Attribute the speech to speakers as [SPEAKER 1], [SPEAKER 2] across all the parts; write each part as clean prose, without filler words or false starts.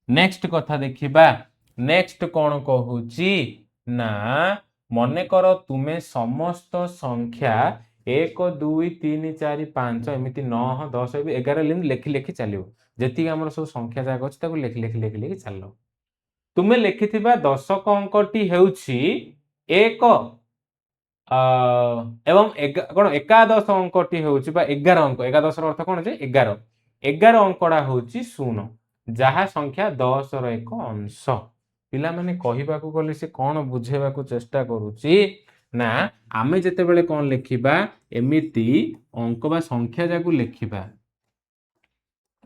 [SPEAKER 1] Next କଥା ଦେଖିବା। Next କ'ଣ କହୁଛି ନା, ମନେକର ତୁମେ ସମସ୍ତ ସଂଖ୍ୟା 1, 2, 3, 4, 5, ଏମିତି 9, 10, 11 ଏମିତି ଲେଖି ଲେଖି ଚାଲିବ। ଯେତିକି ଆମର ସବୁ ସଂଖ୍ୟା ଯାକ ଅଛି, ତାକୁ ଲେଖି ଲେଖି ଲେଖି ଲେଖି ଚାଲିଲ। ତୁମେ ଲେଖିଥିବା ଦଶକ ଅଙ୍କଟି ହେଉଛି 1 ଏବଂ କ'ଣ ଏକାଦଶ ଅଙ୍କଟି ହେଉଛି ବା 11 ଅଙ୍କ। ଏକାଦଶର ଅର୍ଥ କ'ଣ ଯେ 11। 11 ଅଙ୍କଟା ହେଉଛି 0, ଯାହା ସଂଖ୍ୟା 10ର ଏକ ଅଂଶ। ପିଲାମାନେ, କହିବାକୁ ଗଲେ ସେ କ'ଣ ବୁଝେଇବାକୁ ଚେଷ୍ଟା କରୁଛି ନା, ଆମେ ଯେତେବେଳେ କ'ଣ ଲେଖିବା, ଏମିତି ଅଙ୍କ ବା ସଂଖ୍ୟା ଯାକୁ ଲେଖିବା,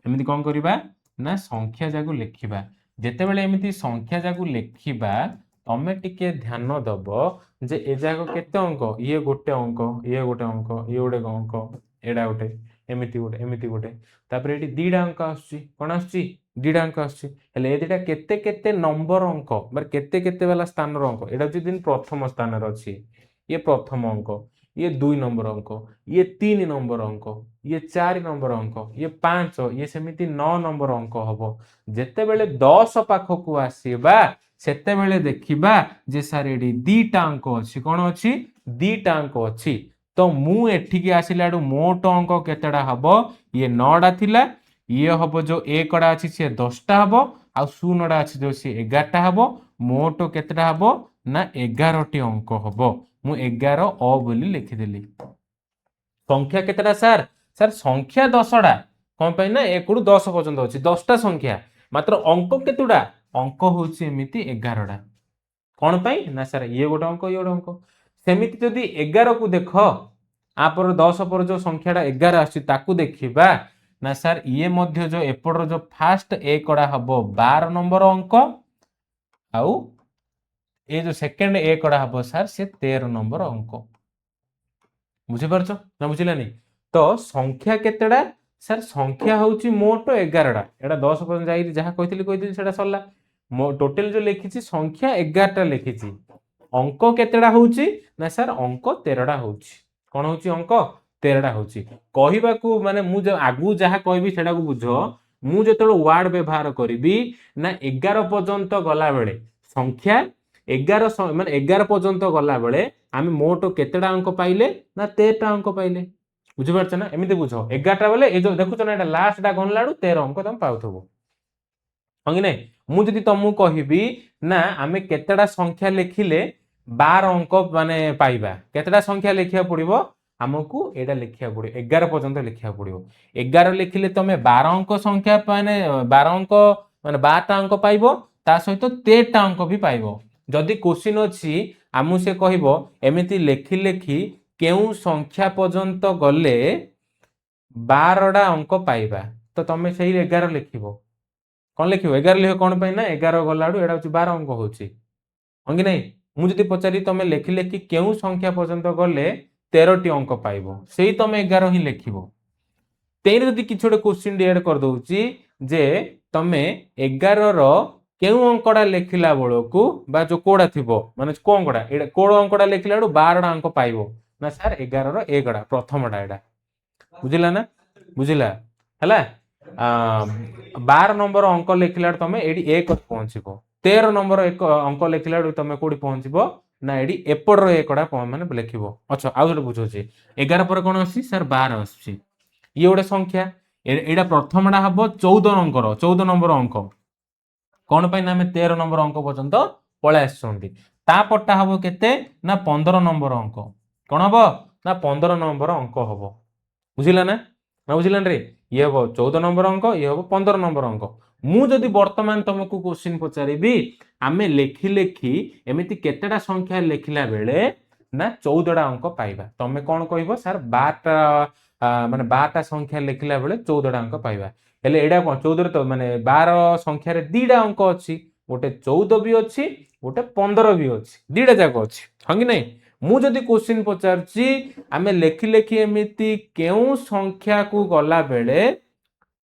[SPEAKER 1] ଏମିତି କ'ଣ କରିବା ନା ସଂଖ୍ୟା ଯାକୁ ଲେଖିବା। ଯେତେବେଳେ ଏମିତି ସଂଖ୍ୟା ଯାକୁ ଲେଖିବା, ତମେ ଟିକେ ଧ୍ୟାନ ଦବ ଯେ ଏ ଯାକ କେତେ ଅଙ୍କ। ଇଏ ଗୋଟେ ଅଙ୍କ, ଇଏ ଗୋଟେ ଅଙ୍କ, ଇଏ ଗୋଟେ ଅଙ୍କ, ଏଇଟା ଗୋଟେ, ଏମିତି ଗୋଟେ, ଏମିତି ଗୋଟେ। ତାପରେ ଏଠି ଦିଟା ଅଙ୍କ ଆସୁଛି। କ'ଣ ଆସୁଛି? ଦିଟା ଅଙ୍କ ଆସୁଛି। ହେଲେ ଏ ଦିଟା କେତେ କେତେ ନମ୍ବର ଅଙ୍କ ବା କେତେ କେତେ ବାଲା ସ୍ଥାନର ଅଙ୍କ? ଏଇଟା ହଉଛି ଦିନ ପ୍ରଥମ ସ୍ଥାନରେ ଅଛି। ଇଏ ପ୍ରଥମ ଅଙ୍କ, ଇଏ 2 ନମ୍ବର ଅଙ୍କ, ଇଏ 3 ନମ୍ବର ଅଙ୍କ, ଇଏ 4 ନମ୍ବର ଅଙ୍କ, ଇଏ 5, ଇଏ ସେମିତି 9 ନମ୍ବର ଅଙ୍କ ହବ। ଯେତେବେଳେ 10 ପାଖକୁ ଆସିବା, ସେତେବେଳେ ଦେଖିବା ଯେ ସାର୍, ଏଠି ଦିଟା ଅଙ୍କ ଅଛି। କ'ଣ ଅଛି? ଦିଟା ଅଙ୍କ ଅଛି। ତ ମୁଁ ଏଠିକି ଆସିଲା ବେଳୁ ମୋଟ ଅଙ୍କ କେତେଟା ହବ? ଇଏ 9ଟା ଥିଲା, ଇଏ ହବ ଯୋଉ 1ଟା ଅଛି ସିଏ 10ଟା ହବ, ଆଉ 0ଟା ଅଛି ଯୋଉ ସିଏ 11ଟା ହବ। ମୋଟ କେତେଟା ହବ ନା 11ଟି ଅଙ୍କ ହବ। ମୁଁ 11 ଅ ବୋଲି ଲେଖିଦେଲି। ସଂଖ୍ୟା କେତେଟା ସାର୍? ସାର୍, ସଂଖ୍ୟା 10ଟା। କଣ ପାଇଁ ନା 1ରୁ 10 ପର୍ଯ୍ୟନ୍ତ ଅଛି, 10ଟା ସଂଖ୍ୟା। ମାତ୍ର ଅଙ୍କ କେତେଟା? ଅଙ୍କ ହଉଛି ଏମିତି 11ଟା। କଣ ପାଇଁ ନା ସାର୍, ଇଏ ଗୋଟେ ଅଙ୍କ, ଇଏ ଗୋଟେ ଅଙ୍କ। ସେମିତି ଯଦି 11କୁ ଦେଖ, ଆପରେ 10 ପରେ ଯୋଉ ସଂଖ୍ୟାଟା 11 ଆସୁଛି, ତାକୁ ଦେଖିବା ନା ସାର୍, ଇଏ ମଧ୍ୟ ଯୋଉ ଏପଟର ଯୋଉ ଫାଷ୍ଟ 1ଟା ହବ 12 ନମ୍ବର ଅଙ୍କ, ଆଉ ଏ ଯୋଉ ସେକେଣ୍ଡ 1ଟା ହବ ସାର୍, ସେ 13 ନମ୍ବର ଅଙ୍କ। ବୁଝିପାରୁଛ ନା ବୁଝିଲାନି? ତ ସଂଖ୍ୟା କେତେଟା ସାର୍? ସଂଖ୍ୟା ହଉଛି ମୋଟ 11ଟା। ଏଇଟା 10 ପର୍ଯ୍ୟନ୍ତ ଯାଇକି ଯାହା କହିଥିଲି କହିଥିଲି, ସେଟା ସରିଲା। ମୋ ଟୋଟାଲ ଯୋଉ ଲେଖିଛି, ସଂଖ୍ୟା 11ଟା ଲେଖିଛି। ଅଙ୍କ କେତେଟା ହଉଛି ନା ସାର୍, ଅଙ୍କ 13ଟା ହଉଛି। କଣ ହଉଛି? ଅଙ୍କ 13ଟା ହଉଛି। କହିବାକୁ ମାନେ ମୁଁ ଯୋଉ ଆଗକୁ ଯାହା କହିବି, ସେଟାକୁ ବୁଝ। ମୁଁ ଯେତେବେଳେ ୱାର୍ଡ ବ୍ୟବହାର କରିବି ନା 11 ପର୍ଯ୍ୟନ୍ତ ଗଲାବେଳେ, ସଂଖ୍ୟା 11 ମାନେ 11 ପର୍ଯ୍ୟନ୍ତ ଗଲାବେଳେ ଆମେ ମୋଟ କେତେଟା ଅଙ୍କ ପାଇଲେ ନା 13ଟା ଅଙ୍କ ପାଇଲେ। ବୁଝିପାରୁଛ ନା? ଏମିତି ବୁଝ। 11ଟା ବୋଲେ ଏ ଯୋଉ ଦେଖୁଛ ନା, ଏଇଟା ଲାଷ୍ଟଟା ଗଣିଲା ବେଳକୁ 13 ଅଙ୍କ ତମେ ପାଉଥିବ, ହଁ କି ନାଇଁ? ମୁଁ ଯଦି ତମକୁ କହିବି ନା ଆମେ କେତେଟା ସଂଖ୍ୟା ଲେଖିଲେ 12 ଅଙ୍କ ମାନେ ପାଇବା, କେତେଟା ସଂଖ୍ୟା ଲେଖିବାକୁ ପଡିବ ଆମକୁ? ଏଇଟା ଲେଖିବାକୁ ପଡିବ, 11 ପର୍ଯ୍ୟନ୍ତ ଲେଖିବାକୁ ପଡିବ। 11 ଲେଖିଲେ ତମେ 12 ଅଙ୍କ ସଂଖ୍ୟା, ମାନେ 12 ଅଙ୍କ ମାନେ 12ଟା ଅଙ୍କ ପାଇବ, ତା ସହିତ 13ଟା ଅଙ୍କ ବି ପାଇବ। ଯଦି କୋଶ୍ଚିନ୍ ଅଛି, ଆମକୁ ସେ କହିବ ଏମିତି ଲେଖି ଲେଖି କେଉଁ ସଂଖ୍ୟା ପର୍ଯ୍ୟନ୍ତ ଗଲେ 12ଟା ଅଙ୍କ ପାଇବା, ତ ତମେ ସେଇ 11 ଲେଖିବ। କଣ ଲେଖିବ? 11 ଲେଖିବ। କଣ ପାଇଁ ନା 11 ଗଲାବେଳୁ ଏଇଟା ହଉଛି 12 ଅଙ୍କ ହଉଛି, ହଁ କି ନାଇଁ? ମୁଁ ଯଦି ପଚାରି ତମେ ଲେଖି ଲେଖି କେଉଁ ସଂଖ୍ୟା ପର୍ଯ୍ୟନ୍ତ ଗଲେ 13ଟି ଅଙ୍କ ପାଇବ, ସେଇ ତମେ 11 ହିଁ ଲେଖିବ। ତେଣୁ ଯଦି କିଛି ଗୋଟେ କୋଶ୍ଚିନ୍ ଏଡ୍ କରିଦଉଛି ଯେ ତମେ 11ର କେଉଁ ଅଙ୍କଟା ଲେଖିଲା ବେଳକୁ ବା ଯୋଉ କୋଉଟା ଥିବ, ମାନେ କୋଉ ଅଙ୍କଟା, ଏଇଟା କୋଉ ଅଙ୍କଟା ଲେଖିଲା ବେଳକୁ 12ଟା ଅଙ୍କ ପାଇବ ନା ସାର୍, 11ର 1ଟା, ପ୍ରଥମଟା ଏଇଟା। ବୁଝିଲା ନା? ବୁଝିଲା? ହେଲା। 12 ନମ୍ବର ଅଙ୍କ ଲେଖିଲା ବେଳକୁ ତମେ ଏଇଠି 1 ପହଞ୍ଚିବ। 13 ନମ୍ବର 1 ଅଙ୍କ ଲେଖିଲା ବେଳକୁ ତମେ କୋଉଠି ପହଞ୍ଚିବ ନା ଏଇଠି ଏପଟର 1ଟା ମାନେ ଲେଖିବ। ଆଚ୍ଛା, ଆଉ ଗୋଟେ ବୁଝଉଛି। 11 ପରେ କଣ ଆସୁଛି ସାର୍? 12 ଆସୁଛି। ଇଏ ଗୋଟେ ସଂଖ୍ୟା। ଏଇଟା ପ୍ରଥମଟା ହବ 14 ଅଙ୍କର, 14 ନମ୍ବର ଅଙ୍କ। କଣ ପାଇଁ ନା ଆମେ 13 ନମ୍ବର ଅଙ୍କ ପର୍ଯ୍ୟନ୍ତ ପଳେଇ ଆସିଛନ୍ତି। ତାପରଟା ହବ କେତେ ନା 15 ନମ୍ବର ଅଙ୍କ। କଣ ହବ ନା 15 ନମ୍ବର ଅଙ୍କ ହବ। ବୁଝିଲା ନା? ନା ବୁଝିଲାନି ରେ? ଇଏ ହବ 14 ନମ୍ବର ଅଙ୍କ, ଇଏ ହବ 15 ନମ୍ବର ଅଙ୍କ। ମୁଁ ଯଦି ବର୍ତ୍ତମାନ ତମକୁ କୋଶ୍ଚିନ୍ ପଚାରିବି, ଆମେ ଲେଖି ଲେଖି ଏମିତି କେତେଟା ସଂଖ୍ୟା ଲେଖିଲା ବେଳେ ନା 14ଟା ଅଙ୍କ ପାଇବା, ତମେ କଣ କହିବ? ସାର୍, 12ଟା, ମାନେ 12ଟା ସଂଖ୍ୟା ଲେଖିଲା ବେଳେ 14ଟା ଅଙ୍କ ପାଇବା। ହେଲେ ଏଇଟା କଣ 14ରେ ତ ମାନେ 12 ସଂଖ୍ୟାରେ ଦିଟା ଅଙ୍କ ଅଛି। ଗୋଟେ 14 ବି ଅଛି, ଗୋଟେ 15 ବି ଅଛି, ଦିଟା ଯାକ ଅଛି, ହଁ କି ନାଇଁ? ମୁଁ ଯଦି କୋଶ୍ଚିନ୍ ପଚାରୁଛି, ଆମେ ଲେଖି ଲେଖି ଏମିତି କେଉଁ ସଂଖ୍ୟାକୁ ଗଲା ବେଳେ,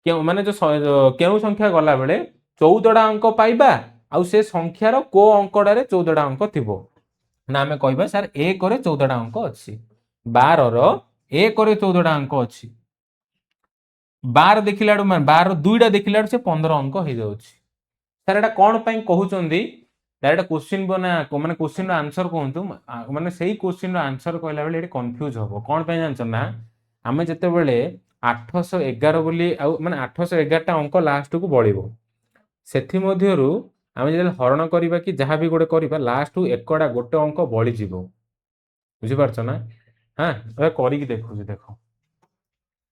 [SPEAKER 1] କେଉଁ ମାନେ ଯୋଉ କେଉଁ ସଂଖ୍ୟା ଗଲା ବେଳେ 14ଟା ଅଙ୍କ ପାଇବା, ଆଉ ସେ ସଂଖ୍ୟାର କୋଉ ଅଙ୍କଟାରେ 14ଟା ଅଙ୍କ ଥିବ ନା ଆମେ କହିବା ସାର୍, 1ରେ 14ଟା ଅଙ୍କ ଅଛି। 12ର 1ରେ 14ଟା ଅଙ୍କ ଅଛି। 12 ଦେଖିଲା ବେଳୁ, ମାନେ 12 ଦୁଇଟା ଦେଖିଲା ବେଳୁ ସେ 15 ଅଙ୍କ ହେଇଯାଉଛି। ସାର୍ ଏଇଟା କ'ଣ ପାଇଁ କହୁଛନ୍ତି? ଡାଇରେକ୍ଟ କୋଶ୍ଚିନ୍ ବନା, ମାନେ କୋଶ୍ଚିନ୍ର ଆନ୍ସର କୁହନ୍ତୁ। ମାନେ ସେଇ କୋଶ୍ଚିନ୍ର ଆନ୍ସର କହିଲା ବେଳେ ଏଠି କନଫ୍ୟୁଜ ହବ। କ'ଣ ପାଇଁ ଜାଣିଛ ନା? ଆମେ ଯେତେବେଳେ 811 ବୋଲି ଆଉ ମାନେ 811ଟା ଅଙ୍କ ଲାଷ୍ଟକୁ ବଳିବ, ସେଥିମଧ୍ୟରୁ ଆମେ ଯେତେବେଳେ ହରଣ କରିବା କି ଯାହା ବି ଗୋଟେ କରିବା, ଲାଷ୍ଟକୁ ଏକଟା ଗୋଟେ ଅଙ୍କ ବଳିଯିବ। ବୁଝିପାରୁଛ ନା? ହଁ, ଏବେ କରିକି ଦେଖୁଛି। ଦେଖ,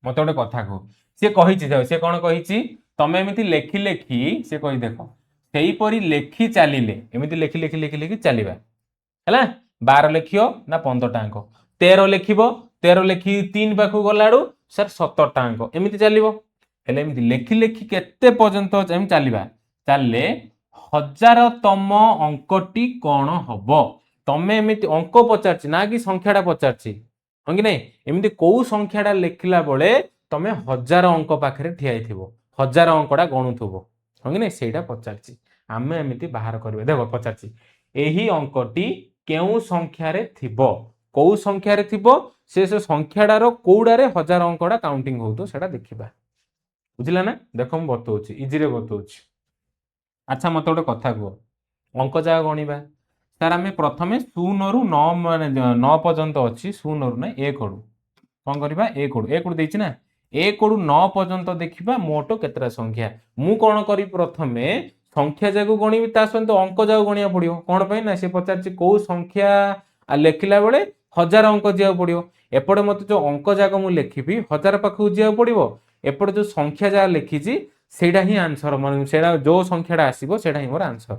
[SPEAKER 1] ମତେ ଗୋଟେ କଥା କୁହ। ସିଏ କହିଛି, ଦେଖ, ସିଏ କ'ଣ କହିଛି? ତମେ ଏମିତି ଲେଖି ଲେଖି, ସିଏ କହି ଦେଖ, ସେଇପରି ଲେଖି ଚାଲିଲେ, ଏମିତି ଲେଖି ଲେଖି ଲେଖି ଲେଖି ଚାଲିବା ହେଲା, 12 ଲେଖିବ ନା 15ଟା ଅଙ୍କ, 13 ଲେଖିବ, 13 ଲେଖି 3 ପାଖକୁ ଗଲାବେଳୁ ସାର୍ 17ଟା ଅଙ୍କ, ଏମିତି ଚାଲିବ। ହେଲେ ଏମିତି ଲେଖି ଲେଖି କେତେ ପର୍ଯ୍ୟନ୍ତ ଏମିତି ଚାଲିବା? ଚାଲିଲେ ହଜାରତମ ଅଙ୍କଟି କ'ଣ ହବ? ତମେ ଏମିତି ଅଙ୍କ ପଚାରିଛି ନା କି ସଂଖ୍ୟାଟା ପଚାରିଛି, ହଁ କି ନାଇଁ? ଏମିତି କୋଉ ସଂଖ୍ୟାଟା ଲେଖିଲା ବେଳେ ତମେ 1000 ଅଙ୍କ ପାଖରେ ଠିଆ ହେଇଥିବ, 1000 ଅଙ୍କଟା ଗଣୁଥିବ, ହଁ କି ନାଇଁ? ସେଇଟା ପଚାରିଛି। ଆମେ ଏମିତି ବାହାର କରିବା। ଦେଖ, ପଚାରିଛି ଏହି ଅଙ୍କଟି କେଉଁ ସଂଖ୍ୟାରେ ଥିବ। କୋଉ ସଂଖ୍ୟାରେ ଥିବ, ସେ ସେ ସଂଖ୍ୟାଟାର କୋଉଟାରେ 1000 ଅଙ୍କଟା କାଉଣ୍ଟିଂ ହଉଥିବ, ସେଇଟା ଦେଖିବା। ବୁଝିଲା ନା? ଦେଖ, ମୁଁ ବତଉଛି, ଇଜିରେ ବତଉଛି। ଆଚ୍ଛା, ମତେ ଗୋଟେ କଥା କୁହ। ଅଙ୍କ ଯାକ ଗଣିବା। ସାର୍, ଆମେ ପ୍ରଥମେ 0ରୁ 9, ମାନେ 9 ପର୍ଯ୍ୟନ୍ତ ଅଛି, 0ରୁ ନାଇଁ, 1ରୁ। କ'ଣ କରିବା? 1ରୁ, 1ରୁ ଦେଇଛି ନା, 1ରୁ 9 ପର୍ଯ୍ୟନ୍ତ ଦେଖିବା ମୋଟ କେତେଟା ସଂଖ୍ୟା। ମୁଁ କ'ଣ କରିବି? ପ୍ରଥମେ ସଂଖ୍ୟା ଯାକୁ ଗଣିବି, ତା ସହିତ ଅଙ୍କ ଯାକୁ ଗଣିବାକୁ ପଡିବ। କ'ଣ ପାଇଁ ନା ସେ ପଚାରିଛି କୋଉ ସଂଖ୍ୟା ଲେଖିଲା ବେଳେ 1000 ଅଙ୍କ ଯିବାକୁ ପଡିବ। ଏପଟେ ମତେ ଯୋଉ ଅଙ୍କ ଯାକ ମୁଁ ଲେଖିବି, 1000 ପାଖକୁ ଯିବାକୁ ପଡିବ। ଏପଟେ ଯୋଉ ସଂଖ୍ୟା ଯାହା ଲେଖିଛି, ସେଇଟା ହିଁ ଆନ୍ସର। ମାନେ ସେଇଟା ଯୋଉ ସଂଖ୍ୟାଟା ଆସିବ, ସେଇଟା ହିଁ ମୋର ଆନ୍ସର।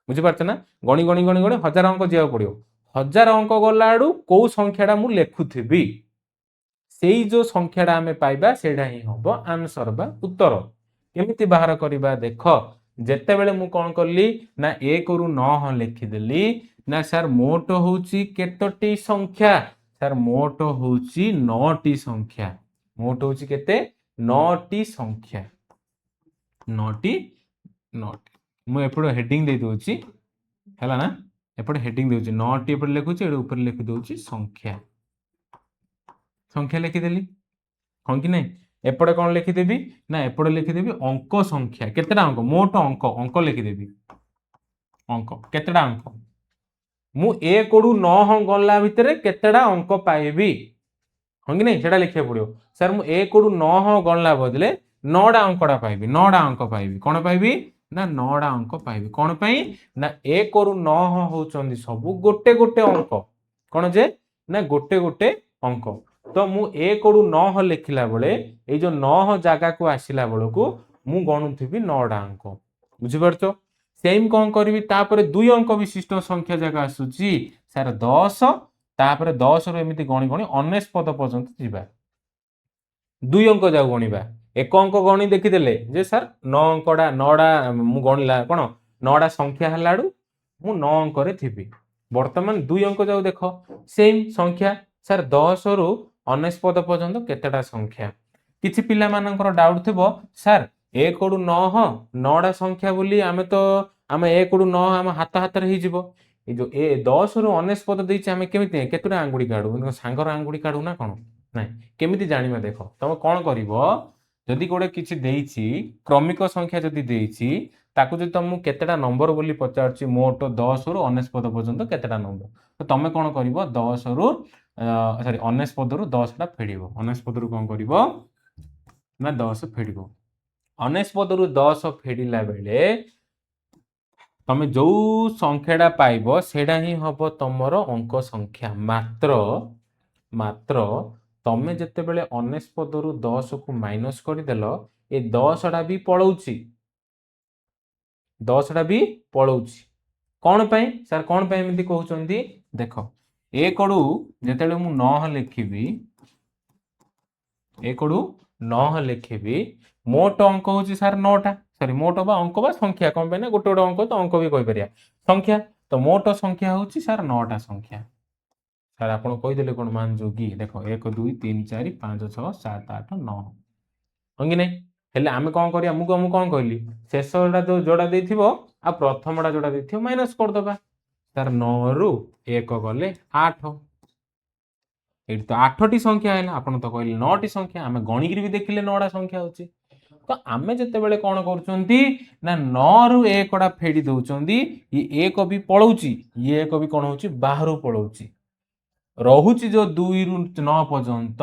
[SPEAKER 1] ବୁଝିପାରୁଛ ନା? ଗଣି ଗଣି ଗଣି ଗଣି 1000 ଅଙ୍କ ଯିବାକୁ ପଡିବ। 1000 ଅଙ୍କ ଗଲା ବେଳୁ କୋଉ ସଂଖ୍ୟାଟା ମୁଁ ଲେଖୁଥିବି, ସେଇ ଯୋଉ ସଂଖ୍ୟାଟା ଆମେ ପାଇବା, ସେଇଟା ହିଁ ହବ ଆନ୍ସର ବା ଉତ୍ତର। କେମିତି ବାହାର କରିବା? ଦେଖ, ଯେତେବେଳେ ମୁଁ କ'ଣ କଲି ନା 1ରୁ 9 ଲେଖିଦେଲି ନା, ସାର୍ ମୋଟ ହଉଛି କେତୋଟି ସଂଖ୍ୟା? ସାର୍, ମୋଟ ହଉଛି ନଅଟି ସଂଖ୍ୟା। ମୋଟ ହଉଛି କେତେ? ନଅଟି ସଂଖ୍ୟା। ନଅଟି, ନଅଟି। ମୁଁ ଏପଟେ ହେଡିଂ ଦେଇ ଦଉଛି, ହେଲା ନା? ଏପଟେ ହେଡିଂ ଦଉଛି, ନଅଟି ଏପଟେ ଲେଖୁଛି, ଏଠି ଉପରେ ଲେଖି ଦଉଛି ସଂଖ୍ୟା। ସଂଖ୍ୟା ଲେଖିଦେଲି, ହଁ କି ନାଇଁ? ଏପଟେ କ'ଣ ଲେଖିଦେବି ନା ଏପଟେ ଲେଖିଦେବି ଅଙ୍କ ସଂଖ୍ୟା। କେତେଟା ଅଙ୍କ? ମୋଟ ଅଙ୍କ, ଅଙ୍କ ଲେଖିଦେବି। ଅଙ୍କ କେତେଟା ଅଙ୍କ? ମୁଁ 1ରୁ 9 ଗଲା ଭିତରେ କେତେଟା ଅଙ୍କ ପାଇବି, ହଁ କି ନାଇଁ? ସେଟା ଲେଖିବାକୁ ପଡିବ। ସାର୍, ମୁଁ 1ରୁ 9 ଗଣିଲା ବଦଲେ ନଅଟା ଅଙ୍କଟା ପାଇବି। ନଅଟା ଅଙ୍କ ପାଇବି। କ'ଣ ପାଇବି ନା ନଅଟା ଅଙ୍କ ପାଇବି। କ'ଣ ପାଇଁ ନା 1ରୁ 9 ହଉଛନ୍ତି ସବୁ ଗୋଟେ ଗୋଟେ ଅଙ୍କ। କ'ଣ ଯେ ନା ଗୋଟେ ଗୋଟେ ଅଙ୍କ। ତ ମୁଁ 1ରୁ 9 ଲେଖିଲା ବେଳେ ଏଇ ଯୋଉ 9 ଜାଗାକୁ ଆସିଲା ବେଳକୁ ମୁଁ ଗଣୁଥିବି ନଅଟା ଅଙ୍କ। ବୁଝିପାରୁଛ? ସେମ୍ କ'ଣ କରିବି? ତାପରେ ଦୁଇ ଅଙ୍କ ବିଶିଷ୍ଟ ସଂଖ୍ୟା ଯାକ ଆସୁଛି ସାର୍ 10। ତାପରେ 10ରୁ ଏମିତି ଗଣି ଗଣି 99 ପର୍ଯ୍ୟନ୍ତ ଯିବା। ଦୁଇ ଅଙ୍କ ଯାକ ଗଣିବା। ଏକ ଅଙ୍କ ଗଣି ଦେଖିଦେଲେ ଯେ ସାର୍ ନଅ ଅଙ୍କଟା, ନଅଟା ମୁଁ ଗଣିଲା କ'ଣ, ନଅଟା ସଂଖ୍ୟା ହେଲା ବେଳୁ ମୁଁ ନଅ ଅଙ୍କରେ ଥିବି। ବର୍ତ୍ତମାନ ଦୁଇ ଅଙ୍କ ଯାଉ ଦେଖ, ସେମ୍ ସଂଖ୍ୟା। ସାର୍, 10ରୁ 99 ପର୍ଯ୍ୟନ୍ତ କେତେଟା ସଂଖ୍ୟା? କିଛି ପିଲାମାନଙ୍କର ଡାଉଟ୍ ଥିବ, ସାର୍ 1ରୁ 9 ନଅଟା ସଂଖ୍ୟା ବୋଲି ଆମେ ତ ଆମେ 1ରୁ 9 ଆମ ହାତ ହାତରେ ହେଇଯିବ। ଏଇ ଯୋଉ 10ରୁ 99 ଦେଇଛି, ଆମେ କେମିତି କେତୋଟା ଆଙ୍ଗୁଳି କାଢୁ? ସାଙ୍ଗର ଆଙ୍ଗୁଳି କାଢୁ ନା କ'ଣ? ନାଇଁ, କେମିତି ଜାଣିବା? ଦେଖ, ତମେ କ'ଣ କରିବ? ଯଦି ଗୋଟେ କିଛି ଦେଇଛି, କ୍ରମିକ ସଂଖ୍ୟା ଯଦି ଦେଇଛି, ତାକୁ ଯଦି ତମକୁ କେତେଟା ନମ୍ବର ବୋଲି ପଚାରୁଛି, ମୋଟ 10ରୁ 99 ପର୍ଯ୍ୟନ୍ତ କେତେଟା ନମ୍ବର, ତ ତମେ କ'ଣ କରିବ? 10ରୁ, ସରି, 99ରୁ 10ଟା ଫେଡ଼ିବ। 99ରୁ କ'ଣ କରିବ ନା 10 ଫେଡ଼ିବ। 99ରୁ 10 ଫେଡ଼ିଲା ବେଳେ ତମେ ଯୋଉ ସଂଖ୍ୟାଟା ପାଇବ, ସେଇଟା ହିଁ ହବ ତମର ଅଙ୍କ ସଂଖ୍ୟା। ମାତ୍ର ତମେ ଯେତେବେଳେ 99ରୁ 10କୁ ମାଇନସ୍ କରିଦେଲ, ଏ 10ଟା ବି ପଳଉଛି। 10ଟା ବି ପଳଉଛି। କ'ଣ ପାଇଁ ସାର୍? କ'ଣ ପାଇଁ ଏମିତି କହୁଛନ୍ତି? ଦେଖ, 1ରୁ ଯେତେବେଳେ ମୁଁ 9 ଲେଖିବି, 1ରୁ 9 ଲେଖିବି, ମୋଟ ଅଙ୍କ ହଉଛି ସାର୍ ନଅଟା। ସରି, ମୋଟ ବା ଅଙ୍କ ବା ସଂଖ୍ୟା। କ'ଣ ପାଇଁ ନା ଗୋଟେ ଗୋଟେ ଅଙ୍କ ତ ଅଙ୍କ ବି କହିପାରିବା, ସଂଖ୍ୟା। ତ ମୋଟ ସଂଖ୍ୟା ହଉଛି ସାର୍ ନଅଟା ସଂଖ୍ୟା। ସାର୍, ଆପଣ କହିଦେଲେ କ'ଣ ମାନଛୁ କି? ଦେଖ, 1, 2, 3, 4, 5, 6, 7, 8, 9, ହଁ କି ନାଇଁ? ହେଲେ ଆମେ କ'ଣ କରିବା? ମୁଁ କ'ଣ କହିଲି? ଶେଷଟା ଯୋଉ ଯୋଉଟା ଦେଇଥିବ ଆଉ ପ୍ରଥମଟା ଯୋଉଟା ଦେଇଥିବ, ମାଇନସ୍ କରିଦେବା। ସାର୍, 9ରୁ 1 ଗଲେ 8। ଏଇଠି ତ ଆଠଟି ସଂଖ୍ୟା ହେଲା। ଆପଣ ତ କହିଲେ ନଅଟି ସଂଖ୍ୟା। ଆମେ ଗଣିକିରି ବି ଦେଖିଲେ ନଅଟା ସଂଖ୍ୟା ହଉଛି। ତ ଆମେ ଯେତେବେଳେ କ'ଣ କରୁଛନ୍ତି ନା 9ରୁ 1ଟା ଫେଡ଼ି ଦଉଛନ୍ତି, ଇଏ 1 ବି ପଳଉଛି, ଇଏ 1 ବି କ'ଣ ହଉଛି? ବାହାରୁ ପଳଉଛି। ରହୁଛି ଯୋଉ 2ରୁ 9 ପର୍ଯ୍ୟନ୍ତ,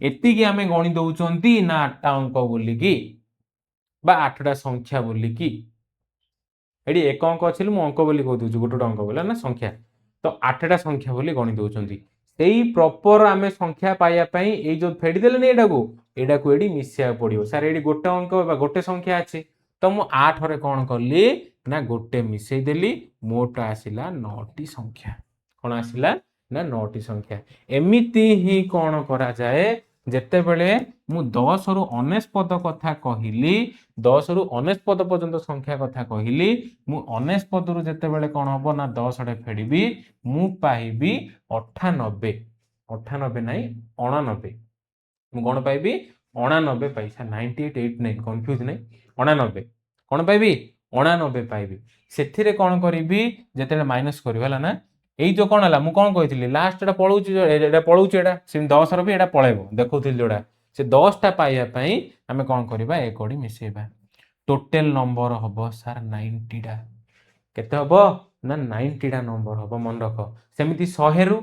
[SPEAKER 1] ଏତିକି ଆମେ ଗଣି ଦଉଛନ୍ତି ନା 8ଟା ଅଙ୍କ ବୋଲିକି ବା 8ଟା ସଂଖ୍ୟା ବୋଲିକି। ଏଠି ଏକ ଅଙ୍କ ଅଛି ବୋଲି ମୁଁ ଅଙ୍କ ବୋଲି କହିଦଉଛି, ଗୋଟେ ଗୋଟେ ଅଙ୍କ ବୋଲି ନା ସଂଖ୍ୟା। ତ 8ଟା ସଂଖ୍ୟା ବୋଲି ଗଣି ଦଉଛନ୍ତି। ସେଇ ପ୍ରପର ଆମେ ସଂଖ୍ୟା ପାଇବା ପାଇଁ ଏଇ ଯୋଉ ଫେଡ଼ି ଦେଲେନି ଏଇଟାକୁ, ଏଇଟାକୁ ଏଠି ମିଶିବାକୁ ପଡିବ। ସାର୍, ଏଇଠି ଗୋଟେ ଅଙ୍କ ବା ଗୋଟେ ସଂଖ୍ୟା ଅଛି, ତ ମୁଁ 8ରେ କ'ଣ କଲି ନା ଗୋଟେ ମିଶେଇ ଦେଲି, ମୋଟ ଆସିଲା 9ଟି ସଂଖ୍ୟା। କ'ଣ ଆସିଲା ନା 9ଟି ସଂଖ୍ୟା। ଏମିତି ହିଁ କ'ଣ କରାଯାଏ, ଯେତେବେଳେ ମୁଁ 10ରୁ 99 କଥା କହିଲି, 10ରୁ 99 ପର୍ଯ୍ୟନ୍ତ ସଂଖ୍ୟା କଥା କହିଲି, ମୁଁ 99ରୁ ଯେତେବେଳେ କ'ଣ ହବ ନା 10ଟେ ଫେଡ଼ିବି, ମୁଁ ପାଇବି 98, 98 ନାହିଁ, 89। ମୁଁ କ'ଣ ପାଇବି? 89 ପାଇବି। ସାର୍, 98, 8 9 କନଫ୍ୟୁଜ୍ ନାହିଁ। 89 କ'ଣ ପାଇବି? 89 ପାଇବି। ସେଥିରେ କ'ଣ କରିବି? ଯେତେବେଳେ ମାଇନସ୍ କରିବି, ହେଲା ନା ଏଇ ଯୋଉ କ'ଣ ହେଲା, ମୁଁ କ'ଣ କହିଥିଲି? ଲାଷ୍ଟ ଏଟା ପଳଉଛି, ଏଇଟା ପଳଉଛି, ଏଇଟା ସେମିତି 10ର ବି ଏଇଟା ପଳେଇବ। ଦେଖୁଥିଲି ଯୋଉଟା, ସେ 10ଟା ପାଇବା ପାଇଁ ଆମେ କ'ଣ କରିବା? 1 ମିଶେଇବା। ଟୋଟାଲ ନମ୍ବର ହବ ସାର୍ 90ଟା। କେତେ ହବ ନା 90ଟା ନମ୍ବର ହବ, ମନେ ରଖ। ସେମିତି 100ରୁ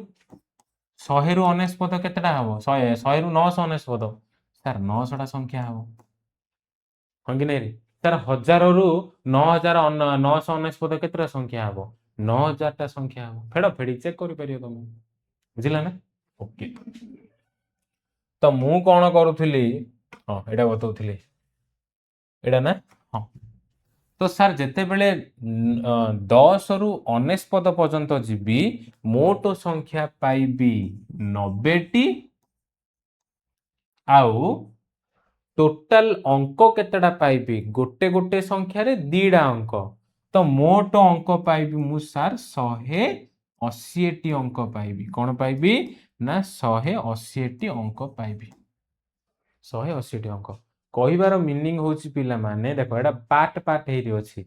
[SPEAKER 1] 99 କେତେଟା ହବ? 100ରୁ 999 ସାର୍ 900ଟା ସଂଖ୍ୟା ହବ, ହଁ କି ନାଇଁ ସାର୍? 1000ରୁ 9999 କେତେଟା ସଂଖ୍ୟା ହବ? 9000ଟା ସଂଖ୍ୟା ହବ। ଫେଡ଼ ଫେଡ଼ି ଚେକ୍ କରିପାରିବ ତମେ, ବୁଝିଲା ନା? ଓକେ, ତ ମୁଁ କ'ଣ କରୁଥିଲି? ହଁ, ଏଇଟା ବତଉଥିଲି, ଏଇଟା ନା? ହଁ। ତ ସାର୍, ଯେତେବେଳେ 10ରୁ 99 ପର୍ଯ୍ୟନ୍ତ ଯିବି, ମୋଟ ସଂଖ୍ୟା ପାଇବି 90ଟି। ଆଉ ଟୋଟାଲ ଅଙ୍କ କେତେଟା ପାଇବି? ଗୋଟେ ଗୋଟେ ସଂଖ୍ୟାରେ 2ଟା ଅଙ୍କ, ତ ମୋଟ ଅଙ୍କ ପାଇବି ମୁଁ ସାର୍ 180ଟି ଅଙ୍କ ପାଇବି। କ'ଣ ପାଇବି ନା 180ଟି ଅଙ୍କ ପାଇବି। 180ଟି ଅଙ୍କ କହିବାର ମିନିଂ ହଉଛି ପିଲାମାନେ, ଦେଖ, ଏଇଟା ପାର୍ଟ ପାର୍ଟ ହେଇକି ଅଛି।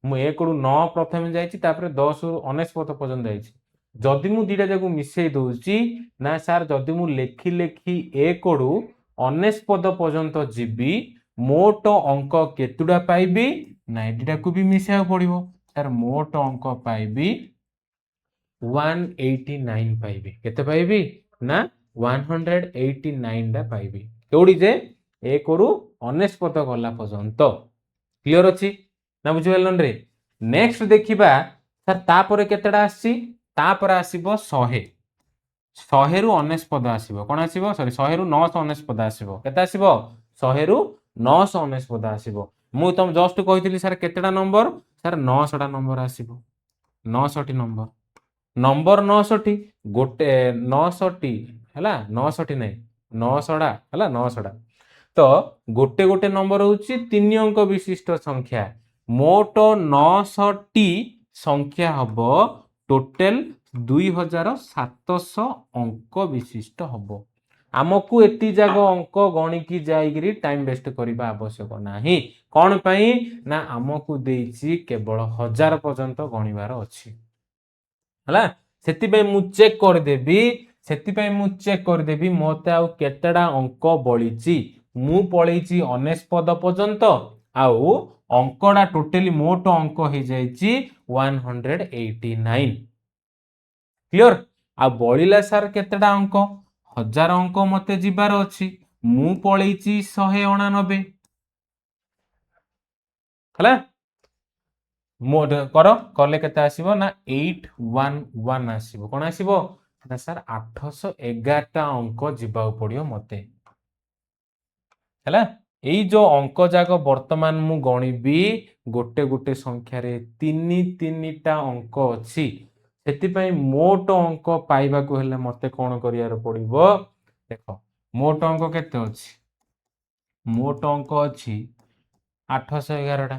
[SPEAKER 1] ମୁଁ 1ରୁ 9 ପ୍ରଥମେ ଯାଇଛି, ତାପରେ 10ରୁ 99 ପର୍ଯ୍ୟନ୍ତ ଯାଇଛି। ଯଦି ମୁଁ 2ଟା ଯାକୁ ମିଶେଇ ଦଉଛି ନା ସାର୍, ଯଦି ମୁଁ ଲେଖି ଲେଖି 1ରୁ 99 ପର୍ଯ୍ୟନ୍ତ ଯିବି, ମୋଟ ଅଙ୍କ କେତୁଟା ପାଇବି? 90ଟାକୁ ବି ମିଶେଇବାକୁ ପଡିବ। ସାର୍, ମୋଟ ଅଙ୍କ ପାଇବି 189 ପାଇବି। କେତେ ପାଇବି ନା 189ଟା ପାଇବି। କେଉଁଠି ଯେ 1ରୁ 99 ଗଲା ପର୍ଯ୍ୟନ୍ତ। କ୍ଲିଅର ଅଛି ନା ବୁଝିପାରିଲନି ରେ? ନେକ୍ସଟ ଦେଖିବା ସାର୍, ତାପରେ କେତେଟା ଆସିଛି? ତାପରେ ଆସିବ 100। 100ରୁ 99 ଆସିବ। କ'ଣ ଆସିବ? ସରି, 100ରୁ 999 ଆସିବ। କେତେ ଆସିବ? 100ରୁ 999 ଆସିବ। ମୁଁ ତମ ଜଷ୍ଟ କହିଥିଲି ସାର୍, କେତେଟା ନମ୍ବର? ସାର୍, 900ଟା ନମ୍ବର ଆସିବ। 900ଟି ନମ୍ବର, ନମ୍ବର 900ଟି, ଗୋଟେ 900ଟି ହେଲା, 900ଟି ନାହିଁ, 900ଟା ହେଲା, 900ଟା। ତ ଗୋଟେ ଗୋଟେ ନମ୍ବର ହଉଛି 3 ଅଙ୍କ ବିଶିଷ୍ଟ ସଂଖ୍ୟା। ମୋଟ 900ଟି ସଂଖ୍ୟା ହବ, ଟୋଟାଲ 2700 ଅଙ୍କ ବିଶିଷ୍ଟ ହବ। ଆମକୁ ଏତି ଯାକ ଅଙ୍କ ଗଣିକି ଯାଇକିରି ଟାଇମ ୱେଷ୍ଟ କରିବା ଆବଶ୍ୟକ ନାହିଁ। କ'ଣ ପାଇଁ ନା ଆମକୁ ଦେଇଛି କେବଳ 1000 ପର୍ଯ୍ୟନ୍ତ ଗଣିବାର ଅଛି, ହେଲା? ସେଥିପାଇଁ ମୁଁ ଚେକ୍ କରିଦେବି, ସେଥିପାଇଁ ମୁଁ ଚେକ୍ କରିଦେବି ମୋତେ ଆଉ କେତେଟା ଅଙ୍କ ବଳିଛି। ମୁଁ ପଳେଇଛି 99 ପର୍ଯ୍ୟନ୍ତ, ଆଉ ଅଙ୍କଟା ଟୋଟାଲି ମୋଟ ଅଙ୍କ ହେଇଯାଇଛି 189। କ୍ଲିଅର? ଆଉ ବଳିଲା ସାର୍ କେତେଟା ଅଙ୍କ? 1000 ଅଙ୍କ ମତେ ଯିବାର ଅଛି, ମୁଁ ପଳେଇଛି 189, ହେଲା? ମୋଟ କର, କଲେ କେତେ ଆସିବ ନା 811 ଆସିବ। କ'ଣ ଆସିବ ନା ସାର୍, 811ଟା ଅଙ୍କ ଯିବାକୁ ପଡିବ ମତେ, ହେଲା? ଏଇ ଯୋଉ ଅଙ୍କ ଯାକ ବର୍ତ୍ତମାନ ମୁଁ ଗଣିବି, ଗୋଟେ ଗୋଟେ ସଂଖ୍ୟାରେ ତିନି ତିନିଟା ଅଙ୍କ ଅଛି। ସେଥିପାଇଁ ମୋଟ ଅଙ୍କ ପାଇବାକୁ ହେଲେ ମତେ କ'ଣ କରିବାର ପଡିବ? ଦେଖ, ମୋଟ ଅଙ୍କ କେତେ ଅଛି? ମୋଟ ଅଙ୍କ ଅଛି 811ଟା।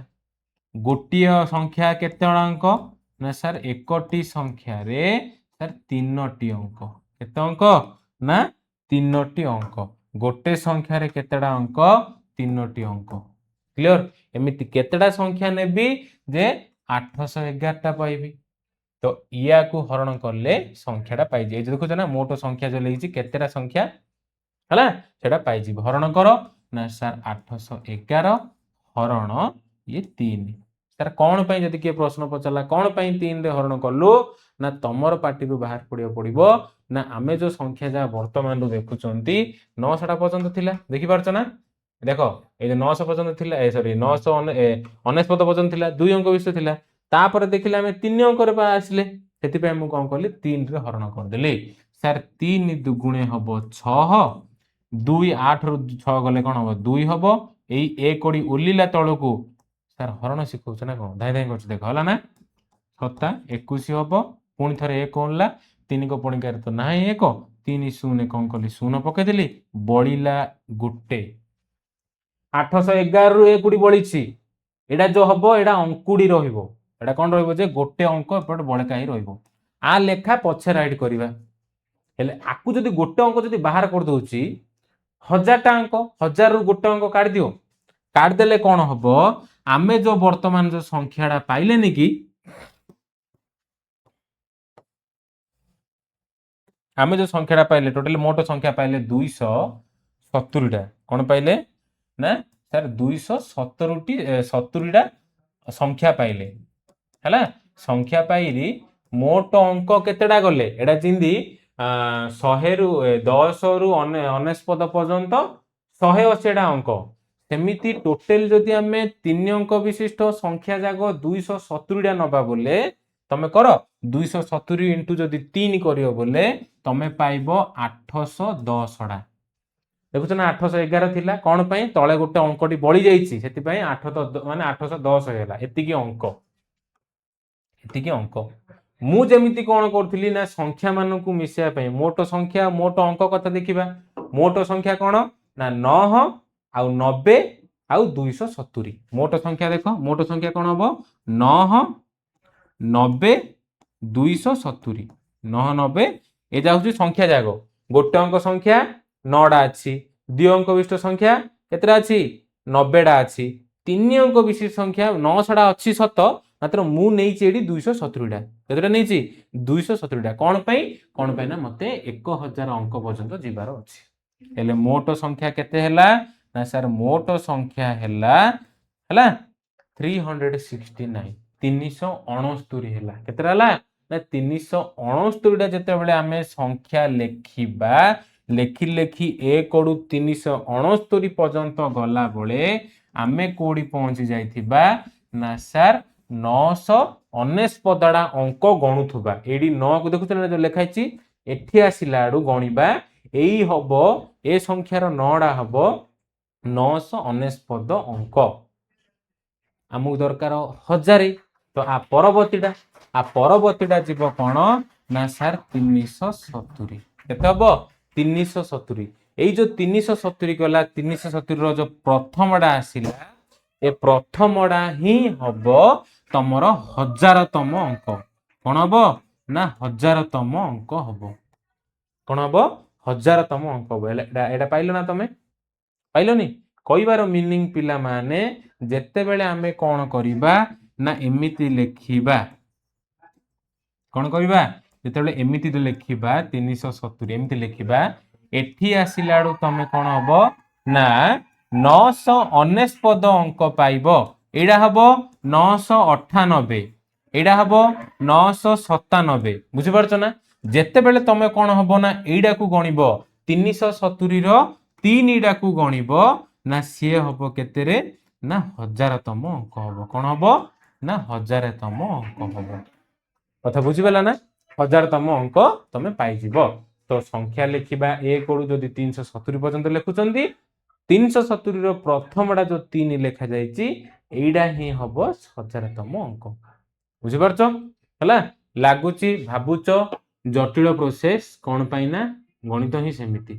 [SPEAKER 1] ଗୋଟିଏ ସଂଖ୍ୟା କେତେ ଅଙ୍କ ନା ସାର୍, ଏକଟି ସଂଖ୍ୟାରେ ସାର୍ ତିନୋଟି ଅଙ୍କ। କେତେ ଅଙ୍କ ନା ତିନୋଟି ଅଙ୍କ। ଗୋଟେ ସଂଖ୍ୟାରେ କେତେଟା ଅଙ୍କ? ତିନୋଟି ଅଙ୍କ। କ୍ଲିଅର? ଏମିତି କେତେଟା ସଂଖ୍ୟା ନେବି ଯେ 811ଟା ପାଇବି? ତ ଇୟାକୁ ହରଣ କଲେ ସଂଖ୍ୟାଟା ପାଇଯିବ। ଏଇ ଦେଖୁଛ ନା, ମୋଟ ସଂଖ୍ୟା ଯୋଉ ଲେଖିଛି, କେତେଟା ସଂଖ୍ୟା ହେଲା ସେଟା ପାଇଯିବ। ହରଣ କର। ନା ସାର୍ 811 ହରଣ ଇଏ 3। ସାର୍ କ'ଣ ପାଇଁ, ଯଦି କିଏ ପ୍ରଶ୍ନ ପଚାରିଲା କ'ଣ ପାଇଁ 3ରେ ହରଣ କଲୁ, ନା ତମର ପାଟିରୁ ବାହାର ପଡ଼ିବାକୁ ପଡ଼ିବ ନା ଆମେ ଯୋଉ ସଂଖ୍ୟା ଯାହା ବର୍ତ୍ତମାନରୁ ଦେଖୁଛନ୍ତି 900ଟା ପର୍ଯ୍ୟନ୍ତ ଥିଲା, ଦେଖିପାରୁଛ ନା? ଦେଖ, ଏଇ ଯୋଉ 900 ପର୍ଯ୍ୟନ୍ତ ଥିଲା, ଏ ସରି, 999 ପର୍ଯ୍ୟନ୍ତ ଥିଲା, 2 ଅଙ୍କ ବିଶିଷ୍ଟ ଥିଲା। ତାପରେ ଦେଖିଲେ ଆମେ 3 ଅଙ୍କରେ ଆସିଲେ, ସେଥିପାଇଁ ମୁଁ କ'ଣ କଲି? 3ରେ ହରଣ କରିଦେଲି। ସାର୍ 3 ଦୁଗୁଣେ ହବ 6, 2, 8ରୁ 6 ଗଲେ କ'ଣ ହବ? 2 ହବ। ଏଇ 1 ଓଲିଲା ତଳକୁ। ସାର୍ ହରଣ ଶିଖଉଛ ନା କ'ଣ? ଧାଇଁ ଧାଇଁ କରୁଛି ଦେଖ। ହେଲା ନା ସତା 21 ହବ। ପୁଣି ଥରେ 1 ଓଲିଲା, 3 ପଣିକାରେ ତ ନାହିଁ 1, 3 0 କ'ଣ କଲି? 0 ପକେଇଦେଲି, ବଳିଲା ଗୋଟେ। 811ରୁ 1 ବଳିଛି। ଏଇଟା ଯୋଉ ହବ, ଏଇଟା ଅଙ୍କୁଡ଼ି ରହିବ। ଏଇଟା କ'ଣ ରହିବ ଯେ ଗୋଟେ ଅଙ୍କ ଏପଟେ ବଳକା ହିଁ ରହିବ। ଆ ଲେଖା ପଛେ ରାଇଟ୍ କରିବା। ହେଲେ ଆକୁ ଯଦି ଗୋଟେ ଅଙ୍କ ଯଦି ବାହାର କରିଦଉଛି, 1000ଟା ଅଙ୍କ, 1000ରୁ ଗୋଟେ ଅଙ୍କ କାଢିଦିଅ। କାଢିଦେଲେ କ'ଣ ହବ? ଆମେ ଯୋଉ ବର୍ତ୍ତମାନ ଯୋଉ ସଂଖ୍ୟାଟା ପାଇଲେନି କି, ଆମେ ଯୋଉ ସଂଖ୍ୟାଟା ପାଇଲେ, ଟୋଟାଲି ମୋଟ ସଂଖ୍ୟା ପାଇଲେ 270ଟା। କ'ଣ ପାଇଲେ ନା ସାର୍ 270ଟି, 70ଟା ସଂଖ୍ୟା ପାଇଲେ। ହେଲା, ସଂଖ୍ୟା ପାଇଲି, ମୋଟ ଅଙ୍କ କେତେଟା ଗଲେ? ଏଇଟା ଯେମିତି 100ରୁ 10ରୁ 99 ପର୍ଯ୍ୟନ୍ତ 180ଟା ଅଙ୍କ, ସେମିତି ଟୋଟାଲ ଯଦି ଆମେ 3 ଅଙ୍କ ବିଶିଷ୍ଟ ସଂଖ୍ୟା ଯାକ 270ଟା ନବା ବୋଲେ, ତମେ କର, 270 ଇଣ୍ଟୁ ଯଦି 3 କରିବ ବୋଲେ ତମେ ପାଇବ 810ଟା। ଦେଖୁଛ ନା, 811 ଥିଲା। କ'ଣ ପାଇଁ? ତଳେ ଗୋଟେ ଅଙ୍କଟି ବଳି ଯାଇଛି, ସେଥିପାଇଁ 8 ମାନେ 810 ହେଇଗଲା। ଏତିକି ଅଙ୍କ, ଏତିକି ଅଙ୍କ। ମୁଁ ଯେମିତି କ'ଣ କରୁଥିଲି ନା ସଂଖ୍ୟା ମାନଙ୍କୁ ମିଶେଇବା ପାଇଁ ମୋଟ ସଂଖ୍ୟା, ମୋଟ ଅଙ୍କ କଥା ଦେଖିବା। ମୋଟ ସଂଖ୍ୟା କ'ଣ ନା 9 ଆଉ 90 ଆଉ 270। ମୋଟ ସଂଖ୍ୟା ଦେଖ, ମୋଟ ସଂଖ୍ୟା କ'ଣ ହବ? 9, 90, 270। 9, 90, ଏ ଯାଉଛି ସଂଖ୍ୟା ଯାକ। ଗୋଟେ ଅଙ୍କ ସଂଖ୍ୟା 9ଟା ଅଛି, 2 ଅଙ୍କ ବିଶିଷ୍ଟ ସଂଖ୍ୟା କେତେଟା ଅଛି? 90ଟା ଅଛି। 3 ଅଙ୍କ ବିଶିଷ୍ଟ ସଂଖ୍ୟା 900ଟା ଅଛି ସତ, ମାତ୍ର ମୁଁ ନେଇଛି ଏଠି 270ଟା। କେତେଟା ନେଇଛି? 270ଟା। କ'ଣ ପାଇଁ? କ'ଣ ପାଇଁ ନା ମତେ 1000 ଅଙ୍କ ପର୍ଯ୍ୟନ୍ତ ଯିବାର ଅଛି। ହେଲେ ମୋଟ ସଂଖ୍ୟା କେତେ ହେଲା ନା ସାର୍ ମୋଟ ସଂଖ୍ୟା ହେଲା 369, 369 ହେଲା। କେତେଟା ହେଲା ନା 369ଟା। ଯେତେବେଳେ ଆମେ ସଂଖ୍ୟା ଲେଖିବା, ଲେଖି ଲେଖି 1ରୁ 369 ପର୍ଯ୍ୟନ୍ତ ଗଲା ବେଳେ ଆମେ କୋଉଠି ପହଞ୍ଚି ଯାଇଥିବା ନା ସାର୍ 999ଟା ଅଙ୍କ ଗଣୁଥିବା। ଏଇଠି 9କୁ ଦେଖୁଛ ନା, ଯୋଉ ଲେଖା ହେଇଛି, ଏଠି ଆସିଲା ବେଳୁ ଗଣିବା, ଏଇ ହବ, ଏ ସଂଖ୍ୟାର 9ଟା ହବ 999 ଅଙ୍କ। ଆମକୁ ଦରକାର 1000। ତ ଆ ପରବର୍ତ୍ତୀଟା ଯିବ କ'ଣ ନା ସାର୍ 370। କେତେ ହବ? 370। ଏଇ ଯୋଉ 370 ଗଲା, 370ର ଯୋଉ ପ୍ରଥମଟା ଆସିଲା, ଏ ପ୍ରଥମଟା ହିଁ ହବ ତମର 1000ତମ ଅଙ୍କ। କ'ଣ ହବ ନା 1000ତମ ଅଙ୍କ ହବ। କ'ଣ ହବ? 1000ତମ ଅଙ୍କ ହବ। ହେଲେ ଏଇଟା ପାଇଲ ନା ତମେ ପାଇଲନି? କହିବାର ମିନିଂ ପିଲାମାନେ, ଯେତେବେଳେ ଆମେ କ'ଣ କରିବା ନା ଏମିତି ଲେଖିବା, କ'ଣ କରିବା? ଯେତେବେଳେ ଏମିତି ଲେଖିବା, 370 ଏମିତି ଲେଖିବା, ଏଠି ଆସିଲା ବେଳକୁ ତମେ କ'ଣ ହବ ନା 999 ଅଙ୍କ ପାଇବ। ଏଇଟା ହବ 998, ଏଇଟା ହବ 997। ବୁଝିପାରୁଛ ନା? ଯେତେବେଳେ ତମେ କ'ଣ ହବ ନା ଏଇଟାକୁ ଗଣିବ, 370ର 3ଟାକୁ ଗଣିବ ନା ସିଏ ହବ କେତେରେ ନା 1000ତମ ଅଙ୍କ ହବ। କ'ଣ ହବ ନା 1000ତମ ଅଙ୍କ ହବ। କଥା ବୁଝିପାରିଲା ନା? 1000ତମ ଅଙ୍କ ତମେ ପାଇଯିବ। ତ ସଂଖ୍ୟା ଲେଖିବା, 1ରୁ ଯଦି 370 ପର୍ଯ୍ୟନ୍ତ ଲେଖୁଛନ୍ତି, 370ର ପ୍ରଥମଟା ଯୋଉ 3 ଲେଖାଯାଇଛି, ଏଇଟା ହିଁ ହବ 1000ତମ ଅଙ୍କ। ବୁଝିପାରୁଛ? ହେଲା, ଲାଗୁଛି ଭାବୁଛ ଜଟିଳ ପ୍ରୋସେସ। କ'ଣ ପାଇଁ ନା ଗଣିତ ହିଁ ସେମିତି।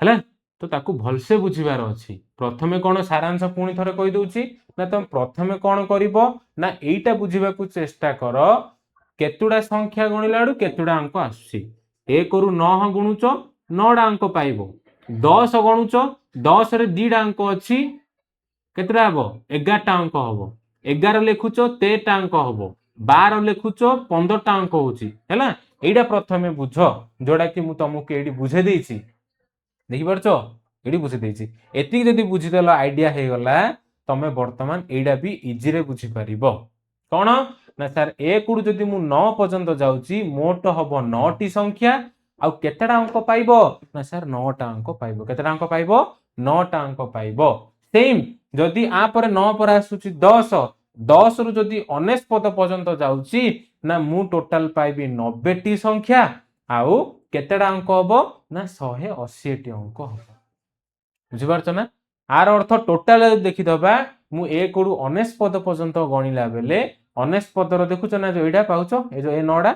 [SPEAKER 1] ହେଲା, ତ ତାକୁ ଭଲସେ ବୁଝିବାର ଅଛି। ପ୍ରଥମେ କ'ଣ, ସାରାଂଶ ପୁଣି ଥରେ କହିଦଉଛି ନା ତମେ ପ୍ରଥମେ କ'ଣ କରିବ ନା ଏଇଟା ବୁଝିବାକୁ ଚେଷ୍ଟା କର, କେତୁଟା ସଂଖ୍ୟା ଗଣିଲା ବେଳୁ କେତୁଟା ଅଙ୍କ ଆସୁଛି। 1ରୁ 9 ଗୁଣୁଛ, 9ଟା ଅଙ୍କ ପାଇବ। 10 ଗଣୁଛ, 10ରେ 2ଟା ଅଙ୍କ ଅଛି, କେତେଟା ହବ? 11ଟା ଅଙ୍କ ହବ। 11 ଲେଖୁଛ, 13ଟା ଅଙ୍କ ହବ। 12 ଲେଖୁଛ, 15ଟା ଅଙ୍କ ହଉଛି। ହେଲା, ଏଇଟା ପ୍ରଥମେ ବୁଝ, ଯୋଉଟା କି ମୁଁ ତମକୁ ଏଇଠି ବୁଝେଇ ଦେଇଛି। ଦେଖିପାରୁଛ? ଏଠି ବୁଝେଇ ଦେଇଛି। ଏତିକି ଯଦି ବୁଝିଦେଲ, ଆଇଡିଆ ହେଇଗଲା, ତମେ ବର୍ତ୍ତମାନ ଏଇଟା ବି ଇଜିରେ ବୁଝିପାରିବ। କ'ଣ ନା ସାର୍, 1ରୁ ଯଦି ମୁଁ 9 ପର୍ଯ୍ୟନ୍ତ ଯାଉଛି, ମୋଟ ହବ ନଅଟି ସଂଖ୍ୟା। ଆଉ କେତେଟା ଅଙ୍କ ପାଇବ? ନା ସାର୍, ନଅଟା ଅଙ୍କ ପାଇବ। କେତେଟା ଅଙ୍କ ପାଇବ? ନଅଟା ଅଙ୍କ ପାଇବ। ସେମ୍ ଯଦି ଆ ପରେ 9 ପରେ ଆସୁଛି 10, 10ରୁ ଯଦି 99 ପର୍ଯ୍ୟନ୍ତ ଯାଉଛି ନା, ମୁଁ ଟୋଟାଲ ପାଇବି 90ଟି ସଂଖ୍ୟା। ଆଉ କେତେଟା ଅଙ୍କ ହବ? ନା 180ଟି ଅଙ୍କ ହବ। ବୁଝିପାରୁଛ ନା? ଆର ଅର୍ଥ ଟୋଟାଲ ଯଦି ଦେଖିଦବା, ମୁଁ 1ରୁ 99 ପର୍ଯ୍ୟନ୍ତ ଗଣିଲା ବେଲେ, 99ର ଦେଖୁଛ ନା, ଯୋଉ ଏଇଟା ପାଉଛ, ଏ ଯୋଉ ଏ ନଅଟା,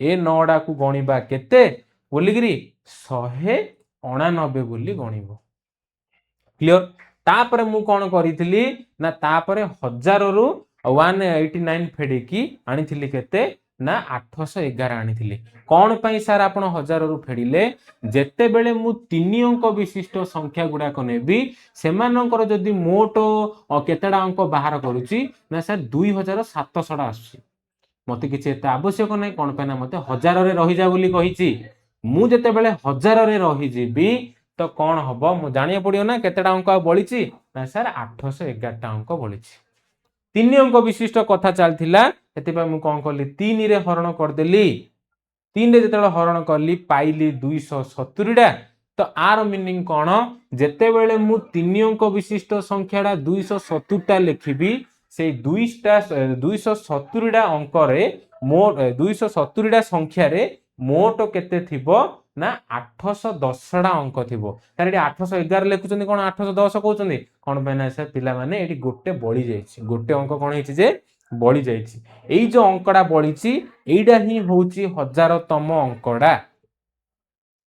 [SPEAKER 1] ଏ ନଅଟାକୁ ଗଣିବା କେତେ ବୋଲିକିରି, 189 ବୋଲି ଗଣିବ। କ୍ଲିଅର? ତାପରେ ମୁଁ କ'ଣ କରିଥିଲି ନା, ତାପରେ 1000ରୁ 189 ଫେଡ଼ିକି ଆଣିଥିଲି କେତେ ନା 811 ଆଣିଥିଲି। କ'ଣ ପାଇଁ ସାର୍ ଆପଣ 1000ରୁ ଫେଡ଼ିଲେ? ଯେତେବେଳେ ମୁଁ ତିନି ଅଙ୍କ ବିଶିଷ୍ଟ ସଂଖ୍ୟା ଗୁଡାକ ନେବି, ସେମାନଙ୍କର ଯଦି ମୋଟ କେତେଟା ଅଙ୍କ ବାହାର କରୁଛି ନା ସାର୍, 2700ଟା ଆସୁଛି। ମତେ କିଛି ଏତେ ଆବଶ୍ୟକ ନାହିଁ। କ'ଣ ପାଇଁ ନା ମତେ ହଜାରରେ ରହିଯା ବୋଲି କହିଛି। ମୁଁ ଯେତେବେଳେ ହଜାରରେ ରହିଯିବି ତ କ'ଣ ହବ? ମୁଁ ଜାଣିବାକୁ ପଡିବ ନା କେତେଟା ଅଙ୍କ ଆଉ ବଳିଛି। ନା ସାର୍, 811ଟା ଅଙ୍କ ବଳିଛି। ତିନି ଅଙ୍କ ବିଶିଷ୍ଟ କଥା ଚାଲିଥିଲା, ସେଥିପାଇଁ ମୁଁ କ'ଣ କଲି? ତିନିରେ ହରଣ କରିଦେଲି। ତିନିରେ ଯେତେବେଳେ ହରଣ କଲି, ପାଇଲି 270ଟା। ତ ଆର ମିନିଂ କ'ଣ? ଯେତେବେଳେ ମୁଁ ତିନି ଅଙ୍କ ବିଶିଷ୍ଟ ସଂଖ୍ୟାଟା 270ଟା ଲେଖିବି, ସେଇ 270ଟା ଅଙ୍କରେ ମୋ 270ଟା ସଂଖ୍ୟାରେ ମୋଟ କେତେ ଥିବ ନା 810ଟା ଅଙ୍କ ଥିବ। ତାର ଏଠି 811 ଲେଖୁଛନ୍ତି, କ'ଣ 810 କହୁଛନ୍ତି? କ'ଣ ପାଇଁ ନା ସାର୍, ପିଲାମାନେ, ଏଠି ଗୋଟେ ବଳି ଯାଇଛି। ଗୋଟେ ଅଙ୍କ କ'ଣ ହେଇଛି ଯେ ବଳି ଯାଇଛି। ଏଇ ଯୋଉ ଅଙ୍କଟା ବଳିଛି, ଏଇଟା ହିଁ ହଉଛି ହଜାରତମ ଅଙ୍କଟା।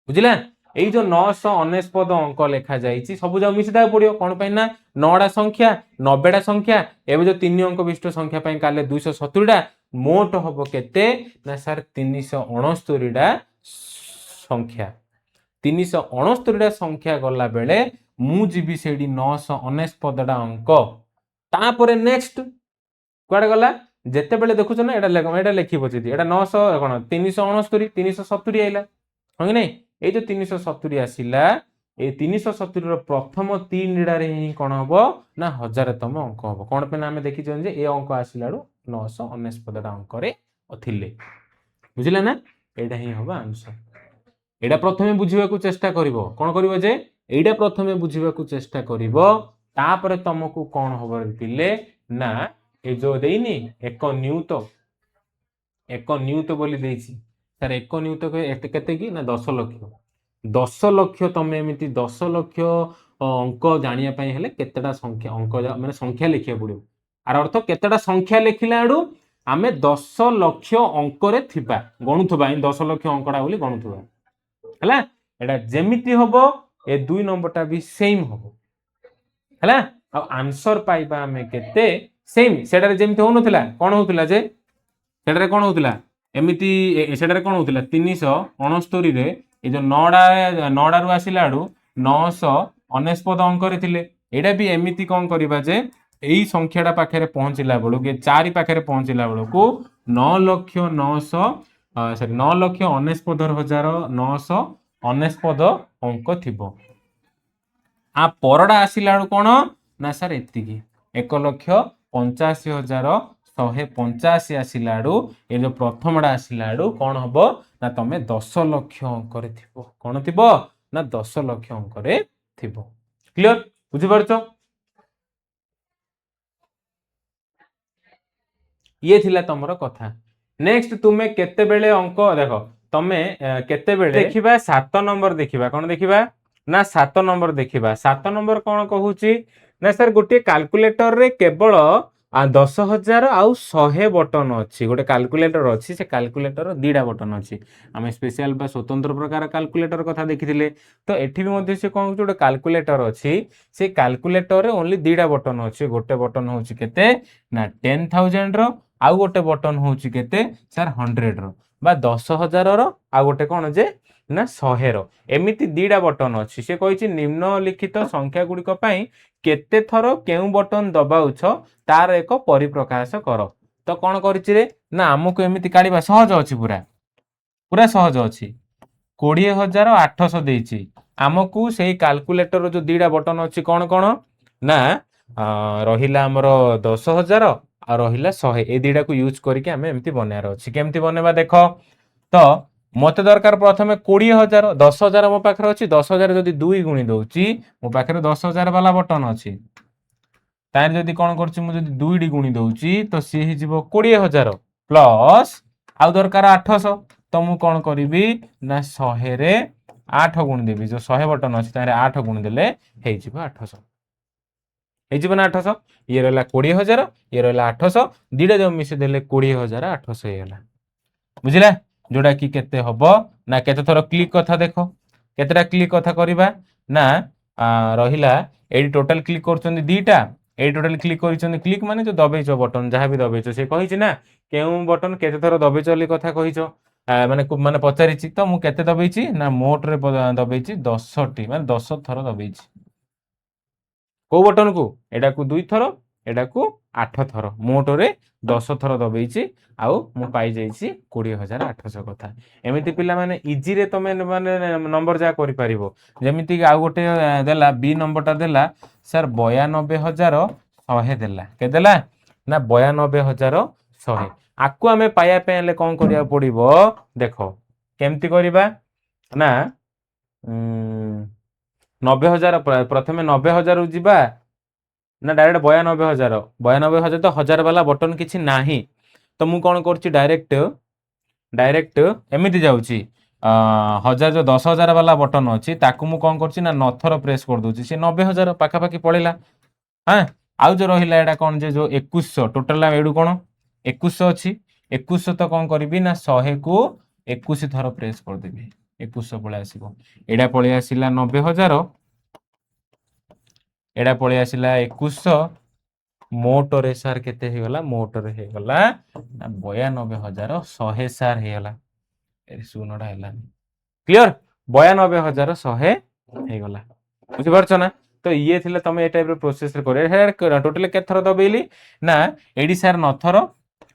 [SPEAKER 1] ବୁଝିଲା? ଏଇ ଯୋଉ 999 ଅଙ୍କ ଲେଖା ଯାଇଛି, ସବୁ ଯାକ ମିଶିଦେବାକୁ ପଡିବ। କ'ଣ ପାଇଁ ନା ନଅଟା ସଂଖ୍ୟା, 90ଟା ସଂଖ୍ୟା, ଏବେ ଯୋଉ ତିନି ଅଙ୍କ ବିଶିଷ୍ଟ ସଂଖ୍ୟା ପାଇଁ କାଲେ 270ଟା, ମୋଟ ହବ କେତେ ନା ସାର୍, 369ଟା ସଂଖ୍ୟା। 369ଟା ସଂଖ୍ୟା ଗଲା ବେଳେ ମୁଁ ଯିବି ସେଇଠି 999ଟା ଅଙ୍କ। ତାପରେ ନେକ୍ସଟ କୁଆଡେ ଗଲା? ଯେତେବେଳେ ଦେଖୁଛ ନା, ଏଇଟା ଏଇଟା ଲେଖିବ ଯଦି ଏଇଟା 900 କ'ଣ 369, 370 ଆଇଲା, ହଁ କି ନାଇଁ? ଏଇ ଯୋଉ 370 ଆସିଲା, ଏଇ 370ର ପ୍ରଥମ ତିନିଟାରେ ହିଁ କ'ଣ ହବ ନା ହଜାରତମ ଅଙ୍କ ହବ। କ'ଣ ପାଇଁ ନା ଆମେ ଦେଖିଛନ୍ତି ଯେ ଏ ଅଙ୍କ ଆସିଲା ବେଳୁ 999ଟା ଅଙ୍କରେ ଥିଲେ। ବୁଝିଲେ ନା? ଏଇଟା ହିଁ ହବ ଆନ୍ସର। ଏଇଟା ପ୍ରଥମେ ବୁଝିବାକୁ ଚେଷ୍ଟା କରିବ। କ'ଣ କରିବ ଯେ ଏଇଟା ପ୍ରଥମେ ବୁଝିବାକୁ ଚେଷ୍ଟା କରିବ। ତାପରେ ତମକୁ କ'ଣ ହବ ପିଲେ ନା, ଏ ଯୋଉ ଦେଇନି ଏକ ନିୟୁତ, ଏକ ନିୟୁତ ବୋଲି ଦେଇଛି ସାର୍। ଏକ ନିୟୁତ କେତେ କି ନା 10 ଲକ୍ଷ। 10 ଲକ୍ଷ, ତମେ ଏମିତି 10 ଲକ୍ଷ ଅଙ୍କ ଜାଣିବା ପାଇଁ ହେଲେ କେତେଟା ସଂଖ୍ୟା ଅଙ୍କ ମାନେ ସଂଖ୍ୟା ଲେଖିବାକୁ ପଡିବ। ଆର ଅର୍ଥ କେତେଟା ସଂଖ୍ୟା ଲେଖିଲା ଆଡୁ ଆମେ 10 ଲକ୍ଷ ଅଙ୍କରେ ଥିବା, ଗଣୁଥିବା, ଏଇ 10 ଲକ୍ଷ ଅଙ୍କଟା ବୋଲି ଗଣୁଥିବା। ହେଲା? ଏଇଟା ଯେମିତି ହବ, ଏ 2 ନମ୍ବରଟା ବି ସେମ୍ ହବ। ହେଲା? ଆଉ ଆନ୍ସର ପାଇବା ଆମେ କେତେ? ସେମ୍ ସେଟାରେ ଯେମିତି ହଉନଥିଲା, କ'ଣ ହଉଥିଲା ଯେ ସେଟାରେ କ'ଣ ହଉଥିଲା ଏମିତି, ସେଟାରେ କ'ଣ ହଉଥିଲା? 369ରେ ଏ ଯୋଉ ନଅଟା, ନଅଟାରୁ ଆସିଲା ଆଡୁ 999 ଅଙ୍କରେ ଥିଲେ। ଏଇଟା ବି ଏମିତି କ'ଣ କରିବା ଯେ ଏଇ ସଂଖ୍ୟାଟା ପାଖରେ ପହଞ୍ଚିଲା ବେଳକୁ, ଏ ଚାରି ପାଖରେ ପହଞ୍ଚିଲା ବେଳକୁ 9 ଲକ୍ଷ 900, ସରି, 9,99,999 ଅଙ୍କ ଥିବ। ଆ ପରଟା ଆସିଲା ବେଳକୁ କ'ଣ ନା ସାର୍, ଏତିକି 1,85,185 ଆସିଲା ବେଳୁ, ଏ ଯୋଉ ପ୍ରଥମଟା ଆସିଲା ବେଳୁ କ'ଣ ହବ ନା ତମେ 10 ଲକ୍ଷ ଅଙ୍କରେ ଥିବ। କ'ଣ ଥିବ ନା 10 ଲକ୍ଷ ଅଙ୍କରେ ଥିବ। କ୍ଲିଅର? ବୁଝିପାରୁଛ? ଇଏ ଥିଲା ତମର କଥା। ନେକ୍ସଟ ତୁମେ କେତେବେଳେ ଅଙ୍କ ଦେଖ, ତମେ କେତେବେଳେ ଦେଖିବା? 7 ନମ୍ବର ଦେଖିବା। କ'ଣ ଦେଖିବା ନା 7 ନମ୍ବର ଦେଖିବା। 7 ନମ୍ବର କ'ଣ କହୁଛି ନା ସାର୍, ଗୋଟିଏ କାଲକୁଲେଟରରେ କେବଳ 10,000 ଆଉ 100 ବଟନ ଅଛି। ଗୋଟେ କାଲକୁଲେଟର ଅଛି, ସେ କାଲକୁଲେଟର ଦିଟା ବଟନ ଅଛି। ଆମେ ସ୍ପେଶିଆଲ ବା ସ୍ୱତନ୍ତ୍ର ପ୍ରକାର କାଲକୁଲେଟର କଥା ଦେଖିଥିଲେ। ତ ଏଠି ବି ମଧ୍ୟ ସେ କ'ଣ କହୁଛି? ଗୋଟେ କାଲକୁଲେଟର ଅଛି, ସେ କାଲକୁଲେଟରରେ ଓନ୍ଲି ଦିଟା ବଟନ ଅଛି। ଗୋଟେ ବଟନ ହଉଛି କେତେ ନା 10,000ର, ଆଉ ଗୋଟେ ବଟନ ହଉଛି କେତେ ସାର୍, 100ର ବା 10,000ର, ଆଉ ଗୋଟେ କ'ଣ ଯେ ନା 100ର। ଏମିତି ଦିଟା ବଟନ ଅଛି। ସେ କହିଛି, ନିମ୍ନଲିଖିତ ସଂଖ୍ୟା ଗୁଡ଼ିକ ପାଇଁ କେତେ ଥର କେଉଁ ବଟନ ଦବାଉଛ ତାର ଏକ ପରିପ୍ରକାଶ କର। ତ କ'ଣ କରିଛି ରେ ନା, ଆମକୁ ଏମିତି କାଢିବା ସହଜ ଅଛି, ପୁରା ପୁରା ସହଜ ଅଛି। 20,800 ଦେଇଛି। ଆମକୁ ସେଇ କାଲକୁଲେଟର ଯୋଉ ଦିଟା ବଟନ ଅଛି, କ'ଣ କ'ଣ ନା ରହିଲା ଆମର 10,000 ଆଉ ରହିଲା 100, ଏ ଦିଟାକୁ ୟୁଜ୍ କରିକି ଆମେ ଏମିତି ବନେଇବାର ଅଛି। କେମିତି ବନେଇବା ଦେଖ। ତ ମତେ ଦରକାର ପ୍ରଥମେ 20,000। 10,000 ମୋ ପାଖରେ ଅଛି। 10,000 ଯଦି ଦୁଇ ଗୁଣି ଦଉଛି, ମୋ ପାଖରେ 10,000 ବାଲା ବଟନ ଅଛି, ତାହେଲେ ଯଦି କ'ଣ କରୁଛି, ମୁଁ ଯଦି ଦୁଇଟି ଗୁଣି ଦଉଛି ତ ସିଏ ହେଇଯିବ 20,000। ପ୍ଲସ୍ ଆଉ ଦରକାର 800। ତ ମୁଁ କ'ଣ କରିବି ନା 100ରେ ଆଠ ଗୁଣି ଦେବି। ଯୋଉ 100 ବଟନ ଅଛି, ତାହେଲେ ଆଠ ଗୁଣି ଦେଲେ ହେଇଯିବ 800। ହେଇଯିବ ନା 800? ଇଏ ରହିଲା 20,000, ଇଏ ରହିଲା 800। ଦିଟା ଯୋଉ ମିଶେଇ ଦେଲେ 20,800 ହେଇଗଲା। ବୁଝିଲା? ଯୋଉଟା କି କେତେ ହବ ନା କେତେ ଥର କ୍ଲିକ୍ କଥା ଦେଖ, କେତେଟା କ୍ଲିକ୍ କଥା କରିବା ନା ରହିଲା ଏଇଠି ଟୋଟାଲ କ୍ଲିକ୍ କରୁଛନ୍ତି ଦିଟା, ଏଇଠି ଟୋଟାଲ କ୍ଲିକ୍ କରିଛନ୍ତି। କ୍ଲିକ୍ ମାନେ ଯୋଉ ଦବେଇଛ ବଟନ, ଯାହା ବି ଦବେଇଛ। ସେ କହିଛି ନା କେଉଁ ବଟନ କେତେ ଥର ଦବେଇଛ ବୋଲି କଥା କହିଛ, ମାନେ ପଚାରିଛି। ତ ମୁଁ କେତେ ଦବେଇଛି ନା ମୋଟରେ ଦବେଇଛି 10ଟି, ମାନେ 10 ଥର ଦବେଇଛି। କୋଉ ବଟନକୁ? ଏଟାକୁ ଦୁଇ ଥର, ଏଟାକୁ ଆଠ ଥର, ମୋଟରେ 10 ଥର ଦବେଇଛି ଆଉ ମୁଁ ପାଇଯାଇଛି 20,800 କଥା। ଏମିତି ପିଲାମାନେ ଇଜିରେ ତମେ ମାନେ ନମ୍ବର ଯାହା କରିପାରିବ। ଯେମିତିକି ଆଉ ଗୋଟେ ଦେଲା, ବି ନମ୍ବରଟା ଦେଲା ସାର୍ 92,100 ଦେଲା। କେତେ ଦେଲା ନା 92,100। ଆକୁ ଆମେ ପାଇବା ପାଇଁ ହେଲେ କ'ଣ କରିବାକୁ ପଡିବ ଦେଖ। କେମିତି କରିବା ନା 90,000, ପ୍ରଥମେ 90,000କୁ ଯିବା ନା ଡାଇରେକ୍ଟ 92,000? 92,000 ତ ହଜାର ବାଲା ବଟନ କିଛି ନାହିଁ। ତ ମୁଁ କ'ଣ କରୁଛି, ଡାଇରେକ୍ଟ ଡାଇରେକ୍ଟ ଏମିତି ଯାଉଛି। ହଜାର ଯୋଉ 10,000 ବାଲା ବଟନ ଅଛି, ତାକୁ ମୁଁ କ'ଣ କରୁଛି ନା ନଥର ପ୍ରେସ୍ କରିଦଉଛି। ସେ 90,000 ପାଖାପାଖି ପଳେଇଲା। ହଁ, ଆଉ ଯୋଉ ରହିଲା ଏଇଟା କ'ଣ ଯେ ଯୋଉ 2100, ଟୋଟାଲ ଏଇଠୁ କ'ଣ 2100 ଅଛି। 2100 ତ କ'ଣ କରିବି ନା 100କୁ 21 ଥର ପ୍ରେସ୍ କରିଦେବି, 2100 ପଳେଇ ଆସିବ। ଏଇଟା ପଳେଇ ଆସିଲା 90,000, ଏଇଟା ପଳେଇ ଆସିଲା 2100। ମୋଟରେ ସାର୍ କେତେ ହେଇଗଲା? ମୋଟରେ ହେଇଗଲା ନା 92,100 ସାର୍ ହେଇଗଲା। ଏ ଶୂନଟା ହେଲାନି। କ୍ଲିଅର? 92,100 ହେଇଗଲା। ବୁଝିପାରୁଛ ନା? ତ ଇଏ ଥିଲା, ତମେ ଏ ଟାଇପର ପ୍ରୋସେସରେ କରିବ। ଟୋଟାଲି କେତେ ଥର ଦବେଇଲି ନା ଏଇଠି ସାର୍ ନଅ ଥର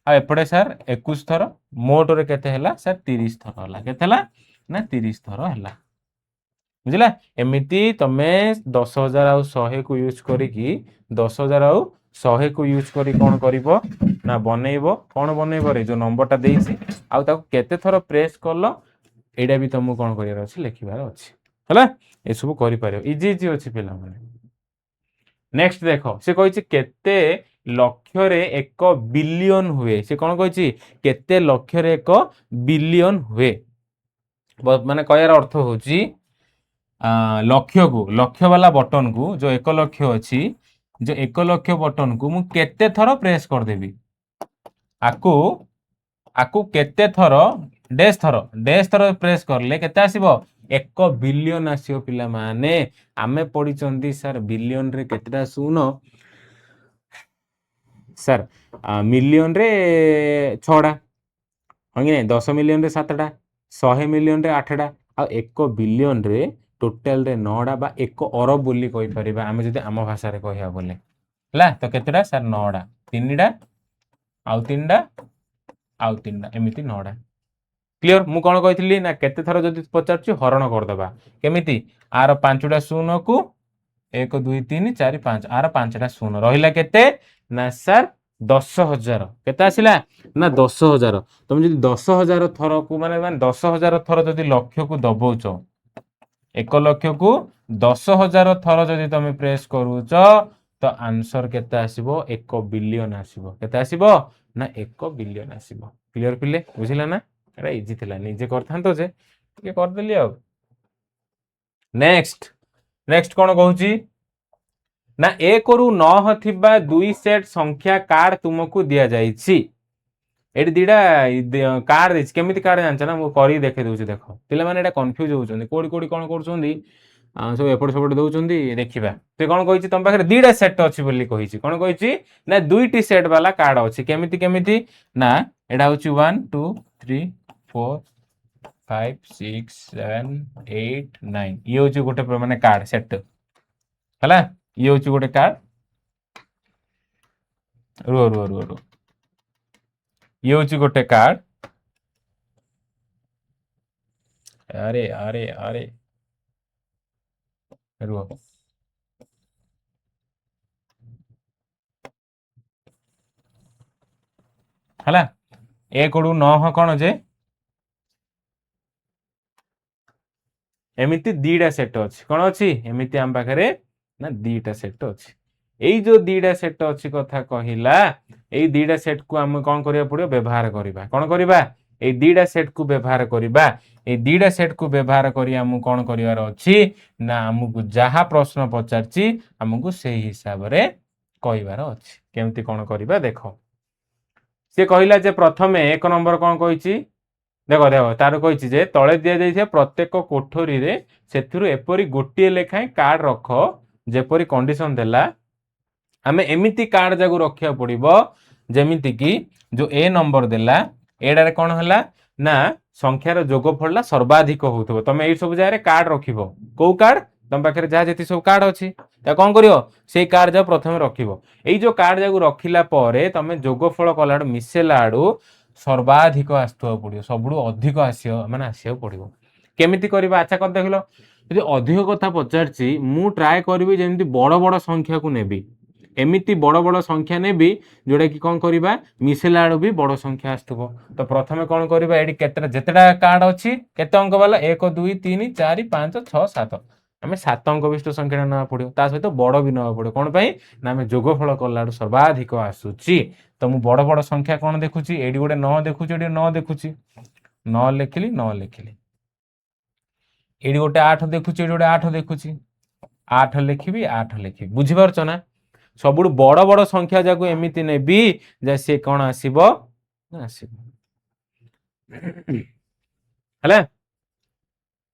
[SPEAKER 1] ଆଉ ଏପଟେ ସାର୍ 21 ଥର। ମୋଟରେ କେତେ ହେଲା ସାର୍? 30 ଥର ହେଲା। କେତେ ହେଲା ନା 30 ଥର ହେଲା। ବୁଝିଲା? ଏମିତି ତମେ 10,000 ଆଉ 100କୁ ୟୁଜ୍ କରିକି, 10,000 ଆଉ 100କୁ ୟୁଜ୍ କରି କ'ଣ କରିବ ନା ବନେଇବ। କ'ଣ ବନେଇବ ରେ? ଯୋଉ ନମ୍ବରଟା ଦେଇଛି ଆଉ ତାକୁ କେତେ ଥର ପ୍ରେସ୍ କଲ, ଏଇଟା ବି ତମକୁ କ'ଣ କରିବାର ଅଛି? ଲେଖିବାର ଅଛି। ହେଲା, ଏସବୁ କରିପାରିବ। ଇଜି ଇଜି ଅଛି ପିଲାମାନେ। ନେକ୍ସଟ ଦେଖ, ସେ କହିଛି କେତେ ଲକ୍ଷରେ ଏକ ବିଲିୟନ ହୁଏ? ସେ କ'ଣ କହିଛି? କେତେ ଲକ୍ଷରେ ଏକ ବିଲିୟନ ହୁଏ? ମାନେ କହିବାର ଅର୍ଥ ହଉଛି ଲକ୍ଷକୁ, ଲକ୍ଷ ବାଲା ବଟନକୁ, ଯୋଉ 1 ଲକ୍ଷ ଅଛି, ଯୋଉ 1 ଲକ୍ଷ ବଟନକୁ ମୁଁ କେତେ ଥର ପ୍ରେସ୍ କରିଦେବି? ଆକୁ ଆକୁ କେତେ ଥର ଡେସ୍ ଥର ଡେସ୍ ଥର ପ୍ରେସ୍ କଲେ କେତେ ଆସିବ? 1 ବିଲିୟନ ଆସିବ। ପିଲାମାନେ, ଆମେ ପଢିଛନ୍ତି ସାର୍ ବିଲିୟନରେ କେତେଟା ଶୂନ? ସାର୍ ମିଲିୟନରେ ଛଅଟା, ହଁ କି ନାଇଁ? 10 ମିଲିୟନରେ ସାତଟା, 100 ମିଲିୟନରେ ଆଠଟା ଆଉ 1 ବିଲିୟନରେ ଟୋଟାଲରେ ନଅଟା ବା 1 ଅରବ ବୋଲି କହିପାରିବା ଆମେ ଯଦି ଆମ ଭାଷାରେ କହିବା ବୋଲେ। ହେଲା, ତ କେତେଟା ସାର୍? ନଅଟା। ତିନିଟା ଆଉ ତିନିଟା ଆଉ ତିନିଟା, ଏମିତି ନଅଟା। କ୍ଲିଅର? ମୁଁ କ'ଣ କହିଥିଲି ନା କେତେ ଥର ଯଦି ପଚାରୁଛି ହରଣ କରିଦେବା। କେମିତି? ଆର ପାଞ୍ଚଟା ଶୂନକୁ ଏକ, ଦୁଇ, ତିନି, ଚାରି, ପାଞ୍ଚ, ଆର ପାଞ୍ଚଟା ଶୂନ ରହିଲା କେତେ ନା ସାର୍ 10,000। କେତେ ଆସିଲା ନା 10,000। ତମେ ଯଦି 10,000 ଥରକୁ ମାନେ ମାନେ 10,000 ଥର ଯଦି ଲକ୍ଷକୁ ଦବଉଛ, 1 ଲକ୍ଷକୁ 10,000 ଥର ଯଦି ତମେ ପ୍ରେସ୍ କରୁଛ, ତ ଆନ୍ସର କେତେ ଆସିବ? 1 ବିଲିୟନ ଆସିବ। କେତେ ଆସିବ ନା 1 ବିଲିୟନ ଆସିବ। କ୍ଲିଅର ପିଲେ? ବୁଝିଲା ନା? ଏଇଟା ଇଜି ଥିଲା, ନିଜେ କରିଥାନ୍ତ ଯେ ଟିକେ କରିଦେଲି ଆଉ। ନେକ୍ସଟ, ନେକ୍ସଟ କ'ଣ କହୁଛି ନା ଏକରୁ ନଅ ଥିବା ଦୁଇ ସେଟ୍ ସଂଖ୍ୟା କାର୍ଡ ତୁମକୁ ଦିଆଯାଇଛି। ଏଠି ଦିଟା କାର୍ଡ ଦେଇଛି। କେମିତି କାର୍ଡ ଜାଣିଛ ନା? ମୁଁ କରିକି ଦେଖେଇ ଦଉଛି ଦେଖ। ପିଲାମାନେ ଏଇଟା କନଫ୍ୟୁଜ ହଉଛନ୍ତି, କୋଉଠି କୋଉଠି କ'ଣ କରୁଛନ୍ତି, ସବୁ ଏପଟ ସେପଟ ଦଉଛନ୍ତି। ଦେଖିବା ସେ କ'ଣ କହିଛି। ତମ ପାଖରେ ଦିଟା ସେଟ୍ ଅଛି ବୋଲି କହିଛି। କ'ଣ କହିଛି ନା ଦୁଇଟି ସେଟ୍ ବାଲା କାର୍ଡ ଅଛି। କେମିତି କେମିତି ନା ଏଇଟା ହଉଛି 1, 2, 3, 4, 5, 6, 7, 8, 9। ଇଏ ହଉଛି ଗୋଟେ ମାନେ କାର୍ଡ ସେଟ୍। ହେଲା, ଇଏ ହଉଛି ଗୋଟେ କାର୍ଡ। ରୁହ ରୁହ ରୁହ ରୁହ, ଇଏ ହଉଛି ଗୋଟେ କାର୍ଡ। ଆରେ ଆରେ ଆରେ। ରୁହ। ହେଲା, 1ରୁ 9 କ'ଣ ଯେ ଏମିତି 2ଟା ସେଟ୍ ଅଛି। କ'ଣ ଅଛି ଏମିତି ଆମ ପାଖରେ ନା 2ଟା ସେଟ୍ ଅଛି। ଏଇ ଯୋଉ 2ଟା ସେଟ୍ ଅଛି କଥା କହିଲା, ଏଇ 2ଟା ସେଟ୍କୁ ଆମେ କ'ଣ କରିବାକୁ ପଡ଼ିବ? ବ୍ୟବହାର କରିବା। କ'ଣ କରିବା? ଏଇ 2ଟା ସେଟ୍କୁ ବ୍ୟବହାର କରିବା। ଏଇ 2ଟା ସେଟ୍କୁ ବ୍ୟବହାର କରି ଆମକୁ କ'ଣ କରିବାର ଅଛି ନା ଆମକୁ ଯାହା ପ୍ରଶ୍ନ ପଚାରିଛି ଆମକୁ ସେଇ ହିସାବରେ କହିବାର ଅଛି। କେମିତି କ'ଣ କରିବା ଦେଖ। ସେ କହିଲା ଯେ ପ୍ରଥମେ 1 ନମ୍ବର କ'ଣ କହିଛି ଦେଖ ଦେଖ, ତାର କହିଛି ଯେ ତଳେ ଦିଆଯାଇଥିବା ପ୍ରତ୍ୟେକ କୋଠରୀରେ ସେଥିରୁ ଏପରି ଗୋଟିଏ ଲେଖାଏଁ କାର୍ଡ ରଖ, ଯେପରି କଣ୍ଡିସନ ଦେଲା ଆମେ ଏମିତି କାର୍ଡ ଯାକୁ ରଖିବାକୁ ପଡ଼ିବ ଯେମିତିକି ଯୋଉ ଏ ନମ୍ବର ଦେଲା ଏଟାରେ କ'ଣ ହେଲା ନା ସଂଖ୍ୟାର ଯୋଗଫଳଟା ସର୍ବାଧିକ ହଉଥିବ। ତମେ ଏଇ ସବୁ ଜାଗାରେ କାର୍ଡ ରଖିବ। କୋଉ କାର୍ଡ? ତମ ପାଖରେ ଯାହା ଯେତିକି ସବୁ କାର୍ଡ ଅଛି ତା କ'ଣ କରିବ, ସେଇ କାର୍ଡ ଯାକ ପ୍ରଥମେ ରଖିବ। ଏଇ ଯୋଉ କାର୍ଡ ଯାକୁ ରଖିଲା ପରେ ତମେ ଯୋଗଫଳ କଲା ଆଡୁ ମିଶେଇଲା ଆଡୁ ସର୍ବାଧିକ ଆସୁଥିବାକୁ ପଡ଼ିବ, ସବୁଠୁ ଅଧିକ ଆସିବ, ମାନେ ଆସିବାକୁ ପଡ଼ିବ। କେମିତି କରିବା? ଆଚ୍ଛା କରି ଦେଖିଲ, ଯଦି ଅଧିକ କଥା ପଚାରିଛି ମୁଁ ଟ୍ରାଏ କରିବି ଯେମିତି ବଡ଼ ବଡ଼ ସଂଖ୍ୟାକୁ ନେବି, ଏମିତି ବଡ଼ ବଡ଼ ସଂଖ୍ୟା ନେବି ଯୋଉଟାକି କ'ଣ କରିବା ମିଶେଇଲା ବେଳୁ ବି ବଡ଼ ସଂଖ୍ୟା ଆସୁଥିବ। ତ ପ୍ରଥମେ କ'ଣ କରିବା, ଏଠି କେତେଟା ଯେତେଟା କାର୍ଡ ଅଛି କେତେ ଅଙ୍କ ବାଲା, 1 2 3 4 5 6 7, ଆମେ 7 ଅଙ୍କ ବିଶିଷ୍ଟ ସଂଖ୍ୟାଟା ନେବାକୁ ପଡ଼ିବ, ତା ସହିତ ବଡ଼ ବି ନେବାକୁ ପଡ଼ିବ। କ'ଣ ପାଇଁ ନା ଆମେ ଯୋଗଫଳ କଲାଠୁ ସର୍ବାଧିକ ଆସୁଛି। ତ ମୁଁ ବଡ଼ ବଡ଼ ସଂଖ୍ୟା କ'ଣ ଦେଖୁଛି, ଏଇଠି ଗୋଟେ 9 ଦେଖୁଛି, ଏଠି 9 ଦେଖୁଛି, 9 ଲେଖିଲି 9 ଲେଖିଲି, ଏଇଠି ଗୋଟେ 8 ଦେଖୁଛି, ଏଇଠି ଗୋଟେ 8 ଦେଖୁଛି, 8 ଲେଖିବି 8 ଲେଖିବି। ବୁଝିପାରୁଛ ନା? ସବୁଠୁ ବଡ଼ ବଡ଼ ସଂଖ୍ୟା ଯାକୁ ଏମିତି ନେବି ଯେ ସିଏ କ'ଣ ଆସିବ ନା ଆସିବ। ହେଲା,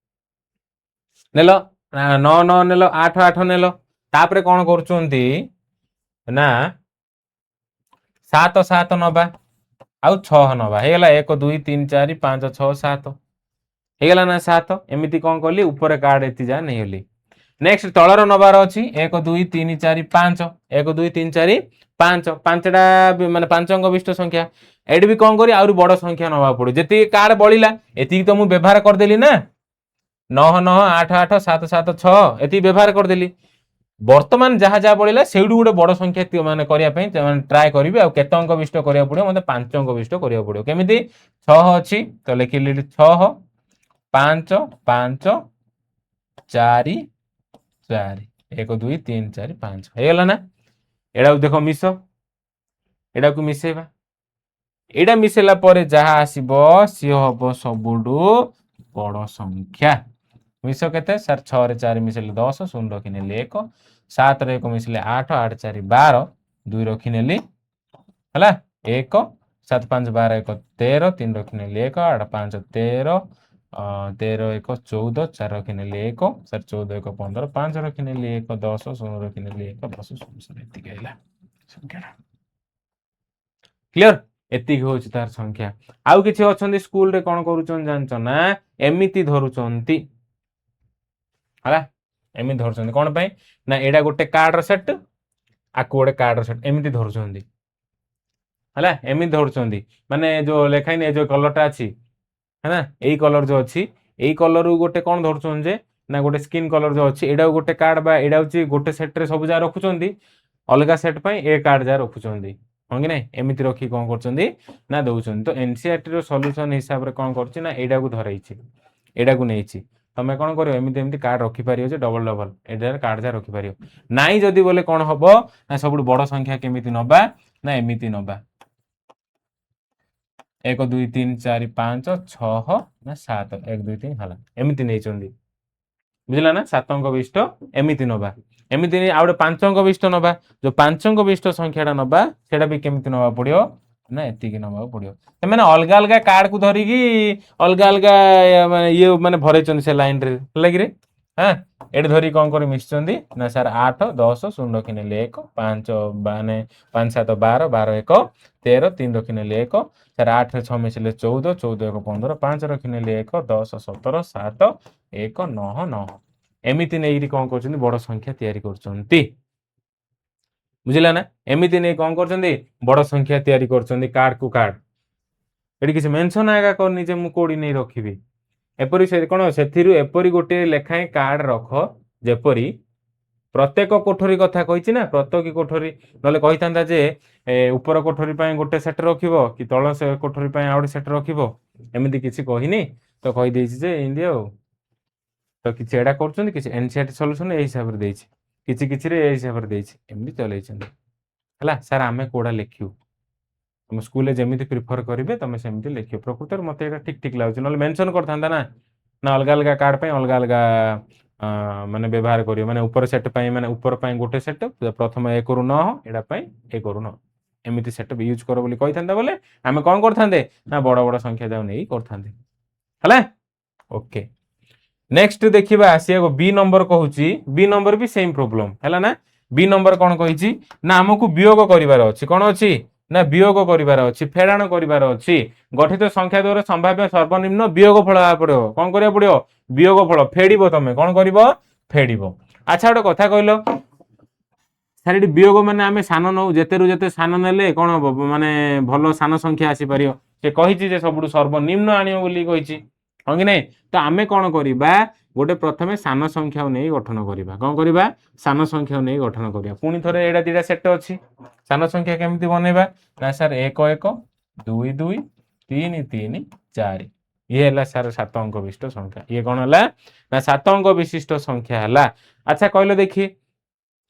[SPEAKER 1] ନେଲ 9 9 ନେଲ 8 8 ନେଲ। ତାପରେ କ'ଣ କରୁଛନ୍ତି ନା 7 7 ନବା ଆଉ 6 ନବା, ହେଇଗଲା 1 2 3 4 5 6 7 ହେଇଗଲା ନା 7। ଏମିତି କ'ଣ କଲି ଉପରେ କାର୍ଡ ଏତି ଯା ନେଇଗଲି। ନେକ୍ସଟ ତଳର ନବାର ଅଛି 1 2 3 4 5, 1 2 3 4 5, 5ଟା ମାନେ 5 ଅଙ୍କ ବିଶିଷ୍ଟ ସଂଖ୍ୟା। ଏଠି ବି କ'ଣ କରି ଆହୁରି ବଡ଼ ସଂଖ୍ୟା ନବାକୁ ପଡ଼ିବ। ଯେତିକି କାର୍ଡ ବଳିଲା ଏତିକି ତ ମୁଁ ବ୍ୟବହାର କରିଦେଲି ନା, 9 9 8 8 7 7 6 ଏତିକି ବ୍ୟବହାର କରିଦେଲି। ବର୍ତ୍ତମାନ ଯାହା ଯାହା ବଳିଲା ସେଇଠୁ ଗୋଟେ ବଡ଼ ସଂଖ୍ୟା ମାନେ କରିବା ପାଇଁ ମାନେ ଟ୍ରାଏ କରିବି। ଆଉ କେତେ ଅଙ୍କ ବିଶିଷ୍ଟ କରିବାକୁ ପଡ଼ିବ? ମୋତେ 5 ଅଙ୍କ ବିଶିଷ୍ଟ କରିବାକୁ ପଡ଼ିବ। କେମିତି? 6 ଅଛି ତ ଲେଖିଲି 6 5 5 4 4 1 2 3 4 5 ହେଇଗଲା ନା? ଏଟାକୁ ଦେଖ ମିଶ, ଏଟାକୁ ମିଶେଇବା। ଏଇଟା ମିଶେଇଲା ପରେ ଯାହା ଆସିବ ସିଏ ହବ ସବୁଠୁ ବଡ଼ ସଂଖ୍ୟା। ମିଶ କେତେ ସାର୍? 6ରେ 4 ମିଶେଇଲେ 10, 0 ରଖିନେଲି 1, 7ରେ 1 ମିଶିଲେ 8, 8 4 12, 2 ରଖିନେଲି ହେଲା 1, 7 5 12 1 13, 3 ରଖିନେଲି 1, 8 5 13, 13 1 14, 4 ରଖିନେଲି 1, ସାର୍ 14 1 15, 5 ରଖିନେଲି 1 10, 0 ରଖିନେଲି 1 10 0 0, ଏତିକି ହେଲା ସଂଖ୍ୟାଟା। କ୍ଲିୟର? ଏତିକି ହଉଛି ତାର ସଂଖ୍ୟା। ଆଉ କିଛି ଅଛନ୍ତି ସ୍କୁଲରେ କ'ଣ କରୁଛନ୍ତି ଜାଣିଛ ନା, ଏମିତି ଧରୁଛନ୍ତି ହେଲା, ଏମିତି ଧରୁଛନ୍ତି। କ'ଣ ପାଇଁ ନା ଏଇଟା ଗୋଟେ କାର୍ଡର ସେଟ୍, ଆକୁ ଗୋଟେ କାର୍ଡର ସେଟ୍, ଏମିତି ଧରୁଛନ୍ତି ହେଲା, ଏମିତି ଧରୁଛନ୍ତି। ମାନେ ଯୋଉ ଲେଖା ହେଇନି ଏ ଯୋଉ କଲରଟା ଅଛି ହେଲା, ଏଇ କଲର ଯୋଉ ଅଛି ଏଇ କଲରରୁ ଗୋଟେ କ'ଣ ଧରୁଛନ୍ତି ଯେ ନା ଗୋଟେ ସ୍କିନ୍ କଲର ଯୋଉ ଅଛି ଏଇଟାକୁ ଗୋଟେ କାର୍ଡ ବା ଏଇଟା ହଉଛି ଗୋଟେ ସେଟ୍ରେ ସବୁ ଯାହା ରଖୁଛନ୍ତି, ଅଲଗା ସେଟ୍ ପାଇଁ ଏ କାର୍ଡ ଯାହା ରଖୁଛନ୍ତି, ହଁ କି ନାଇଁ? ଏମିତି ରଖିକି କ'ଣ କରୁଛନ୍ତି ନା ଦଉଛନ୍ତି। ତ ଏନସିଆରଟି ର ସଲ୍ୟୁସନ ହିସାବରେ କ'ଣ କରୁଛି ନା ଏଇଟାକୁ ଧରେଇଛି, ଏଇଟାକୁ ନେଇଛି। ତମେ କ'ଣ କରିବ, ଏମିତି ଏମିତି କାର୍ଡ ରଖିପାରିବ ଯେ ଡବଲ ଡବଲ ଏଇଟାରେ କାର୍ଡ ଯାହା ରଖିପାରିବ। ନାଇଁ ଯଦି ବୋଲେ କ'ଣ ହବ ନା ସବୁଠୁ ବଡ଼ ସଂଖ୍ୟା କେମିତି ନବା ନା ଏମିତି ନବା, 1 2 3 4 5 6 ନା 7, 1 2 3 ହେଲା, ଏମିତି ନେଇଛନ୍ତି। ବୁଝିଲା ନା? 7 ଅଙ୍କ ବିଶିଷ୍ଟ ଏମିତି ନବା, ଏମିତି ନେଇ ଆଉ ଗୋଟେ 5 ଅଙ୍କ ବିଶିଷ୍ଟ ନବା। ଯୋଉ 5 ଅଙ୍କ ବିଶିଷ୍ଟ ସଂଖ୍ୟାଟା ନବା ସେଇଟା ବି କେମିତି ନବାକୁ ପଡ଼ିବ ନା ଏତିକି ନବାକୁ ପଡ଼ିବ। ସେମାନେ ଅଲଗା ଅଲଗା କାର୍ଡକୁ ଧରିକି ଅଲଗା ଅଲଗା ମାନେ ଇଏ ମାନେ ଭରେଇଛନ୍ତି ସେ ଲାଇନରେ, ହେଲା କିରେ? ହଁ, ଏଠି ଧରିକି କ'ଣ କରି ମିଶିଛନ୍ତି ନା ସାର୍ 8 10 0 ରଖିନେଲି 1, 5 ମାନେ 5 7 12, 12 1 13, 3 ରଖିନେଲି 1, ସାର୍ 8ରେ 6 ମିଶିଲେ 14, 14 1 15, 5 ରଖିନେଲି 1, 10 17 7 1 9 9, ଏମିତି ନେଇକିରି କ'ଣ କରୁଛନ୍ତି ବଡ଼ ସଂଖ୍ୟା ତିଆରି କରୁଛନ୍ତି। ବୁଝିଲା ନା? ଏମିତି ନେଇ କ'ଣ କରୁଛନ୍ତି ବଡ଼ ସଂଖ୍ୟା ତିଆରି କରୁଛନ୍ତି କାର୍ଡକୁ କାର୍ଡ। ଏଠି କିଛି ମେନସନ ଆଗା କରିନି ଯେ ମୁଁ କୋଉଠି ନେଇ ରଖିବି। ଏପରି ସେ କ'ଣ ସେଥିରୁ ଏପରି ଗୋଟିଏ ଲେଖାଏଁ କାର୍ଡ ରଖ ଯେପରି ପ୍ରତ୍ୟେକ କୋଠରୀ କଥା କହିଛି ନା, ପ୍ରତ୍ୟେକ କୋଠରୀ। ନହେଲେ କହିଥାନ୍ତା ଯେ ଉପର କୋଠରୀ ପାଇଁ ଗୋଟେ ସେଟ୍ ରଖିବ କି ତଳ କୋଠରୀ ପାଇଁ ଆଉ ଗୋଟେ ସେଟ୍ ରଖିବ, ଏମିତି କିଛି କହିନି ତ, କହିଦେଇଛି ଯେ ଏମିତି ଆଉ। ତ କିଛି ଏଇଟା କରୁଛନ୍ତି, କିଛି ଏନସିଆରଟି ସଲ୍ୟୁସନ ଏଇ ହିସାବରେ ଦେଇଛି, କିଛି କିଛିରେ ଏଇ ହିସାବରେ ଦେଇଛି, ଏମିତି ଚଲେଇଛନ୍ତି। ହେଲା ସାର୍, ଆମେ କୋଉଟା ଲେଖିବୁ? ତମ ସ୍କୁଲରେ ଯେମିତି ପ୍ରିଫର କରିବେ ତମେ ସେମିତି ଲେଖିବ। ପ୍ରକୃତରେ ମତେ ଏଇଟା ଠିକ ଠିକ ଲାଗୁଛି। ନହେଲେ ମେନସନ କରିଥାନ୍ତା ନା, ନା ଅଲଗା ଅଲଗା କାର୍ଡ ପାଇଁ ଅଲଗା ଅଲଗା ମାନେ ବ୍ୟବହାର କରିବ, ମାନେ ଉପର ସେଟ୍ ପାଇଁ, ମାନେ ଉପର ପାଇଁ ଗୋଟେ ସେଟ୍, ପ୍ରଥମ 1ରୁ 9, ଏଇଟା ପାଇଁ 1ରୁ 9, ଏମିତି ସେଟଅପ୍ ୟୁଜ୍ କର ବୋଲି କହିଥାନ୍ତା ବୋଲେ ଆମେ କ'ଣ କରିଥାନ୍ତେ ନା ବଡ଼ ବଡ଼ ସଂଖ୍ୟା ଯାକ ନେଇ କରିଥାନ୍ତେ। ହେଲା, ଓକେ, ନେକ୍ସଟ ଦେଖିବା। ଆସିବାକୁ ବି ନମ୍ବର କହୁଛି, ବି ନମ୍ବର ବି ସେମ୍ ପ୍ରୋବ୍ଲେମ ହେଲା ନା। ବି ନମ୍ବର କ'ଣ କହିଛି ନା ଆମକୁ ବିୟୋଗ କରିବାର ଅଛି। କ'ଣ ଅଛି ନା ବିୟୋଗ କରିବାର ଅଛି, ଫେଡ଼ାଣ କରିବାର ଅଛି। ଗଠିତ ସଂଖ୍ୟା ଦ୍ୱାରା ସମ୍ଭାବ୍ୟ ସର୍ବନିମ୍ନ ବିୟୋଗ ଫଳ ହେବାକୁ ପଡିବ। କ'ଣ କରିବାକୁ ପଡିବ? ବିୟୋଗ ଫଳ ଫେଡ଼ିବ। ତମେ କ'ଣ କରିବ? ଫେଡ଼ିବ। ଆଚ୍ଛା, ଗୋଟେ କଥା କହିଲ ସାର୍, ଏଠି ବିୟୋଗ ମାନେ ଆମେ ସାନ ନଉ, ଯେତେରୁ ଯେତେ ସାନ ନେଲେ କ'ଣ ହବ? ମାନେ ଭଲ ସାନ ସଂଖ୍ୟା ଆସିପାରିବ। ସେ କହିଛି ଯେ ସବୁଠୁ ସର୍ବନିମ୍ନ ଆଣିବ ବୋଲି କହିଛି, ହଁ କି ନାଇଁ? ତ ଆମେ କ'ଣ କରିବା? ଗୋଟେ ପ୍ରଥମେ ସାନ ସଂଖ୍ୟାକୁ ନେଇ ଗଠନ କରିବା। କ'ଣ କରିବା? ସାନ ସଂଖ୍ୟାକୁ ନେଇ ଗଠନ କରିବା। ପୁଣି ଥରେ ଏଇଟା ଦିଟା ସେଟ୍ ଅଛି। ସାନ ସଂଖ୍ୟା କେମିତି ବନେଇବା ନା ସାର୍, 1 1, 2 2, 3 3, 4। ଇଏ ହେଲା ସାର୍ 7 ଅଙ୍କ ବିଶିଷ୍ଟ ସଂଖ୍ୟା। ଇଏ କ'ଣ ହେଲା ନା 7 ଅଙ୍କ ବିଶିଷ୍ଟ ସଂଖ୍ୟା ହେଲା। ଆଚ୍ଛା, କହିଲ ଦେଖି,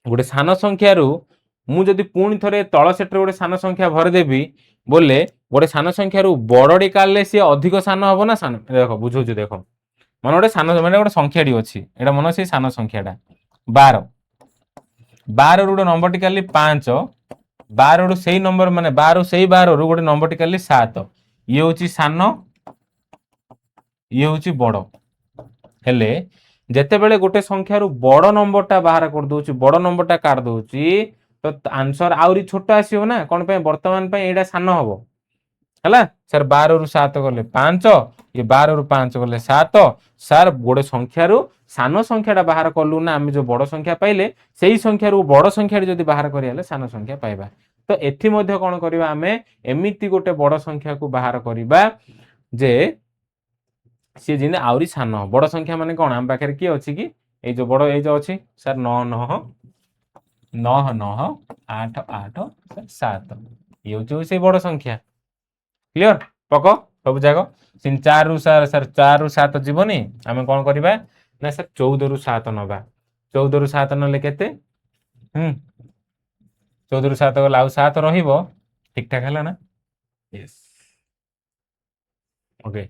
[SPEAKER 1] ଗୋଟେ ସାନ ସଂଖ୍ୟାରୁ ମୁଁ ଯଦି ପୁଣି ଥରେ ତଳ ସେଟ୍ରେ ଗୋଟେ ସାନ ସଂଖ୍ୟା ଭରିଦେବି ବୋଲେ, ଗୋଟେ ସାନ ସଂଖ୍ୟାରୁ ବଡ଼ଟି କାଢ଼ିଲେ ସିଏ ଅଧିକ ସାନ ହବ ନା ସାନ? ଦେଖ, ବୁଝଉଛି ଦେଖ। ମନେ ଗୋଟେ ସାନ, ମାନେ ଗୋଟେ ସଂଖ୍ୟାଟି ଅଛି ଏଇଟା, ମନେ ସେଇ ସାନ ସଂଖ୍ୟାଟା 12। 12ରୁ ଗୋଟେ ନମ୍ବରଟି କାଢ଼ିଲି 5। 12ରୁ ସେଇ ନମ୍ବର, ମାନେ 12, ସେଇ 12ରୁ ଗୋଟେ ନମ୍ବରଟି କାଢ଼ିଲି 7। ଇଏ ହଉଛି ସାନ, ଇଏ ହଉଛି ବଡ଼। ହେଲେ ଯେତେବେଳେ ଗୋଟେ ସଂଖ୍ୟାରୁ ବଡ଼ ନମ୍ବରଟା ବାହାର କରିଦଉଛି, ବଡ଼ ନମ୍ବରଟା କାଢି ଦଉଛି, ତ ଆନ୍ସର ଆହୁରି ଛୋଟ ଆସିବ ନା? କ'ଣ ପାଇଁ? ବର୍ତ୍ତମାନ ପାଇଁ ଏଇଟା ସାନ ହବ। ହେଲା ସାର୍, 12ରୁ 7 ଗଲେ 5, ଇଏ 12ରୁ 5 ଗଲେ 7। ସାର୍, ଗୋଟେ ସଂଖ୍ୟାରୁ ସାନ ସଂଖ୍ୟାଟା ବାହାର କଲୁ ନା, ଆମେ ଯୋଉ ବଡ଼ ସଂଖ୍ୟା ପାଇଲେ, ସେଇ ସଂଖ୍ୟାରୁ ବଡ଼ ସଂଖ୍ୟାଟି ଯଦି ବାହାର କରିବା ହେଲେ ସାନ ସଂଖ୍ୟା ପାଇବା। ତ ଏଠି ମଧ୍ୟ କ'ଣ କରିବା ଆମେ? ଏମିତି ଗୋଟେ ବଡ଼ ସଂଖ୍ୟାକୁ ବାହାର କରିବା ଯେ ସିଏ ଯେମିତି ଆହୁରି ସାନ। ବଡ଼ ସଂଖ୍ୟା ମାନେ କ'ଣ? ଆମ ପାଖରେ କିଏ ଅଛି କି? ଏଇ ଯୋଉ ବଡ଼, ଏଇ ଯୋଉ ଅଛି ସାର୍, 9 9, 9 9, 8 8, 7, ଇଏ ହଉଛି ସେଇ ବଡ଼ ସଂଖ୍ୟା। କ୍ଲିଅର? ପକ ସବୁ ଯାକ ସେମିତି। 4ରୁ ସାର୍, ସାର୍ 4ରୁ 7 ଯିବନି। ଆମେ କ'ଣ କରିବା ନା ସାର୍, 14ରୁ 7 ନବା। 14ରୁ 7 ନେଲେ କେତେ? 14ରୁ 7 ଗଲେ ଆଉ 7 ରହିବ। ଠିକ ଠାକ ହେଲା ନା? Yes, okay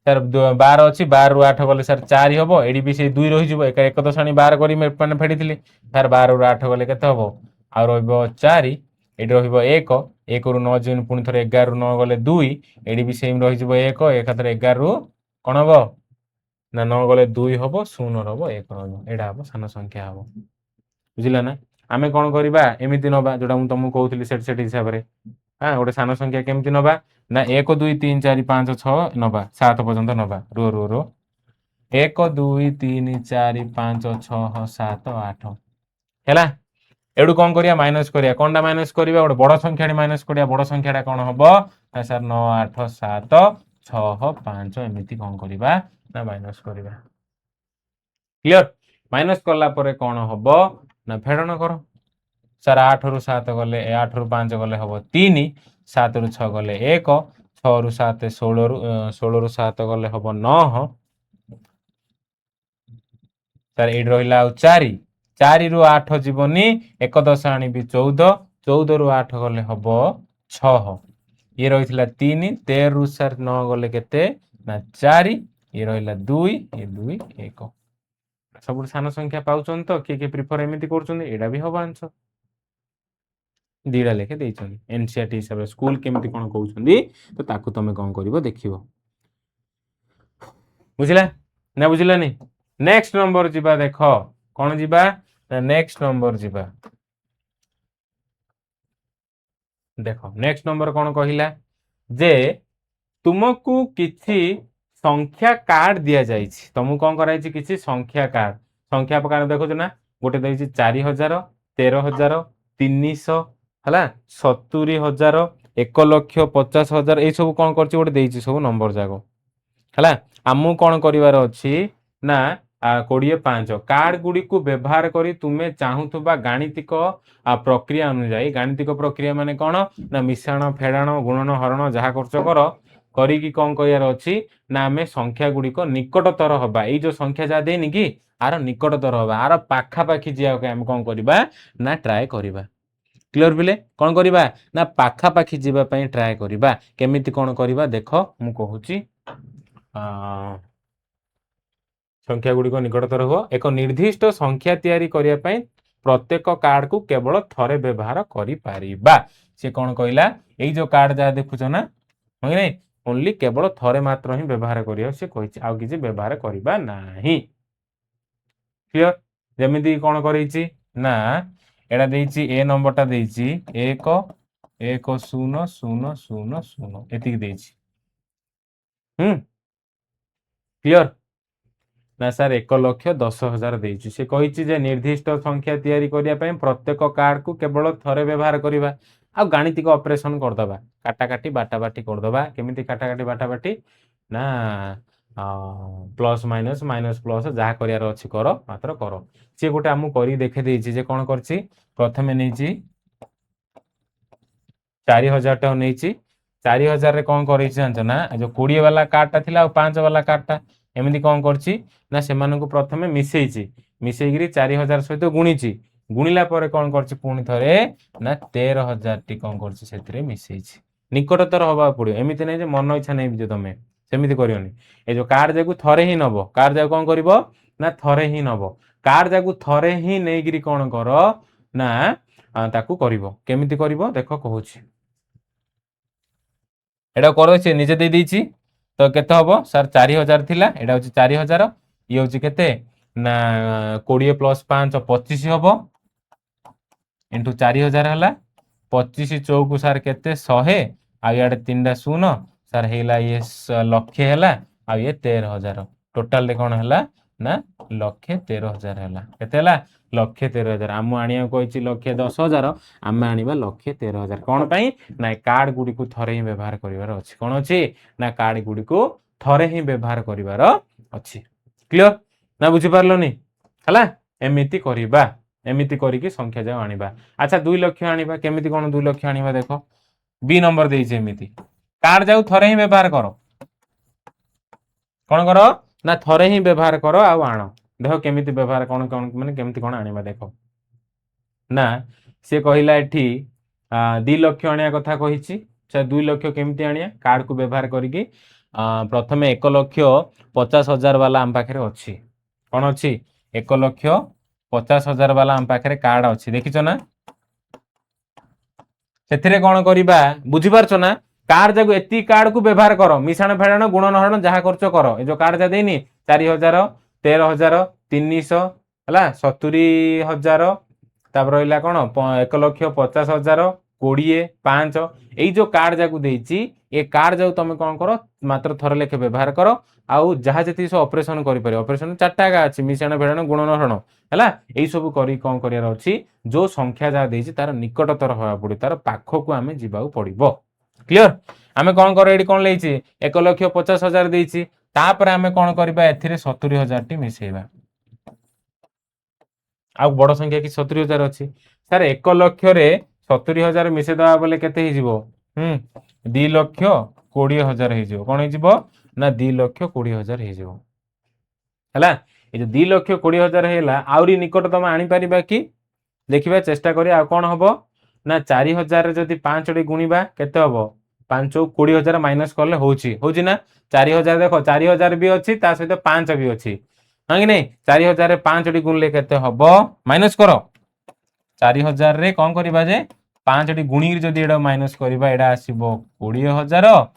[SPEAKER 1] sir. 12 ଅଛି, 12ରୁ 8 ଗଲେ ସାର୍ 4 ହବ। ଏଠି ବି ସେଇ 2 ରହିଯିବ। ଏକ ଏକ ଦଶାଣି 12 କରି ମାନେ ଫେଡ଼ିଥିଲି ସାର୍। 12ରୁ 8 ଗଲେ କେତେ ହବ? ଆଉ ରହିବ 4, ଏଠି ରହିବ 1। 1ରୁ 9 ଯିବନି। ପୁଣି ଥରେ 11ରୁ 9 ଗଲେ 2, ଏଠି ବି ସେମ୍ ରହିଯିବ 1। ଏକାଥରେ 11ରୁ କ'ଣ ହବ ନା 9 ଗଲେ 2 ହବ, 0 ରହିବ, 1 ରହିବ। ଏଇଟା ହବ ସାନ ସଂଖ୍ୟା ହବ। ବୁଝିଲା ନା? ଆମେ କ'ଣ କରିବା? ଏମିତି ନବା, ଯୋଉଟା ମୁଁ ତମକୁ କହୁଥିଲି ସେଟ୍ ସେଟ୍ ହିସାବରେ। ହଁ, ଗୋଟେ ସାନ ସଂଖ୍ୟା କେମିତି ନବା ନା 1 2 3 4 5 6 ନବା, 7 ପର୍ଯ୍ୟନ୍ତ ନବା। ରୁହ ରୁହ ରୁହ। 1 2 3 4 5 6 7 8 ହେଲା। ଏଠୁ କ'ଣ କରିବା? ମାଇନସ୍ କରିବା। କ'ଣଟା ମାଇନସ୍ କରିବା? ଗୋଟେ ବଡ଼ ସଂଖ୍ୟାଟି ମାଇନସ୍ କରିବା। ବଡ଼ ସଂଖ୍ୟାଟା କ'ଣ ହବ ନା ସାର୍, 9 8 7 6 5, ଏମିତି କ'ଣ କରିବା ନା ମାଇନସ୍ କରିବା। କ୍ଲିଅର? ମାଇନସ୍ କଲା ପରେ କ'ଣ ହବ ନା ଫେଡ଼ଣ କର ସାର୍। 8ରୁ 7 ଗଲେ, 8ରୁ 5 ଗଲେ ହବ 3, 7ରୁ 6 ଗଲେ 1, 6ରୁ 7 16ରୁ, 16ରୁ 7 ଗଲେ ହବ 9। ସାର୍, ଏଇଠି ରହିଲା ଆଉ 4। 4ରୁ 8 ଯିବନି, ଏକ ଦଶ ଆଣିବି 14। 14ରୁ 8 ଗଲେ ହବ 6। ଇଏ ରହିଥିଲା 3। 13ରୁ ସାର୍ 9 ଗଲେ କେତେ ନା 4। ଇଏ ରହିଲା 2, ଇଏ 2, 1। ସବୁଠୁ ସାନ ସଂଖ୍ୟା ପାଉଛନ୍ତି ତ? କିଏ କିଏ ପ୍ରିଫର ଏମିତି କରୁଛନ୍ତି? ଏଇଟା ବି ହବ ଆନ୍ସର। ଦିଟା ଲେଖେ ଦେଇଛନ୍ତି ଏନସିଆରଟି ହିସାବରେ। ସ୍କୁଲ କେମିତି କ'ଣ କହୁଛନ୍ତି, ତ ତାକୁ ତମେ କ'ଣ କରିବ ଦେଖିବ। ବୁଝିଲା ନା ବୁଝିଲାନି? ନେକ୍ସଟ ନମ୍ବର ଯିବା। ଦେଖ, କ'ଣ ଯିବା ନା ନେକ୍ସଟ ନମ୍ବର ଯିବା। ଦେଖ, ନେକ୍ସଟ ନମ୍ବର କ'ଣ କହିଲା ଯେ ତୁମକୁ କିଛି ସଂଖ୍ୟା କାର୍ଡ ଦିଆଯାଇଛି। ତମକୁ କ'ଣ କରାଯାଇଛି? କିଛି ସଂଖ୍ୟା କାର୍ଡ। ସଂଖ୍ୟା କାର୍ଡ ଦେଖୁଛ ନା? ଗୋଟେ ଦେଇଛି 4000, 13,300, ହେଲା, 70,000, 1,50,000। ଏଇ ସବୁ କ'ଣ କରିଛି? ଗୋଟେ ଦେଇଛି ସବୁ ନମ୍ବର ଯାକ। ହେଲା, ଆମକୁ କ'ଣ କରିବାର ଅଛି ନା 20 5 କାର୍ଡ ଗୁଡ଼ିକୁ ବ୍ୟବହାର କରି ତୁମେ ଚାହୁଁଥିବା ଗାଣିତିକ ପ୍ରକ୍ରିୟା ଅନୁଯାୟୀ। ଗାଣିତିକ ପ୍ରକ୍ରିୟା ମାନେ କ'ଣ ନା ମିଶାଣ, ଫେଡ଼ାଣ, ଗୁଣନ, ହରଣ, ଯାହା କରୁଛ କର, କରିକି କ'ଣ କରିବାର ଅଛି ନା ଆମେ ସଂଖ୍ୟା ଗୁଡ଼ିକ ନିକଟତର ହବା। ଏଇ ଯୋଉ ସଂଖ୍ୟା ଯାହା ଦେଇନି କି, ଆର ନିକଟତର ହବା, ଆର ପାଖାପାଖି ଯିବାକୁ ଆମେ କ'ଣ କରିବା ନା ଟ୍ରାଏ କରିବା। କ୍ଲିୟର ପିଲେ? କ'ଣ କରିବା ନା ପାଖାପାଖି ଯିବା ପାଇଁ ଟ୍ରାଏ କରିବା। କେମିତି କ'ଣ କରିବା ଦେଖ, ମୁଁ କହୁଛି। ସଂଖ୍ୟା ଗୁଡ଼ିକ ନିକଟତର ହୁଅ। ଏକ ନିର୍ଦ୍ଦିଷ୍ଟ ସଂଖ୍ୟା ତିଆରି କରିବା ପାଇଁ ପ୍ରତ୍ୟେକ କାର୍ଡକୁ କେବଳ ଥରେ ବ୍ୟବହାର କରିପାରିବା। ସେ କ'ଣ କହିଲା? ଏଇ ଯୋଉ କାର୍ଡ ଯାହା ଦେଖୁଛ ନା, ହଁ କି ନାଇଁ? ଓନ୍ଲି କେବଳ ଥରେ ମାତ୍ର ହିଁ ବ୍ୟବହାର କରିବା ସେ କହିଛି, ଆଉ କିଛି ବ୍ୟବହାର କରିବା ନାହିଁ। କ୍ଲିୟର? ଯେମିତି କ'ଣ କରେଇଛି ନା ଏଇଟା ଦେଇଛି, ଏ ନମ୍ବରଟା ଦେଇଛି 1 1 0 0 0 0, ଏତିକି ଦେଇଛି। କ୍ଲିୟର ନା ସାର୍? 1,10,000 ଦେଇଛି। ସେ କହିଛି ଯେ ନିର୍ଦ୍ଦିଷ୍ଟ ସଂଖ୍ୟା ତିଆରି କରିବା ପାଇଁ ପ୍ରତ୍ୟେକ କାର୍ଡକୁ କେବଳ ଥରେ ବ୍ୟବହାର କରିବା ଆଉ ଗାଣିତିକ ଅପରେସନ କରିଦେବା, କାଟାକାଟି ବାଟାବାଟି କରିଦେବା। କେମିତି କାଟାକାଟି ବାଟାବାଟି ନା ପ୍ଲସ୍ ମାଇନସ୍, ମାଇନସ୍ ପ୍ଲସ୍, ଯାହା କରିବାର ଅଛି କର, ମାତ୍ର କର। ସିଏ ଗୋଟେ ଆମକୁ କରିକି ଦେଖେଇ ଦେଇଛି ଯେ କ'ଣ କରିଛି। ପ୍ରଥମେ ନେଇଛି 4,000 ଟଙ୍କା ନେଇଛି। 4,000ରେ କ'ଣ କରିଛି ଜାଣିଛ ନା, ଯୋଉ 20 ବାଲା କାର୍ଡଟା ଥିଲା ଆଉ 5 ବାଲା କାର୍ଡଟା, ଏମିତି କ'ଣ କରିଛି ନା ସେମାନଙ୍କୁ ପ୍ରଥମେ ମିଶେଇଛି। ମିଶେଇକିରି 4,000 ସହିତ ଗୁଣିଛି। ଗୁଣିଲା ପରେ କ'ଣ କରିଛି ପୁଣି ଥରେ ନା 13,000ଟି କ'ଣ କରିଛି, ସେଥିରେ ମିଶେଇଛି। ନିକଟତର ହବାକୁ ପଡିବ। ଏମିତି ନାହିଁ ଯେ ମନ ଇଚ୍ଛା ନେଇଯିବ ତମେ, ସେମିତି କରିବନି। ଏ ଯୋଉ କାର୍ଡ ଯାକୁ ଥରେ ହିଁ ନବ। କାର୍ଡ ଯାକୁ କ'ଣ କରିବ ନା ଥରେ ହିଁ ନବ। କାର୍ଡ ଯାକୁ ଥରେ ହିଁ ନେଇକିରି କ'ଣ କର ନା ତାକୁ କରିବ। କେମିତି କରିବ ଦେଖ, କହୁଛି। ଏଇଟା କର, ସେ ନିଜେ ଦେଇ ଦେଇଛି ତ। କେତେ ହବ ସାର୍? 4,000 ଥିଲା, ଏଇଟା ହଉଛି 4,000। ଇଏ ହଉଛି କେତେ ନା 20 ପ୍ଲସ୍ 5, 25 ହବ। ଇଣ୍ଟୁ 4,000 ହେଲା। 25 ଚଉକୁ ସାର୍ କେତେ? 100। ଆଉ ଇଆଡ଼େ ତିନିଟା ଶୂନ ସାର୍ ହେଇଗଲା, ଇଏ ଲକ୍ଷେ ହେଲା ଆଉ ଇଏ 13,000। ଟୋଟାଲରେ କ'ଣ ହେଲା ନା 1,13,000 ହେଲା। କେତେ ହେଲା? 1,13,000। ଆମ ଆଣିବାକୁ କହିଛି 1,10,000, ଆମେ ଆଣିବା 1,13,000। କ'ଣ ପାଇଁ ନା ଏ କାର୍ଡ ଗୁଡ଼ିକୁ ଥରେ ହିଁ ବ୍ୟବହାର କରିବାର ଅଛି। କ'ଣ ଅଛି ନା କାର୍ଡ ଗୁଡ଼ିକୁ ଥରେ ହିଁ ବ୍ୟବହାର କରିବାର ଅଛି। କ୍ଲିୟର ନା ବୁଝିପାରିଲନି? ହେଲା, ଏମିତି କରିବା। ଏମିତି କରିକି ସଂଖ୍ୟା ଯାକ ଆଣିବା। ଆଚ୍ଛା, 2 ଲକ୍ଷ ଆଣିବା। କେମିତି କ'ଣ 2 ଲକ୍ଷ ଆଣିବା ଦେଖ। ବି ନମ୍ବର ଦେଇଛି, ଏମିତି କାର୍ଡ ଯାଉ ଥରେ ହିଁ ବ୍ୟବହାର କର। କ'ଣ କର ନା ଥରେ ହିଁ ବ୍ୟବହାର କର ଆଉ ଆଣ। ଦେଖ କେମିତି ବ୍ୟବହାର, କ'ଣ କ'ଣ ମାନେ କେମିତି କ'ଣ ଆଣିବା ଦେଖ। ନା ସିଏ କହିଲା ଏଠି 2 ଲକ୍ଷ ଆଣିବା କଥା କହିଛି। ସେ 2 ଲକ୍ଷ କେମିତି ଆଣିବା କାର୍ଡକୁ ବ୍ୟବହାର କରିକି? ପ୍ରଥମେ 1,50,000 ବାଲା ଆମ ପାଖରେ ଅଛି। କ'ଣ ଅଛି? 1,50,000 ବାଲା ଆମ ପାଖରେ କାର୍ଡ ଅଛି, ଦେଖିଛ ନା? ସେଥିରେ କ'ଣ କରିବା ବୁଝିପାରୁଛ ନା? କାର୍ଡ ଯାକୁ, ଏତିକି କାର୍ଡକୁ ବ୍ୟବହାର କର, ମିଶାଣ, ଫେଡ଼ାଣ, ଗୁଣନ, ହରଣ, ଯାହା କରୁଛ କର। ଏ ଯୋଉ କାର୍ଡ ଯାହା ଦେଇନି, 4,000, 13,000, 300 ହେଲା, 70,000, ତାପରେ ରହିଲା କ'ଣ 1,50,000, 20, 5, ଏଇ ଯୋଉ କାର୍ଡ ଯାକୁ ଦେଇଛି, ଏ କାର୍ଡ ଯାକୁ ତମେ କ'ଣ କର, ମାତ୍ର ଥରେ ଲେଖେ ବ୍ୟବହାର କର ଆଉ ଯାହା ଯେତିକି ସବୁ ଅପରେସନ କରିପାରିବ। ଅପରେସନ ଚାରିଟା ଏକା ଅଛି, ମିଶାଣ, ଫେଡ଼ାଣ, ଗୁଣନ, ହରଣ। ହେଲା, ଏଇ ସବୁ କରି କ'ଣ କରିବାର ଅଛି, ଯୋଉ ସଂଖ୍ୟା ଯାହା ଦେଇଛି ତାର ନିକଟତର ହେବାକୁ ପଡିବ, ତାର ପାଖକୁ ଆମେ ଯିବାକୁ ପଡିବ। କ୍ଲିୟର? ଆମେ କ'ଣ କର, ଏଇଠି କ'ଣ ଦେଇଛି? 1,50,000 ଦେଇଛି। ତାପରେ ଆମେ କ'ଣ କରିବା? ଏଥିରେ 70,000ଟି ମିଶେଇବା। ଆଉ ବଡ ସଂଖ୍ୟା କି 70,000 ଅଛି ସାର୍? 1 ଲକ୍ଷରେ 70,000 ମିଶେଇଦେବା ବୋଲେ କେତେ ହେଇଯିବ? 2,20,000 ହେଇଯିବ। କ'ଣ ହେଇଯିବ ନା 2,20,000 ହେଇଯିବ। ହେଲା, ଏ ଯୋଉ 2,20,000 ହେଇଗଲା, ଆହୁରି ନିକଟତମ ଆଣିପାରିବା କି ଦେଖିବା ଚେଷ୍ଟା କରିବା। ଆଉ କ'ଣ ହବ ନା 4,000ରେ ଯଦି ପାଞ୍ଚଟି ଗୁଣିବା କେତେ ହବ? 5 20,000 ମାଇନସ୍ କଲେ ହଉଛି, ହଉଛି ନା? 4,000 ଦେଖ, 4,000 ବି ଅଛି, ତା ସହିତ 5 ବି ଅଛି, ହଁ କି ନାଇଁ? 4,000ରେ ପାଞ୍ଚଟି ଗୁଣିଲେ କେତେ ହବ? ମାଇନସ୍ କର। 4,000ରେ କ'ଣ କରିବା ଯେ ପାଞ୍ଚଟି ଗୁଣିକିରି ଯଦି ଏଇଟା ମାଇନସ୍ କରିବା, ଏଇଟା ଆସିବ 20,000।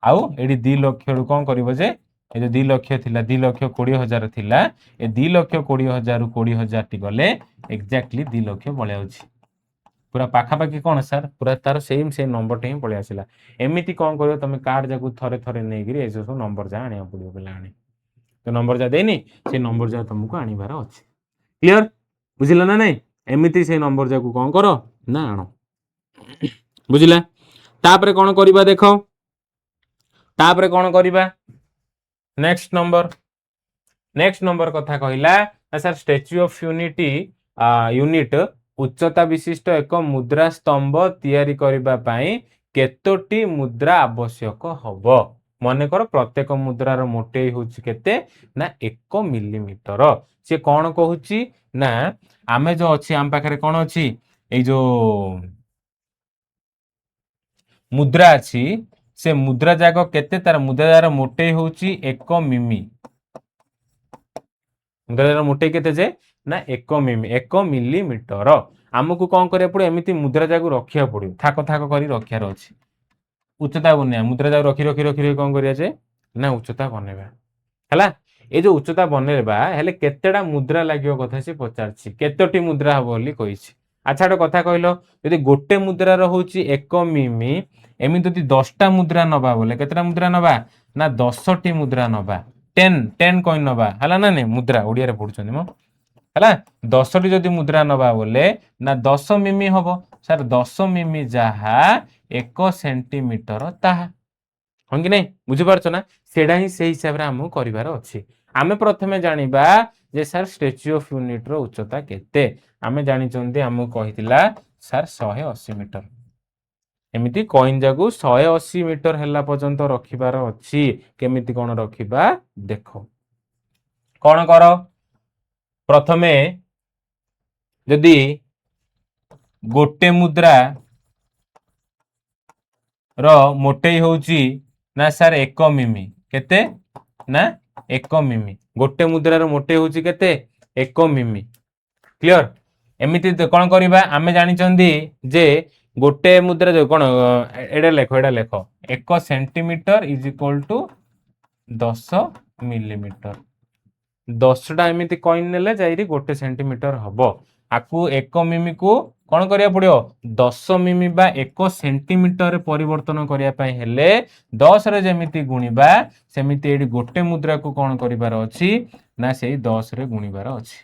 [SPEAKER 1] ଆଉ ଏଇଠି 2 ଲକ୍ଷରୁ କ'ଣ କରିବ ଯେ ଏ ଯୋଉ 2 ଲକ୍ଷ ଥିଲା, 2,20,000 ଥିଲା, ଏ 2,20,000ରୁ 20,000ଟି ଗଲେ ଏକ୍ଜାକ୍ଟଲି 2 ଲକ୍ଷ ପଳେଇ ଆଉଛି। ପୁରା ପାଖାପାଖି କ'ଣ ସାର୍, ପୁରା ତାର ସେମ୍ ସେମ୍ ନମ୍ବରଟା ହିଁ ପଳେଇ ଆସିଲା। ଏମିତି କ'ଣ କରିବ ତମେ, କାର୍ଡ ଯାକୁ ଥରେ ଥରେ ନେଇକିରି ଏସବୁ ସବୁ ନମ୍ବର ଯାହା ଆଣିବାକୁ ପଡିବ ପିଲାମାନେ। ତ ନମ୍ବର ଯାହା ଦେଇନି, ସେ ନମ୍ବର ଯାହା ତମକୁ ଆଣିବାର ଅଛି। କ୍ଲିୟର? ବୁଝିଲ ନା ନାଇଁ? ଏମିତି ସେଇ ନମ୍ବର ଯାକୁ କ'ଣ କର ନା ଆଣ। ବୁଝିଲା? ତାପରେ କ'ଣ କରିବା ଦେଖ। ତାପରେ କ'ଣ କରିବା? Next number ନେକ୍ସଟ ନମ୍ବର କଥା କହିଲା ନା sir, statue of unity unit ଉଚ୍ଚତା ବିଶିଷ୍ଟ ଏକ ମୁଦ୍ରା ସ୍ତମ୍ଭ ତିଆରି କରିବା ପାଇଁ କେତୋଟି ମୁଦ୍ରା ଆବଶ୍ୟକ ହବ? ମନେକର ପ୍ରତ୍ୟେକ ମୁଦ୍ରାର ମୋଟେଇ ହେଉଛି କେତେ ନା 1 ମିଲିମିଟର। ସେ କଣ କହୁଛି ନା ଆମେ ଯୋଉ ଅଛି, ଆମ ପାଖରେ କଣ ଅଛି? ଏଇ ଯୋଉ ମୁଦ୍ରା ଅଛି, ସେ ମୁଦ୍ରା ଯାକ କେତେ? ତାର ମୁଦ୍ରା ମୋଟେଇ ହଉଛି 1 ମିମି। ମୁଦ୍ରାର ମୋଟେଇ କେତେ ଯେ ନା 1 ମିମି, 1 ମିଲିମିଟର। ଆମକୁ କଣ କରିବାକୁ ପଡିବ? ଏମିତି ମୁଦ୍ରା ଯାକୁ ରଖିବାକୁ ପଡିବ, ଥାକ ଥାକ କରି ରଖିବାର ଅଛି, ଉଚ୍ଚତା ବନେଇବା। ମୁଦ୍ରା ଯାକୁ ରଖି ରଖି ରଖି ରଖି କଣ କରିବା ଯେ ନା ଉଚ୍ଚତା ବନେଇବା। ହେଲା, ଏ ଯୋଉ ଉଚ୍ଚତା ବନେଇବା ହେଲେ କେତେଟା ମୁଦ୍ରା ଲାଗିବ କଥା ସେ ପଚାରିଛି। କେତୋଟି ମୁଦ୍ରା ହବ ବୋଲି କହିଛି। ଆଚ୍ଛା, ଗୋଟେ କଥା କହିଲ, ଯଦି ଗୋଟେ ମୁଦ୍ରାର ହଉଛି 1 ମିମି, ଏମିତି ଯଦି 10ଟା ମୁଦ୍ରା ନବା ବୋଲେ କେତେଟା ମୁଦ୍ରା ନବା ନା 10ଟି ମୁଦ୍ରା ନବା। 10 10 କଏନ୍ ନବା, ହେଲା ନା ନାଇଁ? ମୁଦ୍ରା ଓଡିଆରେ ପଢୁଛନ୍ତି ମ। ହେଲା, 10ଟି ଯଦି ମୁଦ୍ରା ନବା ବୋଲେ ନା 10 ମିମି ହବ। ସାର୍, 10 ମିମି ଯାହା, 1 ସେଣ୍ଟିମିଟର ତାହା, ହଁ କି ନାଇଁ? ବୁଝିପାରୁଛ ନା? ସେଇଟା ହିଁ ସେଇ ହିସାବରେ ଆମକୁ କରିବାର ଅଛି। ଆମେ ପ୍ରଥମେ ଜାଣିବା ଯେ ସାର୍, ଷ୍ଟାଚ୍ୟୁ ଅଫ ୟୁନିଟ ର ଉଚ୍ଚତା କେତେ? ଆମେ ଜାଣିଛନ୍ତି, ଆମକୁ କହିଥିଲା ସାର୍ 180 ମିଟର। ଏମିତି କଏନ୍ ଯାକୁ 180 ମିଟର ହେଲା ପର୍ଯ୍ୟନ୍ତ ରଖିବାର ଅଛି। କେମିତି କଣ ରଖିବା ଦେଖ। କଣ କର, ପ୍ରଥମେ ଯଦି ଗୋଟେ ମୁଦ୍ରା ର ମୋଟେଇ ହଉଛି ନା ସାର୍ 1 ମିମି, କେତେ ନା 1 ମିମି। ଗୋଟେ ମୁଦ୍ରାର ମୋଟେଇ ହଉଛି କେତେ? 1 ମିମି। କ୍ଲିୟର? ଏମିତି କଣ କରିବା? ଆମେ ଜାଣିଛନ୍ତି ଯେ ଗୋଟେ ମୁଦ୍ରା ଯୋଉ କଣ, ଏଇଟା ଲେଖ, ଏଇଟା ଲେଖ, 1 centimetre is equal to 10 millimetre. 10ଟା ଏମିତି କଏନ୍ ନେଲେ ଯାଇକି 1 ସେଣ୍ଟିମିଟର ହବ। ଆକୁ 1 ମିମିକୁ କଣ କରିବାକୁ ପଡିବ? 10 ମିମି ବା 1 ସେଣ୍ଟିମିଟରରେ ପରିବର୍ତ୍ତନ କରିବା ପାଇଁ ହେଲେ 10ରେ ଯେମିତି ଗୁଣିବା, ସେମିତି ଏଇଠି ଗୋଟେ ମୁଦ୍ରାକୁ କଣ କରିବାର ଅଛି ନା ସେଇ 10ରେ ଗୁଣିବାର ଅଛି।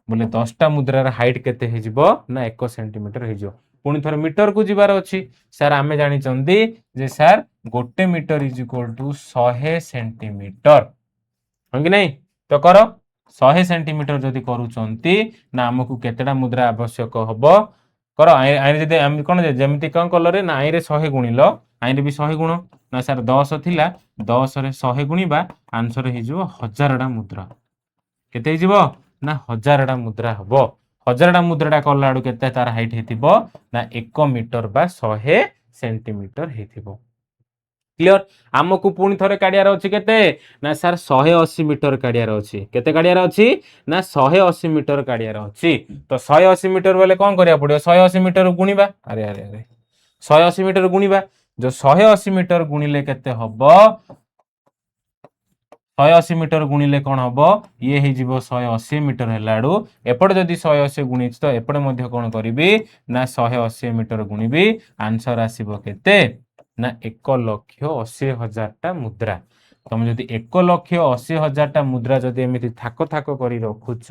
[SPEAKER 1] ବୋଲେ 10ଟା ମୁଦ୍ରାର ହାଇଟ୍ କେତେ ହେଇଯିବ ନା 1 ସେଣ୍ଟିମିଟର ହେଇଯିବ। ପୁଣି ଥରେ ମିଟରକୁ ଯିବାର ଅଛି। ସାର୍, ଆମେ ଜାଣିଛନ୍ତି ଯେ sir, 1 metre is equal to 100 centimetre, ହଁ କି ନାଇଁ? ତ କର, 100 ସେଣ୍ଟିମିଟର ଯଦି କରୁଛନ୍ତି ନା ଆମକୁ କେତେଟା ମୁଦ୍ରା ଆବଶ୍ୟକ ହବ? କର। ଆଇରେ ଯଦି ଆମେ କଣ ଯେମିତି କଣ କଲରେ ନା ଆଇରେ 100 ଗୁଣିଲ, ଆଇରେ ବି 100 ଗୁଣ ନା ସାର୍ 10 ଥିଲା, 10ରେ 100 ଗୁଣିବା, ଆନ୍ସର ହେଇଯିବ 1000ଟା ମୁଦ୍ରା। କେତେ ହେଇଯିବ ନା 1000ଟା ମୁଦ୍ରା ହବ। 1000ଟା ମୁଦ୍ରାଟା କଲା ବେଳକୁ କେତେ ତାର ହାଇଟ୍ ହେଇଥିବ ନା 1 ମିଟର ବା 100 ସେଣ୍ଟିମିଟର ହେଇଥିବ। କ୍ଲିୟର? ଆମକୁ ପୁଣି ଥରେ କାଢିବାର ଅଛି କେତେ ନା ସାର୍ 180 ମିଟର କାଢିବାର ଅଛି। କେତେ କାଢିବାର ଅଛି ନା 180 ମିଟର କାଢିବାର ଅଛି। ତ 180 ମିଟର ବୋଲେ କଣ କରିବାକୁ ପଡିବ? 180 ମିଟର ଗୁଣିବା। ଆରେ ଆରେ ଆରେ, 180 ମିଟର ଗୁଣିବା। ଯୋଉ 180 ମିଟର ଗୁଣିଲେ କେତେ ହବ? 180 ମିଟର ଗୁଣିଲେ କଣ ହବ? ଇଏ ହେଇଯିବ 180 ମିଟର ହେଲା ବେଳୁ ଏପଟେ ଯଦି 180 ଗୁଣିଛି, ତ ଏପଟେ ମଧ୍ୟ କଣ କରିବି ନା 180 ମିଟର ଗୁଣିବି। ଆନ୍ସର ଆସିବ କେତେ ନା 1,80,000ଟା ମୁଦ୍ରା। ତମେ ଯଦି 1,80,000ଟା ମୁଦ୍ରା ଯଦି ଏମିତି ଥାକ ଥାକ କରି ରଖୁଛ,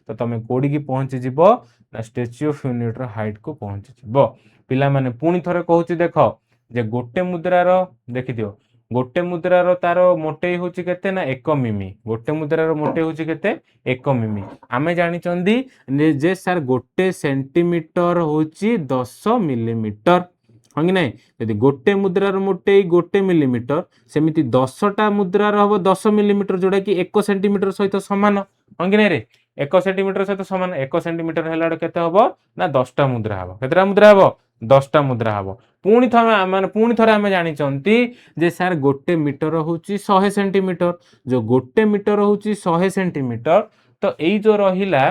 [SPEAKER 1] ତ ତମେ କୋଉଠିକି ପହଞ୍ଚିଯିବ ନା ଷ୍ଟାଚ୍ୟୁ ଅଫ ୟୁନିଟର ହାଇଟକୁ ପହଞ୍ଚିଯିବ। ପିଲାମାନେ, ପୁଣି ଥରେ କହୁଛି ଦେଖ ଯେ ଗୋଟେ ମୁଦ୍ରାର, ଦେଖିଦିଅ, ଗୋଟେ ମୁଦ୍ରାର ତାର ମୋଟେଇ ହଉଛି କେତେ ନା 1 ମିମି। ଗୋଟେ ମୁଦ୍ରାର ମୋଟେଇ ହଉଛି କେତେ? 1 ମିମି। ଆମେ ଜାଣିଛନ୍ତି ଯେ ସାର୍, 1 ସେଣ୍ଟିମିଟର ହଉଛି 10 ମିଲିମିଟର, ହଁ କି ନାଇଁ? ଯଦି ଗୋଟେ ମୁଦ୍ରାର ମୋଟେଇ 1 ମିଲିମିଟର, ସେମିତି 10ଟା ମୁଦ୍ରାର ହବ 10 ମିଲିମିଟର, ଯୋଉଟା କି 1 ସେଣ୍ଟିମିଟର ସହିତ ସମାନ, ହଁ କି ନାଇଁ ରେ? 1 ସେଣ୍ଟିମିଟର ସହିତ ସମାନ। 1 ସେଣ୍ଟିମିଟର ହେଲା ବେଳକୁ କେତେ ହବ ନା 10ଟା ମୁଦ୍ରା ହବ। କେତେଟା ମୁଦ୍ରା ହବ? 10ଟା ମୁଦ୍ରା ହବ। ପୁଣି ଥରେ ମାନେ ପୁଣି ଥରେ ଆମେ ଜାଣିଛନ୍ତି ଯେ ସାର୍, 1 ମିଟର ହଉଛି 100 ସେଣ୍ଟିମିଟର। ଯୋଉ 1 ମିଟର ହଉଛି 100 ସେଣ୍ଟିମିଟର, ତ ଏଇ ଯୋଉ ରହିଲା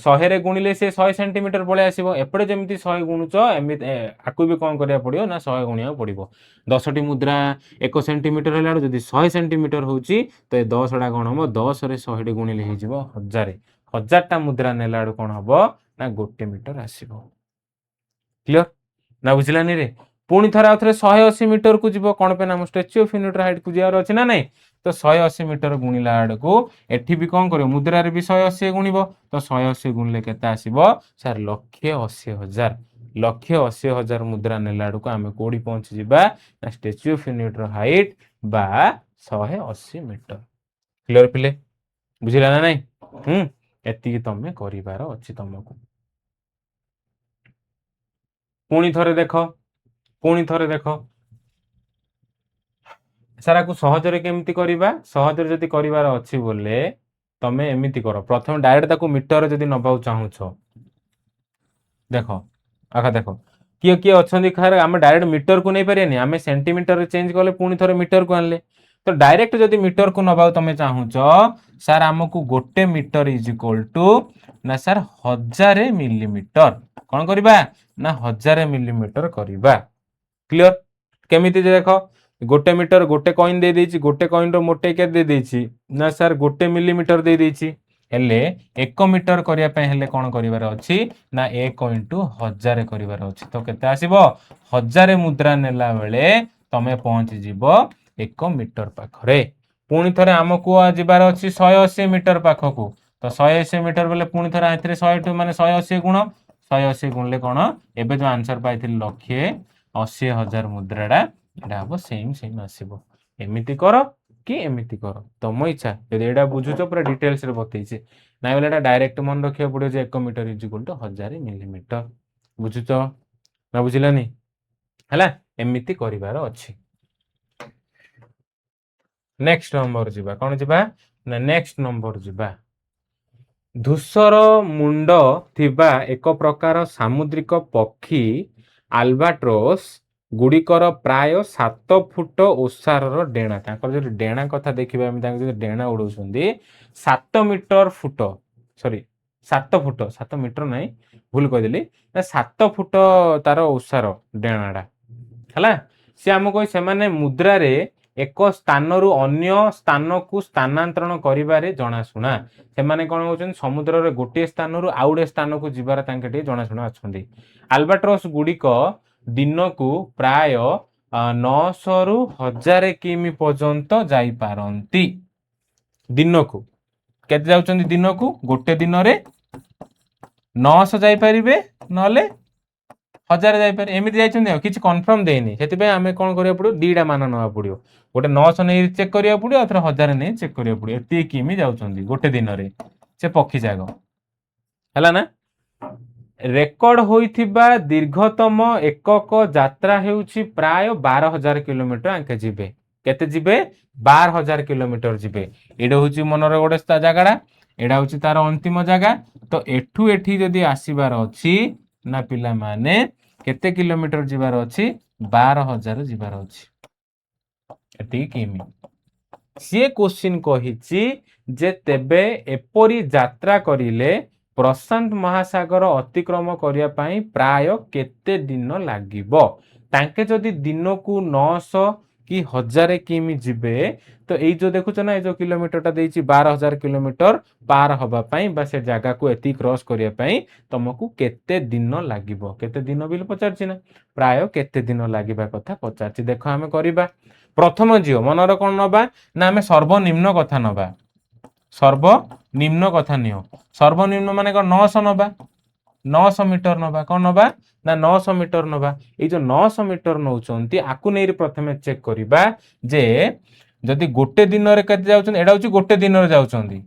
[SPEAKER 1] 100ରେ ଗୁଣିଲେ ସେ 100 ସେଣ୍ଟିମିଟର ପଳେଇ ଆସିବ। ଏପଟେ ଯେମିତି 100 ଗୁଣୁଛ, ଏମିତି ଆକୁ ବି କଣ କରିବାକୁ ପଡିବ ନା 100 ଗୁଣିବାକୁ ପଡିବ। 10ଟି ମୁଦ୍ରା 1 ସେଣ୍ଟିମିଟର ହେଲା ବେଳକୁ ଯଦି 100 ସେଣ୍ଟିମିଟର ହଉଛି, ତ ଏ 10ଟା କଣ ହବ? 10ରେ 100ଟି ଗୁଣିଲେ ହେଇଯିବ 1000। 1000ଟା ମୁଦ୍ରା ନେଲା ବେଳକୁ କଣ ହବ ନା 1 ମିଟର ଆସିବ। କ୍ଲିୟର ନା ବୁଝିଲାନି ରେ? ପୁଣି ଥରେ ଆଉ ଥରେ 180 ମିଟରକୁ ଯିବ। କଣ ପାଇଁ ନା ଆମ ଷ୍ଟାଚ୍ୟୁ ଅଫ ୟୁନିଟର ହାଇଟକୁ ଯିବାର ଅଛି ନା ନାଇଁ? ତ 180 ମିଟର ଗୁଣିଲା ବେଳକୁ ଏଠି ବି କଣ କରିବ? ମୁଦ୍ରାରେ ବି 180 ଗୁଣିବ। ତ 180 ଗୁଣିଲେ କେତେ ଆସିବ ସାର୍? 1,80,000। 1,80,000 ମୁଦ୍ରା ନେଲା ବେଳକୁ ଆମେ କୋଉଠି ପହଞ୍ଚିଯିବା ନା ଷ୍ଟାଚ୍ୟୁ ଅଫ୍ ୟୁନିଟିର ହାଇଟ୍ ବା 180 ମିଟର। କ୍ଲିୟର ପିଲେ? ବୁଝିଲା ନା ନାଇଁ? ହୁଁ, ଏତିକି ତମେ କରିବାର ଅଛି ତମକୁ। ପୁଣି ଥରେ ଦେଖ, ପୁଣି ଥରେ ଦେଖ। ସାର୍, ଆକୁ ସହଜରେ କେମିତି କରିବା? ସହଜରେ ଯଦି କରିବାର ଅଛି ବୋଲେ ତମେ ଏମିତି କର। ପ୍ରଥମେ ଡାଇରେକ୍ଟ ତାକୁ ମିଟର ଯଦି ନବାକୁ ଚାହୁଁଛ, ଦେଖ ଆଖା ଦେଖ, କିଏ କିଏ ଅଛନ୍ତି ଖାର, ଆମେ ଡାଇରେକ୍ଟ ମିଟରକୁ ନେଇପାରିବାନି। ଆମେ ସେଣ୍ଟିମିଟରରେ ଚେଞ୍ଜ କଲେ, ପୁଣି ଥରେ ମିଟରକୁ ଆଣିଲେ। ତ ଡାଇରେକ୍ଟ ଯଦି ମିଟରକୁ ନବାକୁ ତମେ ଚାହୁଁଛ, ସାର୍, ଆମକୁ 1 ମିଟର is equal to ନା ସାର୍ 1000 ମିଲିମିଟର। କ'ଣ କରିବା ନା 1000 ମିଲିମିଟର କରିବା। କ୍ଲିୟର? କେମିତି ଯେ ଦେଖ, 1 ମିଟର ଗୋଟେ କଏନ୍ ଦେଇ ଦେଇଛି। ଗୋଟେ କଏନ୍ର ମୋଟେଇ କେତେ ଦେଇ ଦେଇଛି ନା ସାର୍ 1 ମିଲିମିଟର ଦେଇ ଦେଇଛି। ହେଲେ 1 ମିଟର କରିବା ପାଇଁ ହେଲେ କ'ଣ କରିବାର ଅଛି ନା 1 ଇଣ୍ଟୁ 1000 କରିବାର ଅଛି। ତ କେତେ ଆସିବ? 1000 ମୁଦ୍ରା ନେଲା ବେଳେ ତମେ ପହଞ୍ଚିଯିବ 1 ମିଟର ପାଖରେ। ପୁଣି ଥରେ ଆମକୁ ଯିବାର ଅଛି 180 ମିଟର ପାଖକୁ। ତ 180 ମିଟର ବୋଲେ ପୁଣି ଥରେ ଏଥିରେ 100 ମାନେ 180 ଗୁଣ। 180 ଗୁଣିଲେ କ'ଣ ଏବେ ଯୋଉ ଆନ୍ସର ପାଇଥିଲି 1,80,000 ମୁଦ୍ରାଟା, ଏଇଟା ହବ ସେମ୍ ସେମ୍ ଆସିବ। ଏମିତି କର କି ଏମିତି କର, ତମ ଇଚ୍ଛା। ଯଦି ଏଇଟା ବୁଝୁଛ, ପୁରା ଡିଟେଲ୍ସରେ ବତେଇଛି। ନାଇଁ ବୋଲେ ଏଇଟା ଡାଇରେକ୍ଟ ମନେ ରଖିବାକୁ ପଡ଼ିବ ଯେ 1 metre is equal to 1000 millimetre. ବୁଝୁଛ ନା ବୁଝିଲାନି? ହେଲା, ଏମିତି କରିବାର ଅଛି। ନେକ୍ସଟ ନମ୍ବର ଯିବା। କ'ଣ ଯିବା ନା ନେକ୍ସଟ ନମ୍ବର ଯିବା। ଧୂସର ମୁଣ୍ଡ ଥିବା ଏକ ପ୍ରକାର ସାମୁଦ୍ରିକ ପକ୍ଷୀ ଆଲବାଟ୍ରୋସ୍ ଗୁଡ଼ିକର ପ୍ରାୟ 7 ଫୁଟ ଓସାରର ଡେଣା। ତାଙ୍କର ଯଦି ଡେଣା କଥା ଦେଖିବା ଆମେ, ତାଙ୍କର ଯଦି ଡେଣା ଉଡଉଛନ୍ତି 7 ମିଟର ଫୁଟ, ସରି, 7 ଫୁଟ, 7 ମିଟର ନାହିଁ, ଭୁଲ କହିଦେଲି ନା, 7 ଫୁଟ ତାର ଓସାର ଡେଣାଟା ହେଲା। ସେ ଆମକୁ ସେମାନେ ମୁଦ୍ରାରେ ଏକ ସ୍ଥାନରୁ ଅନ୍ୟ ସ୍ଥାନକୁ ସ୍ଥାନାନ୍ତରଣ କରିବାରେ ଜଣାଶୁଣା। ସେମାନେ କ'ଣ କହୁଛନ୍ତି? ସମୁଦ୍ରରେ ଗୋଟିଏ ସ୍ଥାନରୁ ଆଉ ଗୋଟିଏ ସ୍ଥାନକୁ ଯିବାର ତାଙ୍କେ ଟିକେ ଜଣାଶୁଣା ଅଛନ୍ତି। ଆଲବାଟ୍ରସ୍ ଗୁଡ଼ିକ ଦିନକୁ ପ୍ରାୟ 900ରୁ 1000 କିମି ପର୍ଯ୍ୟନ୍ତ ଯାଇପାରନ୍ତି। ଦିନକୁ କେତେ ଯାଉଛନ୍ତି? ଦିନକୁ ଗୋଟେ ଦିନରେ 900 ଯାଇପାରିବେ, ନହେଲେ 1000 ଯାଇପାରିବେ। ଏମିତି ଯାଇଛନ୍ତି। ଆଉ କିଛି କନଫର୍ମ ଦେଇନି। ସେଥିପାଇଁ ଆମେ କ'ଣ କରିବାକୁ ପଡ଼ିବ? ଦିଟା ମାନ ନେବାକୁ ପଡ଼ିବ। ଗୋଟେ 900 ନେଇ ଚେକ୍ କରିବାକୁ ପଡ଼ିବ, ଆଉ ଥରେ 1000 ନେଇ ଚେକ୍ କରିବାକୁ ପଡ଼ିବ। ଏତିକି କିମି ଯାଉଛନ୍ତି ଗୋଟେ ଦିନରେ ସେ ପକ୍ଷୀ ଯାକ। ହେଲା ନା? ରେକର୍ଡ ହୋଇଥିବା ଦୀର୍ଘତମ ଏକକ ଯାତ୍ରା ହେଉଛି ପ୍ରାୟ 12,000 କିଲୋମିଟର। ଆଙ୍କେ ଯିବେ। କେତେ ଯିବେ? 12,000 କିଲୋମିଟର ଯିବେ। ଏଇଟା ହଉଛି ମନର ଗୋଟେ ଜାଗାଟା, ଏଇଟା ହଉଛି ତାର ଅନ୍ତିମ ଜାଗା। ତ ଏଠୁ ଏଠି ଯଦି ଆସିବାର ଅଛି ନା ପିଲାମାନେ, କେତେ କିଲୋମିଟର ଯିବାର ଅଛି? 12,000 ଯିବାର ଅଛି, ଏତିକି କିମି। ସିଏ କୋଶ୍ଚିନ୍ କହିଛି ଯେ ତେବେ ଏପରି ଯାତ୍ରା କରିଲେ ପ୍ରଶାନ୍ତ ମହାସାଗର ଅତିକ୍ରମ କରିବା ପାଇଁ ପ୍ରାୟ କେତେ ଦିନ ଲାଗିବ? ତାଙ୍କେ ଯଦି ଦିନକୁ 900 କି 1000 କିମି ଯିବେ, ତ ଏଇ ଯୋଉ ଦେଖୁଛ ନା, ଏଇ ଯୋଉ କିଲୋମିଟରଟା ଦେଇଛି, 12,000 କିଲୋମିଟର ପାର ହବା ପାଇଁ ବା ସେ ଜାଗାକୁ ଏତିକି କ୍ରସ୍ କରିବା ପାଇଁ ତମକୁ କେତେ ଦିନ ଲାଗିବ? କେତେ ଦିନ ବୋଲି ପଚାରିଛି ନା, ପ୍ରାୟ କେତେ ଦିନ ଲାଗିବା କଥା ପଚାରିଛି। ଦେଖ, ଆମେ କରିବା। ପ୍ରଥମ ଝିଅ ମନର କ'ଣ ନବା ନା ଆମେ ସର୍ବନିମ୍ନ କଥା ନବା। ସର୍ବନିମ୍ନ କଥା ନିଅ। ସର୍ବନିମ୍ନ ମାନେ କ'ଣ? 900 ନବା, 900 ମିଟର ନବା। କ'ଣ ନବା ନା 900 ମିଟର ନବା। ଏଇ ଯୋଉ 900 ମିଟର ନଉଛନ୍ତି, ଆକୁ ନେଇ ପ୍ରଥମେ ଚେକ୍ କରିବା ଯେ ଯଦି ଗୋଟେ ଦିନରେ କେତେ ଯାଉଛନ୍ତି। ଏଇଟା ହଉଛି ଗୋଟେ ଦିନରେ ଯାଉଛନ୍ତି,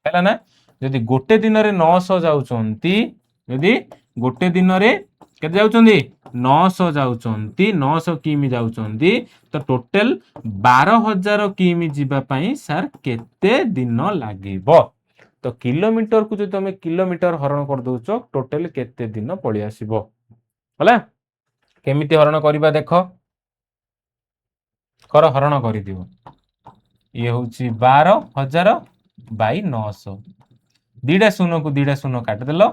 [SPEAKER 1] ହେଲା ନା? ଯଦି ଗୋଟେ ଦିନରେ 900 ଯାଉଛନ୍ତି, ଯଦି ଗୋଟେ ଦିନରେ କେତେ ଯାଉଛନ୍ତି? 900 ଯାଉଛନ୍ତି, 900 କିମି ଯାଉଛନ୍ତି, ତ ଟୋଟାଲ 12,000 କିମି ଯିବା ପାଇଁ ସାର୍ କେତେ ଦିନ ଲାଗିବ? ତ କିଲୋମିଟରକୁ ଯଦି ତମେ କିଲୋମିଟର ହରଣ କରିଦଉଛ, ଟୋଟାଲ କେତେ ଦିନ ପଳେଇ ଆସିବ। ହେଲା, କେମିତି ହରଣ କରିବା ଦେଖ। କର, ହରଣ କରିଦିଅ। ଇଏ ହଉଛି 12,000 ବାଇ 900। ଦିଟା ଶୂନକୁ ଦିଟା ଶୂନ କାଟିଦେଲ।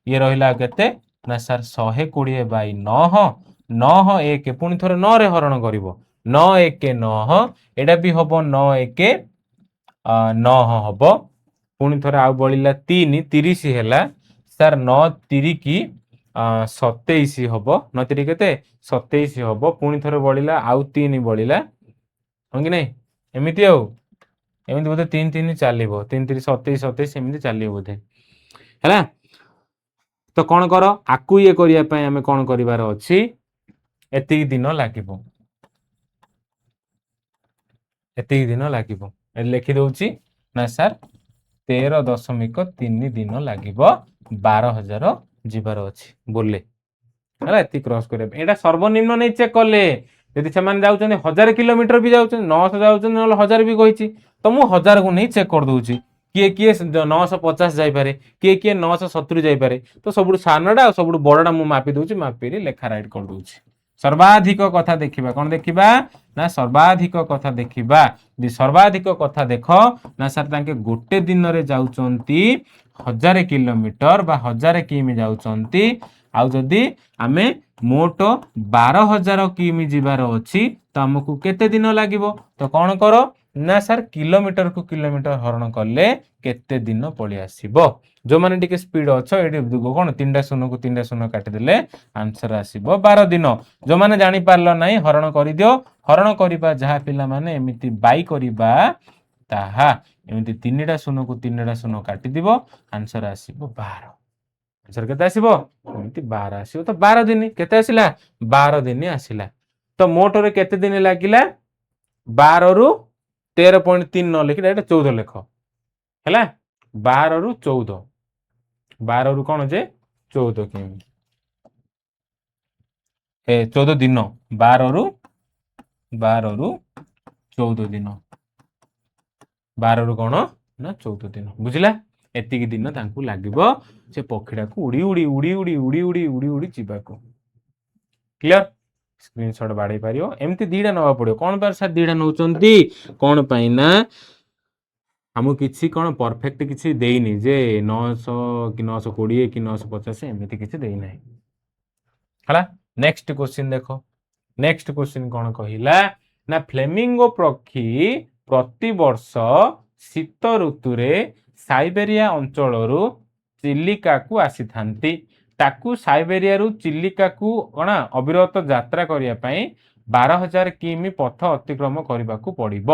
[SPEAKER 1] ଇଏ ରହିଲା କେତେ ନା ସାର୍ 120 ବାଇ ନଅ। ନଅ ଏକ, ପୁଣି ଥରେ ନଅରେ ହରଣ କରିବ। ନଅ ଏକ ନଅ। ଏଇଟା ବି ହବ ନଅ ଏକ ନଅ ହବ। ପୁଣି ଥରେ ଆଉ ବଳିଲା ତିନି, 30 ହେଲା ସାର୍। ନଅ ତିରିକି 27 ହବ। ନଅ ତିରି କେତେ? 27 ହବ। ପୁଣି ଥରେ ବଳିଲା ଆଉ ତିନି ବଳିଲା, ହଁ କି ନାଇଁ? ଏମିତି ଆଉ ଏମିତି ବୋଧେ ତିନି ତିନି ଚାଲିବ। ତିନି ତିରି 27, 27, ଏମିତି ଚାଲିବ ବୋଧେ। ହେଲା, ତ ତ କ'ଣ କର, ଆକୁ ଇଏ କରିବା ପାଇଁ ଆମେ କ'ଣ କରିବାର ଅଛି? ଏତିକି ଦିନ ଲାଗିବ, ଏତିକି ଦିନ ଲାଗିବ। ଏଠି ଲେଖିଦଉଛି ନା ସାର୍ 13.3 ଦିନ ଲାଗିବ, 12,000 ଯିବାର ଅଛି ବୋଲେ ହେଲା। ଏତିକି କ୍ରସ୍ କରିବା ପାଇଁ ଏଇଟା ସର୍ବନିମ୍ନ ନେଇ ଚେକ୍ କଲେ। ଯଦି ସେମାନେ ଯାଉଛନ୍ତି 1000 କିଲୋମିଟର ବି ଯାଉଛନ୍ତି, 900 ଯାଉଛନ୍ତି, ନହେଲେ 1000 ବି କହିଛି, ତ ମୁଁ 1000କୁ ନେଇ ଚେକ୍ କରିଦଉଛି। କିଏ କିଏ 950 ଯାଇପାରେ, କିଏ କିଏ 970 ଯାଇପାରେ। ତ ସବୁଠୁ ସାନଟା ଆଉ ସବୁଠୁ ବଡଟା ମୁଁ ମାପି ଦଉଛି, ମାପିରି ଲେଖା ରାଇଟ୍ କରିଦଉଛି। ସର୍ବାଧିକ କଥା ଦେଖିବା। କ'ଣ ଦେଖିବା ନା ସର୍ବାଧିକ କଥା ଦେଖିବା। ଯଦି ସର୍ବାଧିକ କଥା ଦେଖ ନା ସାର୍, ତାଙ୍କେ ଗୋଟେ ଦିନରେ ଯାଉଛନ୍ତି 1000 କିଲୋମିଟର ବା 1000 କିମି ଯାଉଛନ୍ତି। ଆଉ ଯଦି ଆମେ ମୋଟ 12,000 କିମି ଯିବାର ଅଛି, ତ ଆମକୁ କେତେ ଦିନ ଲାଗିବ? ତ କ'ଣ କର ନା ସାର୍, କିଲୋମିଟରକୁ କିଲୋମିଟର ହରଣ କଲେ କେତେ ଦିନ ପଳେଇ ଆସିବ? ଯୋଉମାନେ ଟିକେ ସ୍ପିଡ ଅଛ, ଏଇଠି କ'ଣ ତିନିଟା ଶୂନକୁ ତିନିଟା ଶୂନ କାଟିଦେଲେ ଆନ୍ସର ଆସିବ 12 ଦିନ। ଯୋଉମାନେ ଜାଣିପାରିଲ ନାହିଁ, ହରଣ କରିଦିଅ। ହରଣ କରିବା ଯାହା ପିଲାମାନେ, ଏମିତି ବାଇ କରିବା ତାହା, ଏମିତି ତିନିଟା ଶୂନକୁ ତିନିଟା ଶୂନ କାଟିଦିବ, ଆନ୍ସର ଆସିବ 12। ଆନ୍ସର କେତେ ଆସିବ? ଏମିତି 12 ଆସିବ। ତ 12 ଦିନ କେତେ ଆସିଲା? 12 ଦିନ ଆସିଲା। ତ ମୋଟରେ କେତେ ଦିନ ଲାଗିଲା? 12ରୁ 13.3 ନ ଲେଖି ଏଇଟା 14 ଲେଖ। ହେଲା, 12ରୁ 14, 12ରୁ କ'ଣ ଯେ 14 କିମି, ଏ 14 ଦିନ, 12ରୁ 14 ଦିନ, 12ରୁ କ'ଣ ନା 14 ଦିନ। ବୁଝିଲା? ଏତିକି ଦିନ ତାଙ୍କୁ ଲାଗିବ ସେ ପକ୍ଷୀଟାକୁ ଉଡ଼ି ଉଡ଼ି ଉଡ଼ି ଉଡ଼ି ଉଡ଼ି ଉଡ଼ି ଉଡ଼ି ଉଡ଼ି ଯିବାକୁ। କ୍ଲିୟର? ସ୍କ୍ରିନଶଟ ବାଡେଇ ପାରିବ। ଏମିତି ଦିଟା ନେବାକୁ ପଡିବ। କ'ଣ ପାଇଁ ସାର୍ ଦିଟା ନେଉଛନ୍ତି? କ'ଣ ପାଇଁ ନା ଆମକୁ କିଛି କ'ଣ ପରଫେକ୍ଟ କିଛି ଦେଇନି ଯେ 900 କି 920 କି 950, ଏମିତି କିଛି ଦେଇନାହିଁ। ହେଲା, ନେକ୍ସଟ କ୍ୱେଶ୍ଚିନ୍ ଦେଖ। ନେକ୍ସଟ କ୍ୱେଶ୍ଚିନ୍ କ'ଣ କହିଲା ନା ଫ୍ଲେମିଙ୍ଗୋ ପକ୍ଷୀ ପ୍ରତିବର୍ଷ ଶୀତ ଋତୁରେ ସାଇବେରିଆ ଅଞ୍ଚଳରୁ ଚିଲିକାକୁ ଆସିଥାନ୍ତି। ତାକୁ ସାଇବେରିଆରୁ ଚିଲିକାକୁ କ'ଣ ଅବିରତ ଯାତ୍ରା କରିବା ପାଇଁ 12,000 କିମି ପଥ ଅତିକ୍ରମ କରିବାକୁ ପଡ଼ିବ,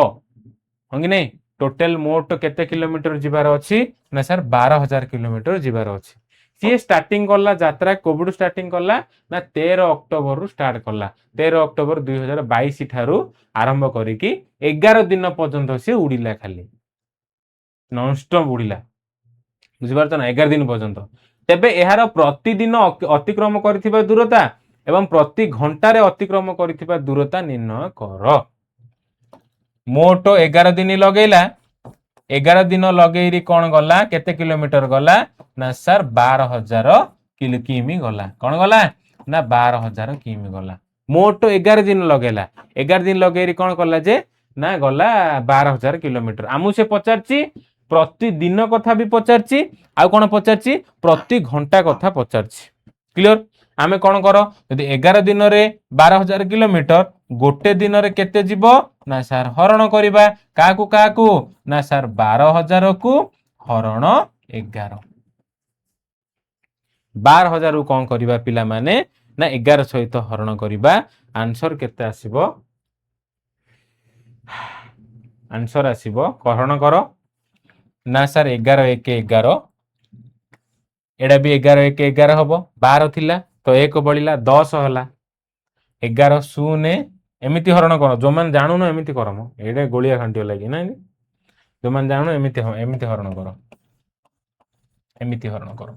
[SPEAKER 1] ହଁ କି ନାଇଁ? ଟୋଟାଲ ମୋଟ କେତେ କିଲୋମିଟର ଯିବାର ଅଛି ନା ସାର୍, 12,000 କିଲୋମିଟର ଯିବାର ଅଛି। ସିଏ ଷ୍ଟାର୍ଟିଂ କଲା ଯାତ୍ରା କୋଉଠୁ ଷ୍ଟାର୍ଟିଂ କଲା ନା 13 ଅକ୍ଟୋବରରୁ ଷ୍ଟାର୍ଟ କଲା। 13 ଅକ୍ଟୋବର 2022 ଠାରୁ ଆରମ୍ଭ କରିକି 11 ଦିନ ପର୍ଯ୍ୟନ୍ତ ସିଏ ଉଡ଼ିଲା, ଖାଲି ନନଷ୍ଟପ୍ ଉଡ଼ିଲା। ବୁଝିପାରୁଛ ନା? 11 ଦିନ ପର୍ଯ୍ୟନ୍ତ। ତେବେ ଏହାର ପ୍ରତିଦିନ ଅତିକ୍ରମ କରିଥିବା ଦୂରତା ଏବଂ ପ୍ରତି ଘଣ୍ଟାରେ ଅତିକ୍ରମ କରିଥିବା ଦୂରତା ନିର୍ଣ୍ଣୟ କର। ମୋଟ 11 ଦିନ ଲଗେଇଲା। 11 ଦିନ ଲଗେଇରି କ'ଣ ଗଲା? କେତେ କିଲୋମିଟର ଗଲା ନା ସାର୍, 12,000 କିମି ଗଲା। କ'ଣ ଗଲା ନା 12,000 କିମି ଗଲା। ମୋଟ 11 ଦିନ ଲଗେଇଲା। 11 ଦିନ ଲଗେଇରି କ'ଣ କଲା ଯେ ନା ଗଲା 12,000 କିଲୋମିଟର। ଆମକୁ ସେ ପଚାରିଛି, ପ୍ରତିଦିନ କଥା ବି ପଚାରିଛି, ଆଉ କ'ଣ ପଚାରିଛି? ପ୍ରତି ଘଣ୍ଟା କଥା ପଚାରିଛି। କ୍ଲିଅର? ଆମେ କ'ଣ କର, ଯଦି 11 ଦିନରେ 12,000 କିଲୋମିଟର, ଗୋଟେ ଦିନରେ କେତେ ଯିବ ନା ସାର୍, ହରଣ କରିବା। କାହାକୁ କାହାକୁ ନା ସାର୍, 12,000କୁ ହରଣ 11। 12,000କୁ କ'ଣ କରିବା ପିଲାମାନେ ନା 11 ସହିତ ହରଣ କରିବା। ଆନ୍ସର କେତେ ଆସିବ? ଆନ୍ସର ଆସିବ, ହରଣ କର ନା ସାର୍, 11 1 11, ଏଇଟା ବି 11 1 11 ହବ। 12 ଥିଲା ତ ଏକ ବଳିଲା, 10 ହେଲା। 11 0, ଏମିତି ହରଣ କର। ଯୋଉମାନେ ଜାଣୁନ ଏମିତି କର ମ, ଏଇଟା ଗୋଳିଆ ଘାଣ୍ଟିବ ଲାଗି ନା। ଯୋଉମାନେ ଜାଣୁନ ଏମିତି, ଏମିତି ହରଣ କର, ଏମିତି ହରଣ କର।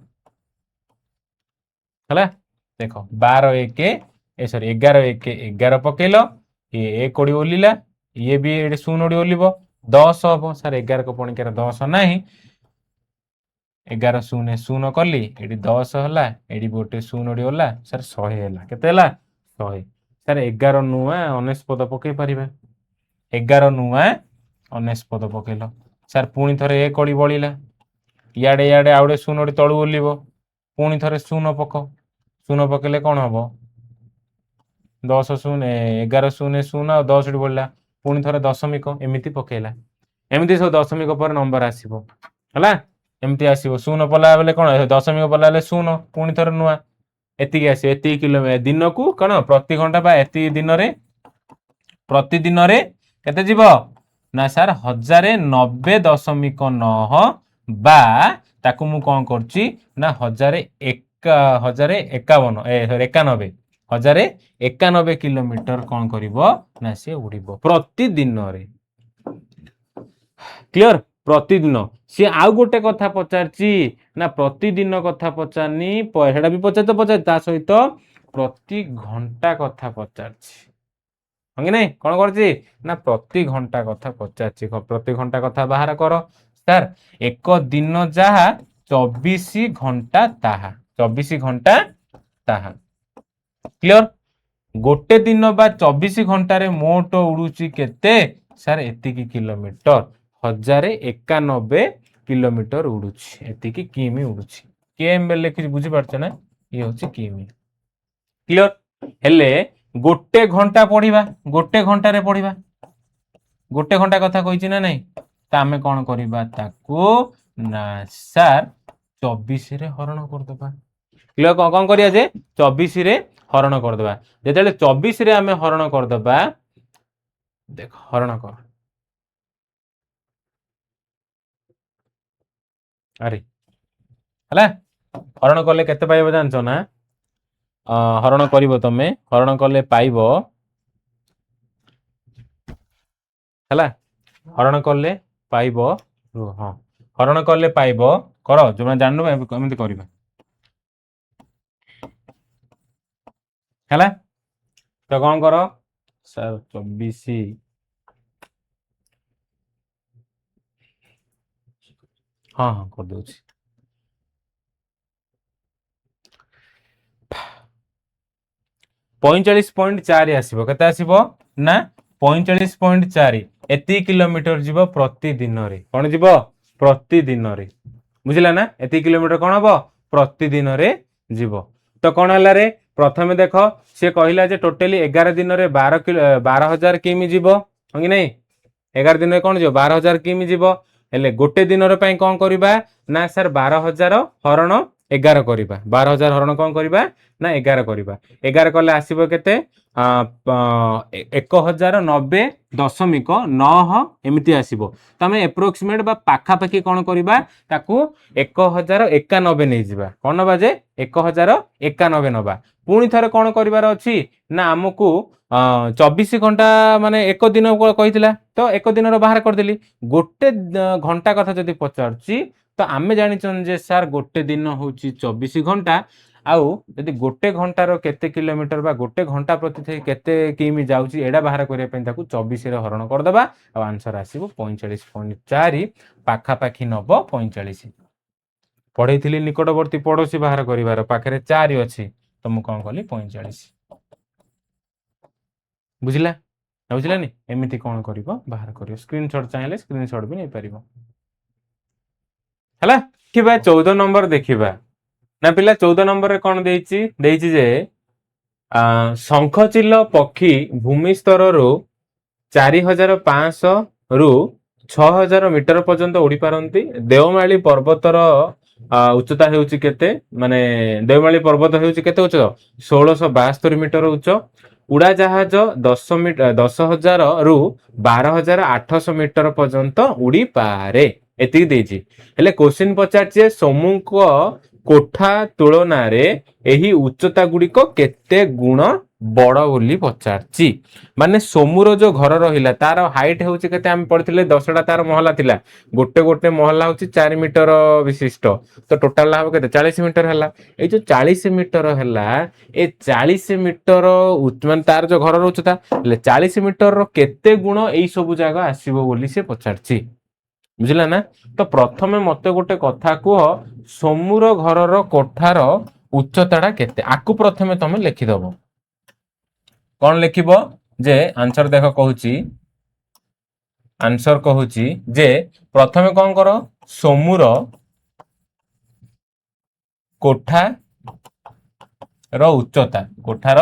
[SPEAKER 1] ହେଲା, ଦେଖ, 12 ଏକ, ଏ ସରି, 11 1 11 ପକେଇଲ, ଇଏ ଏକ ଓଡ଼ି ଓଲିଲା, ଇଏ ବି ଏଠି ଶୂନ ଓଡ଼ି ଓଲିବ, 10 ହବ। ସାର୍, 11 ପଣିକିଆର 10 ନାହିଁ। 11 0 0 କଲି, ଏଠି 10 ହେଲା, ଏଠି ଗୋଟେ ଶୂନ ଓଡ଼ି ଗଲା, ସାର୍ 100 ହେଲା। କେତେ ହେଲା? 100। ସାର୍, 11 ନୂଆ 99 ପକେଇ ପାରିବା। 11 ନୂଆ 99 ପକେଇଲ। ସାର୍, ପୁଣି ଥରେ ଏକ ଅଡ଼ି ବଳିଲା, ଇଆଡ଼େ ଇଆଡ଼େ ଆଉ ଗୋଟେ ଶୂନ ଓଡ଼ି ତଳୁ ଓଲିବ। ପୁଣି ଥରେ ଶୂନ ପକ। ଶୂନ ପକେଇଲେ କ'ଣ ହବ? 10 0, 11 0 0 ଆଉ 10 ଏଠି ବଳିଲା। ପୁଣି ଥରେ ଦଶମିକ ଏମିତି ପକେଇଲା। ଏମିତି ସବୁ ଦଶମିକ ପରେ ନମ୍ବର ଆସିବ। ହେଲା, ଏମିତି ଆସିବ। ଶୂନ ପଲା ବେଲେ କ'ଣ, ଦଶମିକ ପଲା ବେଲେ ଶୂନ, ପୁଣି ଥରେ ନୂଆ, ଏତିକି ଆସିବ। ଏତିକି କିଲୋମିଟର ଦିନକୁ କ'ଣ ପ୍ରତି ଘଣ୍ଟା ବା ଏତିକି ଦିନରେ, ପ୍ରତିଦିନରେ କେତେ ଯିବ ନା ସାର୍, 1090.9 ବା ତାକୁ ମୁଁ କ'ଣ କରୁଛି ନା 1051, 91, 1091 kilometre କଣ କରିବ ନା ସେ ଉଡ଼ିବ ପ୍ରତିଦିନରେ। କ୍ଲିୟର? ପ୍ରତିଦିନ। ସିଏ ଆଉ ଗୋଟେ କଥା ପଚାରିଛି ନା ପ୍ରତିଦିନ କଥା ପଚାରିନି, ସେଟା ବି ପଚାରି ତ ପଚାରି, ତା ସହିତ ପ୍ରତି ଘଣ୍ଟା କଥା ପଚାରିଛି। ହଁ କି ନାଇଁ? କଣ କରୁଛି ନା ପ୍ରତି ଘଣ୍ଟା କଥା ପଚାରିଛି। ପ୍ରତି ଘଣ୍ଟା କଥା ବାହାର କର। ସାର୍ ଏକ ଦିନ ଯାହା 24 ଘଣ୍ଟା ତାହା, 24 ଘଣ୍ଟା ତାହା। କ୍ଲିୟର? ଗୋଟେ ଦିନ ବା 24 ଘଣ୍ଟାରେ ମୋଟ ଉଡୁଛି କେତେ? ସାର୍ ଏତିକି କିଲୋମିଟର, 1091 କିଲୋମିଟର ଉଡୁଛି, ଏତିକି କିମି ଉଡୁଛି। କେଏମ ଲେଖିଛି, ବୁଝିପାରୁଛ ନା? ଇଏ ହଉଛି କିମି। କ୍ଲିୟର? ହେଲେ ଗୋଟେ ଘଣ୍ଟା ପଢିବା, ଗୋଟେ ଘଣ୍ଟାରେ ପଢିବା, ଗୋଟେ ଘଣ୍ଟା କଥା କହିଛି ନା ନାଇଁ? ତ ଆମେ କଣ କରିବା ତାକୁ ନା ସାର୍ 24ରେ ହରଣ କରିଦବା। କ୍ଲିୟର? କଣ କଣ କରିବା ଯେ 24ରେ ହରଣ କରିଦବା। ଯେତେବେଳେ 24ରେ ଆମେ ହରଣ କରିଦବା, ଦେଖ ହରଣ କର, ଆରେ ହେଲା, ହରଣ କଲେ କେତେ ପାଇବ ଜାଣିଛ ନା? ହରଣ କରିବ ତମେ, ହରଣ କଲେ ପାଇବ, ହେଲା, ହରଣ କଲେ ପାଇବ, ହଁ ହରଣ କଲେ ପାଇବ, କର ଯୋଉମାନେ ଜାଣିନ ଏମିତି କରିବା, ହେଲା। ତ କଣ କର ସାର୍ 24, ହଁ ହଁ କରିଦଉଛି, 45.4 ଆସିବ। କେତେ ଆସିବ ନା 45.4, ଏତିକି କିଲୋମିଟର ଯିବ ପ୍ରତିଦିନରେ। କଣ ଯିବ? ପ୍ରତିଦିନରେ। ବୁଝିଲା ନା? ଏତିକି କିଲୋମିଟର କଣ ହବ? ପ୍ରତିଦିନରେ ଯିବ। ତ କଣ ହେଲା ରେ? ପ୍ରଥମେ ଦେଖ ସେ କହିଲା ଯେ ଟୋଟାଲି 11 ଦିନରେ 12,000 କିମି ଯିବ, ହଁ କି ନାଇଁ? 11 ଦିନରେ କଣ ଯିବ? 12,000 କିମି ଯିବ। ହେଲେ ଗୋଟେ ଦିନର ପାଇଁ କଣ କରିବା ନା ସାର୍ 12,000 ହରଣ 11 କରିବା। 12,000 ହରଣ କଣ କରିବା ନା 11 କରିବା। 11 କଲେ ଆସିବ କେତେ? 1090.9 ଏମିତି ଆସିବ। ତ ଆମେ ଆପ୍ରୋକ୍ସିମେଟ ବା ପାଖାପାଖି କଣ କରିବା, ତାକୁ 1091 ନେଇଯିବା। କଣ ନବା ଯେ 1091 ନବା। ପୁଣି ଥରେ କଣ କରିବାର ଅଛି ନା ଆମକୁ 24 ଘଣ୍ଟା ମାନେ ଏକ ଦିନ କହିଥିଲା, ତ ଏକ ଦିନର ବାହାର କରିଦେଲି। ଗୋଟେ ଘଣ୍ଟା କଥା ଯଦି ପଚାରୁଛି ତ ଆମେ ଜାଣିଛନ୍ତି ଯେ ସାର୍ ଗୋଟେ ଦିନ ହଉଛି 24 ଘଣ୍ଟା, ଆଉ ଯଦି ଗୋଟେ ଘଣ୍ଟାର କେତେ କିଲୋମିଟର ବା ଗୋଟେ ଘଣ୍ଟା ପ୍ରତି କେତେ କିମି ଯାଉଛି ଏଇଟା ବାହାର କରିବା ପାଇଁ ତାକୁ 24ରେ ହରଣ କରିଦେବା, ଆଉ ଆନ୍ସର ଆସିବ 45.4, ପାଖାପାଖି ନବ 45। ପଢେଇଥିଲି ନିକଟବର୍ତ୍ତୀ ପଡୋଶୀ ବାହାର କରିବାର, ପାଖରେ 4 ଅଛି, ତ ମୁଁ କଣ କଲି 45। ବୁଝିଲା ନା ବୁଝିଲାନି? ଏମିତି କଣ କରିବ ବାହାର କରିବ। ସ୍କ୍ରିନଶଟ ଚାହିଁଲେ ସ୍କ୍ରିନଶଟ ବି ନେଇପାରିବ। ହେଲା, ଦେଖିବା 14 ନମ୍ବର ଦେଖିବା ନା ପିଲା। 14 ନମ୍ବରରେ କଣ ଦେଇଛି? ଦେଇଛି ଯେ ଶଙ୍ଖଚିଲ ପକ୍ଷୀ ଭୂମି ସ୍ତରରୁ 4500 ରୁ 6000 ମିଟର ପର୍ଯ୍ୟନ୍ତ ଉଡି ପାରନ୍ତି। ଦେଓମାଳି ପର୍ବତର ଉଚ୍ଚତା ହେଉଛି କେତେ? ମାନେ ଦେଓମାଳି ପର୍ବତ ହେଉଛି କେତେ ଉଚ୍ଚ? 1672 ମିଟର ଉଚ୍ଚ। ଉଡ଼ାଜାହାଜ 10,000 ରୁ 12,800 ମିଟର ପର୍ଯ୍ୟନ୍ତ ଉଡ଼ିପାରେ। ଏତିକି ଦେଇଛି। ହେଲେ କୋଶ୍ଚିନ୍ ପଚାରିଛି ସୋମୁଙ୍କ କୋଠା ତୁଳନାରେ ଏହି ଉଚ୍ଚତା ଗୁଡ଼ିକ କେତେ ଗୁଣ ବଡ ବୋଲି ପଚାରିଛି। ମାନେ ସୋମୁର ଯୋଉ ଘର ରହିଲା ତାର ହାଇଟ୍ ହେଉଛି କେତେ? ଆମେ ପଢିଥିଲେ 10ଟା ତାର ମହଲା ଥିଲା, ଗୋଟେ ଗୋଟେ ମହଲା ହଉଛି 4 ମିଟର ବିଶିଷ୍ଟ, ତ ଟୋଟାଲ ହବ କେତେ? 40 ମିଟର ହେଲା। ଏଇ ଯୋଉ 40 ମିଟର ହେଲା, ଏ 40 ମିଟର ମାନେ ତାର ଯୋଉ ଘରର ଉଚ୍ଚତା ହେଲେ 40 ମିଟରର କେତେ ଗୁଣ ଏଇ ସବୁ ଜାଗା ଆସିବ ବୋଲି ସେ ପଚାରିଛି। ବୁଝିଲା ନା? ତ ପ୍ରଥମେ ମତେ ଗୋଟେ କଥା କୁହ, ସୋମୁର ଘରର କୋଠାର ଉଚ୍ଚତାଟା କେତେ? ଆକୁ ପ୍ରଥମେ ତମେ ଲେଖିଦବ। କଣ ଲେଖିବ ଯେ ଆନ୍ସର ଦେଖ କହୁଛି, ଆନ୍ସର କହୁଛି ଯେ ପ୍ରଥମେ କଣ କର, ସୋମୁର କୋଠାର ଉଚ୍ଚତା, କୋଠାର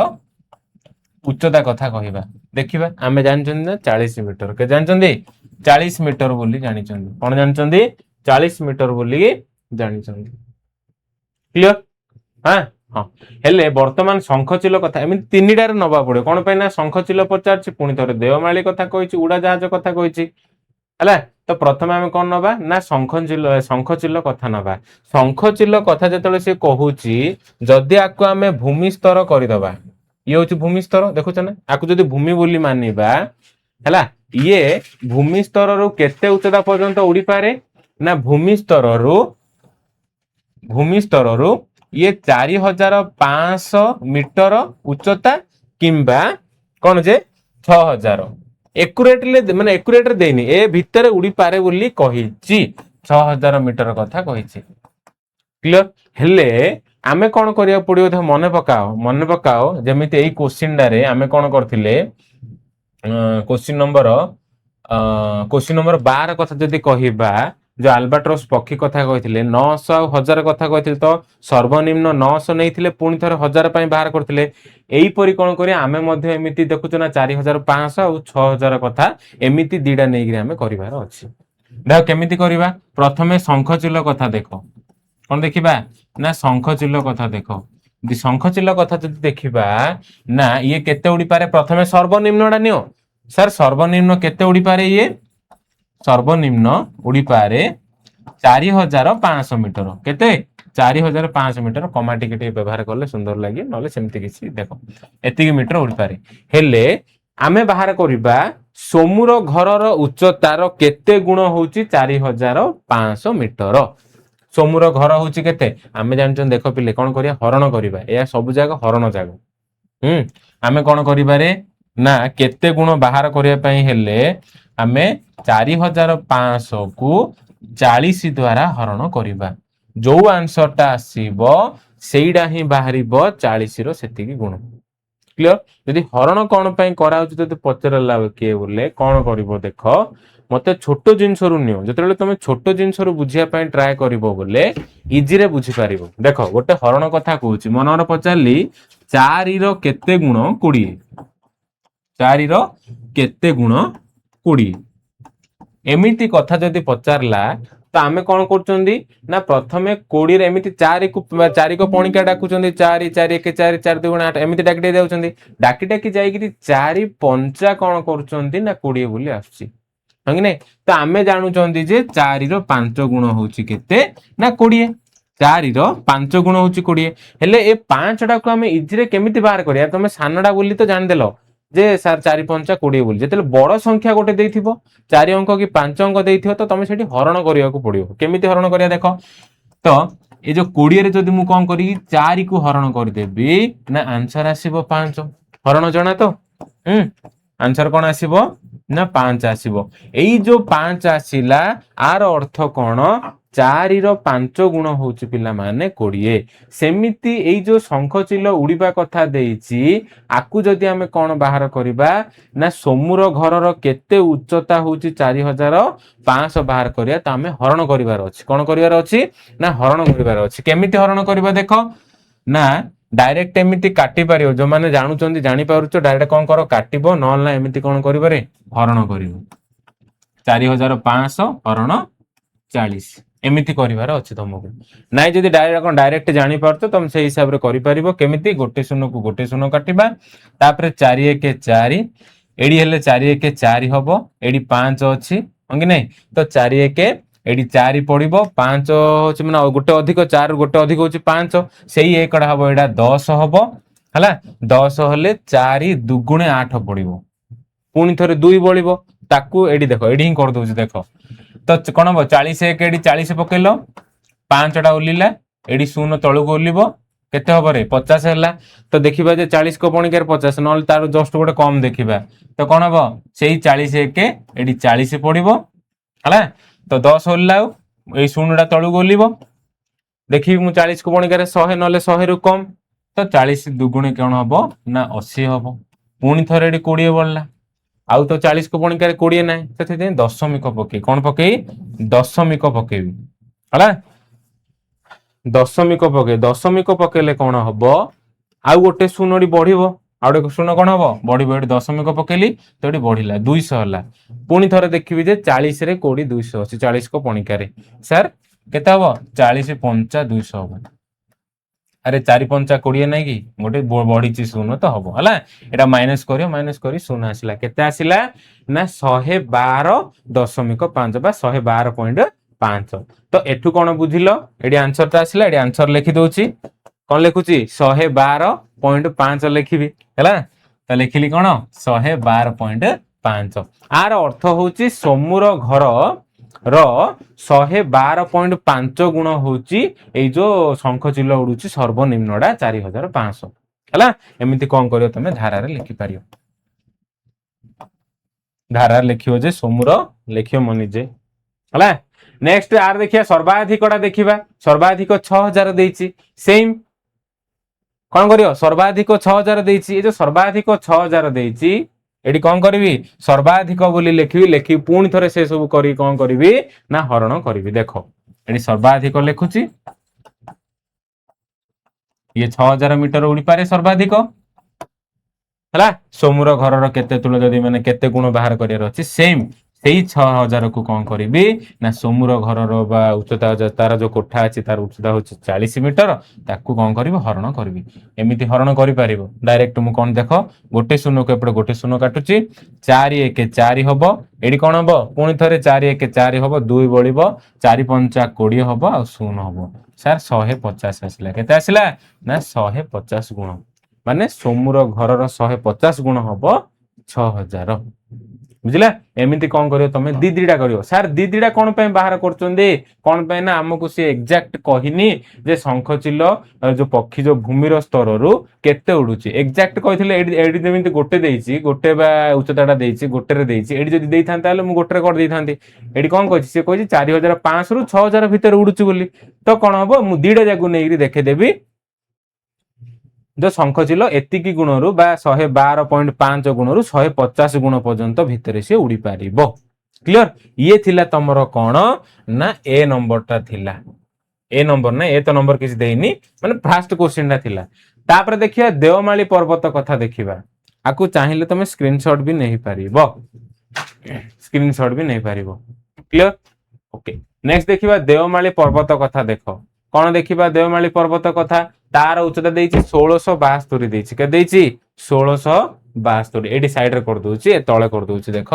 [SPEAKER 1] ଉଚ୍ଚତା କଥା କହିବା। ଦେଖିବା ଆମେ ଜାଣିଛନ୍ତି ନା 40 ମିଟର, କେ ଜାଣିଛନ୍ତି? 40 ମିଟର ବୋଲି ଜାଣିଛନ୍ତି। କଣ ଜାଣିଛନ୍ତି? 40 ମିଟର ବୋଲି ଜାଣିଛନ୍ତି। କ୍ଲିୟର? ହଁ ହଁ। ହେଲେ ବର୍ତ୍ତମାନ ଶଙ୍ଖଚିଲ କଥା ଏମିତି ତିନିଟାରେ ନବା ପଡିବ। କଣ ପାଇଁ ନା ଶଙ୍ଖଚିଲ ପଚାରିଛି, ପୁଣି ଥରେ ଦେଓମାଳି କଥା କହିଛି, ଉଡାଜାହାଜ କଥା କହିଛି। ହେଲା। ତ ପ୍ରଥମେ ଆମେ କଣ ନବା ନା ଶଙ୍ଖଚିଲ, ଶଙ୍ଖଚିଲ କଥା ନବା। ଶଙ୍ଖଚିଲ କଥା ଯେତେବେଳେ ସେ କହୁଛି, ଯଦି ଆକୁ ଆମେ ଭୂମି ସ୍ତର କରିଦବା, ଇଏ ହଉଛି ଭୂମି ସ୍ତର, ଦେଖୁଛ ନା? ଆକୁ ଯଦି ଭୂମି ବୋଲି ମାନିବା, ହେଲା, ଇଏ ଭୂମି ସ୍ତରରୁ କେତେ ଉଚ୍ଚତା ପର୍ଯ୍ୟନ୍ତ ଉଡ଼ିପାରେ ନା ଭୂମି ସ୍ତରରୁ ଇଏ 4500 ମିଟର ଉଚ୍ଚତା କିମ୍ବା କଣ ଯେ 6000। ଏକୁରେଟଲି ମାନେ ଏକୁରେଟରେ ଦେଇନି, ଏ ଭିତରେ ଉଡ଼ିପାରେ ବୋଲି କହିଛି, 6000 ମିଟର କଥା କହିଛି। କ୍ଲିୟର? ହେଲେ ଆମେ କଣ କରିବାକୁ ପଡିବ? ଦେଖ, ମନେ ପକାଅ, ମନେ ପକାଅ, ଯେମିତି ଏଇ କୋଶ୍ଚିନ୍ଟାରେ ଆମେ କଣ କରିଥିଲେ? କ୍ୱେଶ୍ଚିନ୍ ନମ୍ବର 12 କଥା ଯଦି କହିବା, ଯୋଉ ଆଲବାଟ୍ରସ୍ ପକ୍ଷୀ କଥା କହିଥିଲେ, 900 ଆଉ 1000 କଥା କହିଥିଲେ, ତ ସର୍ବନିମ୍ନ 900 ନେଇଥିଲେ, ପୁଣି ଥରେ 1000 ପାଇଁ ବାହାର କରିଥିଲେ। ଏଇପରି କଣ କରିବା? ଆମେ ମଧ୍ୟ ଏମିତି ଦେଖୁଛୁ ନା, 4500 ଆଉ 6000 କଥା ଏମିତି ଦିଟା ନେଇକିରି ଆମେ କରିବାର ଅଛି। ଦେଖ କେମିତି କରିବା। ପ୍ରଥମେ ଶଙ୍ଖଚିଲ କଥା ଦେଖ। କଣ ଦେଖିବା ନା ଶଙ୍ଖଚିଲ କଥା ଦେଖ। ଯଦି ଶଙ୍ଖଚିଲ କଥା ଯଦି ଦେଖିବା ନା, ଇଏ କେତେ ଉଡ଼ିପାରେ? ପ୍ରଥମେ ସର୍ବନିମ୍ନଟା ନିଅ ସାର୍। ସର୍ବନିମ୍ନ କେତେ ଉଡ଼ିପାରେ ଇଏ? ସର୍ବନିମ୍ନ ଉଡ଼ିପାରେ 4500 ମିଟର। କେତେ? 4500 ମିଟର। କମା ଟିକେ ଟିକେ ବ୍ୟବହାର କଲେ ସୁନ୍ଦର ଲାଗିବ, ନହେଲେ ସେମିତି କିଛି। ଦେଖ, ଏତିକି ମିଟର ଉଡ଼ିପାରେ। ହେଲେ ଆମେ ବାହାର କରିବା ସୋମୁର ଘରର ଉଚ୍ଚତାର କେତେ ଗୁଣ ହଉଛି 4500 ମିଟର। ସୋମୁର ଘର ହଉଛି କେତେ ଆମେ ଜାଣିଛନ୍ତି। ଦେଖ ପିଲେ, କଣ କରିବା? ହରଣ କରିବା। ଏହା ସବୁ ଯାକ ହରଣ ଯାକ। ଆମେ କଣ କରିବାରେ ନା କେତେ ଗୁଣ ବାହାର କରିବା ପାଇଁ ହେଲେ ଆମେ 4500 କୁ 40 ଦ୍ଵାରା ହରଣ କରିବା। ଯୋଉ ଆନ୍ସରଟା ଆସିବ, ସେଇଟା ହିଁ ବାହାରିବ 40 ର ସେତିକି ଗୁଣ। କ୍ଲିୟର? ଯଦି ହରଣ କଣ ପାଇଁ କରାହଉଛି ଯଦି ପଚାରିଲା କିଏ ବୋଲେ କଣ କରିବ? ଦେଖ, ମତେ ଛୋଟ ଜିନିଷରୁ ନିଅ। ଯେତେବେଳେ ତମେ ଛୋଟ ଜିନିଷରୁ ବୁଝିବା ପାଇଁ ଟ୍ରାଏ କରିବ ବୋଲେ ଇଜିରେ ବୁଝିପାରିବ। ଦେଖ, ଗୋଟେ ହରଣ କଥା କହୁଛି। ମନେକର ପଚାରିଲି, ଚାରିର କେତେ ଗୁଣ 20? ଚାରିର କେତେ ଗୁଣ 20? ଏମିତି କଥା ଯଦି ପଚାରିଲା, ତ ଆମେ କଣ କରୁଛନ୍ତି ନା ପ୍ରଥମେ 20ରେ ଏମିତି ଚାରିକୁ ଚାରିକ ପଣିକା ଡାକୁଛନ୍ତି। ଚାରି, ଚାରି ଏକ ଚାରି, ଚାରି ଦୁଇ ଗୁଣ ଆଠ, ଏମିତି ଡାକି ଡାକି ଯାଉଛନ୍ତି। ଡାକି ଡାକି ଯାଇକିରି ଚାରି ପଞ୍ଚା କଣ କରୁଛନ୍ତି ନା 20 ବୋଲି ଆସୁଛି, ହଁ କି ନାଇଁ? ତ ଆମେ ଜାଣୁଛନ୍ତି ଯେ ଚାରିର ପାଞ୍ଚ ଗୁଣ ହଉଛି କେତେ ନା 20। ଚାରିର ପାଞ୍ଚ ଗୁଣ ହଉଛି 20। ହେଲେ ଏ ପାଞ୍ଚଟାକୁ ଆମେ ଇଜିରେ କେମିତି ବାହାର କରିବା? ତମେ ସାନଟା ବୋଲି ତ ଜାଣିଦେଲ ଯେ ସାର୍ ଚାରି ପଞ୍ଚା 20 ବୋଲି। ଯେତେବେଳେ ବଡ ସଂଖ୍ୟା ଗୋଟେ ଦେଇଥିବ, ଚାରି ଅଙ୍କ କି ପାଞ୍ଚ ଅଙ୍କ ଦେଇଥିବ, ତ ତମେ ସେଠି ହରଣ କରିବାକୁ ପଡିବ। କେମିତି ହରଣ କରିବା ଦେଖ। ତ ଏ ଯୋଉ 20ରେ ଯଦି ମୁଁ କଣ କରିବି, ଚାରିକୁ ହରଣ କରିଦେବି ନା ଆନ୍ସର ଆସିବ ପାଞ୍ଚ। ହରଣ ଜଣା ତ? ଆନ୍ସର କଣ ଆସିବ ନା ପାଞ୍ଚ ଆସିବ। ଏଇ ଯୋଉ ପାଞ୍ଚ ଆସିଲା, ଆର ଅର୍ଥ କଣ? ଚାରିର ପାଞ୍ଚ ଗୁଣ ହଉଛି ପିଲାମାନେ 20। ସେମିତି ଏଇ ଯୋଉ ଶଙ୍ଖଚିଲ ଉଡ଼ିବା କଥା ଦେଇଛି, ଆକୁ ଯଦି ଆମେ କଣ ବାହାର କରିବା ନା ସୋମୁର ଘରର କେତେ ଉଚ୍ଚତା ହଉଛି 4500 ବାହାର କରିବା, ତ ଆମେ ହରଣ କରିବାର ଅଛି। କଣ କରିବାର ଅଛି ନା ହରଣ କରିବାର ଅଛି। କେମିତି ହରଣ କରିବା ଦେଖ। ନା ଡାଇରେକ୍ଟ ଏମିତି କାଟି ପାରିବ, ଯୋଉମାନେ ଜାଣୁଛନ୍ତି, ଜାଣିପାରୁଛ, ଡାଇରେକ୍ଟ କଣ କର, କାଟିବ। ନହେଲେ ନା ଏମିତି କଣ କରିବରେ ହରଣ କରିବ। 4500 ହରଣ 40, ଏମିତି କରିବାର ଅଛି ତମକୁ। ନାଇଁ, ଯଦି ଡାଇରେକ୍ଟ କଣ ଡାଇରେକ୍ଟ ଜାଣିପାରୁଛ, ତମେ ସେଇ ହିସାବରେ କରିପାରିବ। କେମିତି? ଗୋଟେ ଶୂନକୁ ଗୋଟେ ଶୂନ କାଟିବା, ତାପରେ ଚାରି ଏକ ଚାରି, ଏଠି ହେଲେ ଚାରି ଏକ ଚାରି ହବ। ଏଠି ପାଞ୍ଚ ଅଛି, ହଁ କି ନାଇଁ? ତ ଚାରି ଏକ ଏଠି ଚାରି ପଡିବ, ପାଞ୍ଚ ହଉଛି ମାନେ ଗୋଟେ ଅଧିକ, ଚାରି ଗୋଟେ ଅଧିକ ହଉଛି ପାଞ୍ଚ। ସେଇ ଏକଟା ହବ, ଏଇଟା 10 ହବ। ହେଲା, 10 ହେଲେ ଚାରି ଦୁଗୁଣେ ଆଠ ପଡିବ। ପୁଣି ଥରେ ଦୁଇ ବଳିବ। ତାକୁ ଏଠି ଦେଖ, ଏଠି ହିଁ କରିଦଉଛି ଦେଖ। ତ କଣ ହବ? 40 ଏକ, ଏଠି 40 ପକେଇଲ, ପାଞ୍ଚଟା ଓଲିଲା, ଏଠି ଶୂନ ତଳକୁ ଓଲିବ। କେତେ ହବ ରେ? 50 ହେଲା। ତ ଦେଖିବା ଯେ 40 ପଣିକାରେ 50, ନହେଲେ ତାର ଜଷ୍ଟ ଗୋଟେ କମ ଦେଖିବା। ତ କଣ ହବ? ସେଇ 40 ଏକ, ଏଠି 40 ପଡିବ। ହେଲା, ତ 10 ଓଲିଲା, ଆଉ ଏଇ ଶୂନଟା ତଳକୁ ଓଲିବ। ଦେଖିବି ମୁଁ 40 ପଣିକାରେ 100, ନହେଲେ 100ରୁ କମ। ତ 40 ଦୁଗୁଣେ କଣ ହବ ନା 80 ହବ। ପୁଣି ଥରେ ଏଠି 20 ବଳିଲା। ଆଉ ତ 40 ପଣିକାରେ 20 ନାହିଁ, ତ ସେଥିପାଇଁ ଦଶମିକ ପକେଇ, କଣ ପକେଇ? ଦଶମିକ ପକେଇବି। ହେଲା, ଦଶମିକ ପକେଇ, ଦଶମିକ ପକେଇଲେ କଣ ହବ? ଆଉ ଗୋଟେ ଶୂନଟି ବଢିବ। ଆଉ ଗୋଟେ ଶୂନ କଣ ହବ? ବଢିବ। ଏଠି ଦଶମିକ ପକେଇଲି ତ ଏଠି ବଢିଲା, 200 ହେଲା। ପୁଣି ଥରେ ଦେଖିବି ଯେ 40ରେ 20 200 ଅଛି। 40 ପଣିକାରେ ସାର୍ କେତେ ହବ? 40 ପଞ୍ଚା 200 ହବ। ଆରେ 4 5 20 ନାଇଁ କି, ଗୋଟେ ବଢିଛି ଶୂନ ତ ହବ। ହେଲା, ଏଟା ମାଇନସ କରିବ, ମାଇନସ କରି ଶୂନ ଆସିଲା। କେତେ ଆସିଲା ନା 112.5 ବା 112.5। ତ ଏଠୁ କଣ ବୁଝିଲ? ଏଠି ଆନ୍ସରଟା ଆସିଲା। ଏଠି ଆନ୍ସର ଲେଖି ଦଉଛି। କଣ ଲେଖୁଛି? 112.5 ଲେଖିବି। ହେଲା, ତ ଲେଖିଲି କଣ? 112.5। ଆର ଅର୍ଥ ହଉଛି ସୋମୁର ଘର ର 112.5 ଗୁଣ ହଉଛି ଏଇ ଯୋଉ ଶଙ୍ଖଚିଲ ଉଡୁଛି ସର୍ବନିମ୍ନଟା 4500। ହେଲା, ଏମିତି କଣ କରିବ ତମେ ଧାରାରେ ଲେଖିପାରିବ। ଧାରାରେ ଲେଖିବ ଯେ ସୋମୁର ଲେଖିବ ମୁଁ ନିଜେ। ହେଲା, ନେକ୍ସଟ ଆର ଦେଖିବା, ସର୍ବାଧିକଟା ଦେଖିବା। ସର୍ବାଧିକ 6000 ଦେଇଛି। ସେମ୍ କଣ କରିବ? ସର୍ବାଧିକ 6000 ଦେଇଛି। ଏ ଯୋଉ ସର୍ବାଧିକ 6000 ଦେଇଛି, ଏଠି କଣ କରିବି? ସର୍ବାଧିକ ବୋଲି ଲେଖିବି। ଲେଖିବି, ପୁଣି ଥରେ ସେ ସବୁ କରି କଣ କରିବି ନା ହରଣ କରିବି। ଦେଖ, ଏଠି ସର୍ବାଧିକ ଲେଖୁଛି। ଇଏ 6000 ମିଟର ଉଡ଼ିପାରେ ସର୍ବାଧିକ। ହେଲା, ସୋମୁର ଘରର କେତେ ତୁଳ ଯଦି ମାନେ କେତେ ଗୁଣ ବାହାର କରିବାର ଅଛି, ସେମ୍ ସେଇ 6000କୁ କଣ କରିବି ନା ସୋମୁର ଘରର ବା ଉଚ୍ଚତା, ତାର ଯୋଉ କୋଠା ଅଛି ତାର ଉଚ୍ଚତା ହଉଛି 40 ମିଟର, ତାକୁ କଣ କରିବି? ହରଣ କରିବି। ଏମିତି ହରଣ କରିପାରିବ ଡାଇରେକ୍ଟ। ମୁଁ କଣ ଦେଖ, ଗୋଟେ ଶୂନକୁ ଏପଟେ ଗୋଟେ ଶୂନ କାଟୁଛି। 4 1 4 ହବ। ଏଠି କଣ ହବ? ପୁଣି ଥରେ 4 1 4 ହବ, 2 ବଳିବ, 4 5 20 ହବ ଆଉ ଶୂନ ହବ। ସାର୍, 150 ଆସିଲା। କେତେ ଆସିଲା ନା 150 ଗୁଣ, ମାନେ ସୋମୁର ଘରର 150 ଗୁଣ ହବ 6000। ବୁଝିଲା? ଏମିତି କଣ କରିବ ତମେ? ଦି ଦିଟା କରିବ। ସାର୍, ଦି ଦିଟା କଣ ପାଇଁ ବାହାର କରୁଛନ୍ତି? କଣ ପାଇଁ ନା ଆମକୁ ସେ ଏକ୍ଜାକ୍ଟ କହିନି ଯେ ଶଙ୍ଖଚିଲ ଯୋଉ ପକ୍ଷୀ ଯୋଉ ଭୂମିର ସ୍ତରରୁ କେତେ ଉଡୁଛି। ଏକ୍ଜାକ୍ଟ କହିଥିଲେ ଏଇଠି, ଏଇଠି ଯେମିତି ଗୋଟେ ଦେଇଛି, ଗୋଟେ ବା ଉଚ୍ଚତାଟା ଦେଇଛି, ଗୋଟେରେ ଦେଇଛି। ଏଇଠି ଯଦି ଦେଇଥାନ୍ତା ହେଲେ ମୁଁ ଗୋଟେରେ କରିଦେଇଥାନ୍ତି। ଏଠି କଣ କହିଛି? ସେ କହିଛି 4500ରୁ 6000 ଭିତରେ ଉଡୁଛି ବୋଲି। ତ କଣ ହବ? ମୁଁ ଦିଟା ଯାକୁ ନେଇକିରି ଦେଖେଇଦେବି ଯୋଉ ଶଙ୍ଖଚିଲ ଏତିକି ଗୁଣରୁ ବା 112.5 ଗୁଣରୁ 150 ଗୁଣ ପର୍ଯ୍ୟନ୍ତ ଭିତରେ ସିଏ ଉଡି ପାରିବ। କ୍ଲିୟର? ଇଏ ଥିଲା ତମର କଣ ନା ଏ ନମ୍ବରଟା ଥିଲା। ଏ ନମ୍ବର ନା ଏ ତ ନମ୍ବର କିଛି ଦେଇନି, ମାନେ ଫାଷ୍ଟ କ୍ୱେଶ୍ଚିନ୍ ଟା ଥିଲା। ତାପରେ ଦେଖିବା ଦେଓମାଳି ପର୍ବତ କଥା ଦେଖିବା। ଆକୁ ଚାହିଁଲେ ତମେ ସ୍କ୍ରିନଶଟ ବି ନେଇପାରିବ, ସ୍କ୍ରିନଶଟ ବି ନେଇପାରିବ। କ୍ଲିୟର? ଓକେ, ନେକ୍ସଟ ଦେଖିବା ଦେଓମାଳି ପର୍ବତ କଥା। ଦେଖ, କଣ ଦେଖିବା? ଦେଓମାଳି ପର୍ବତ କଥା। ତାର ଉଚ୍ଚତା ଦେଇଛି 1672 ଦେଇଛି। କେତେ ଦେଇଛି? 1672। ଏଇଠି ସାଇଡରେ କରିଦଉଛି, ଏ ତଳେ କରିଦଉଛି, ଦେଖ।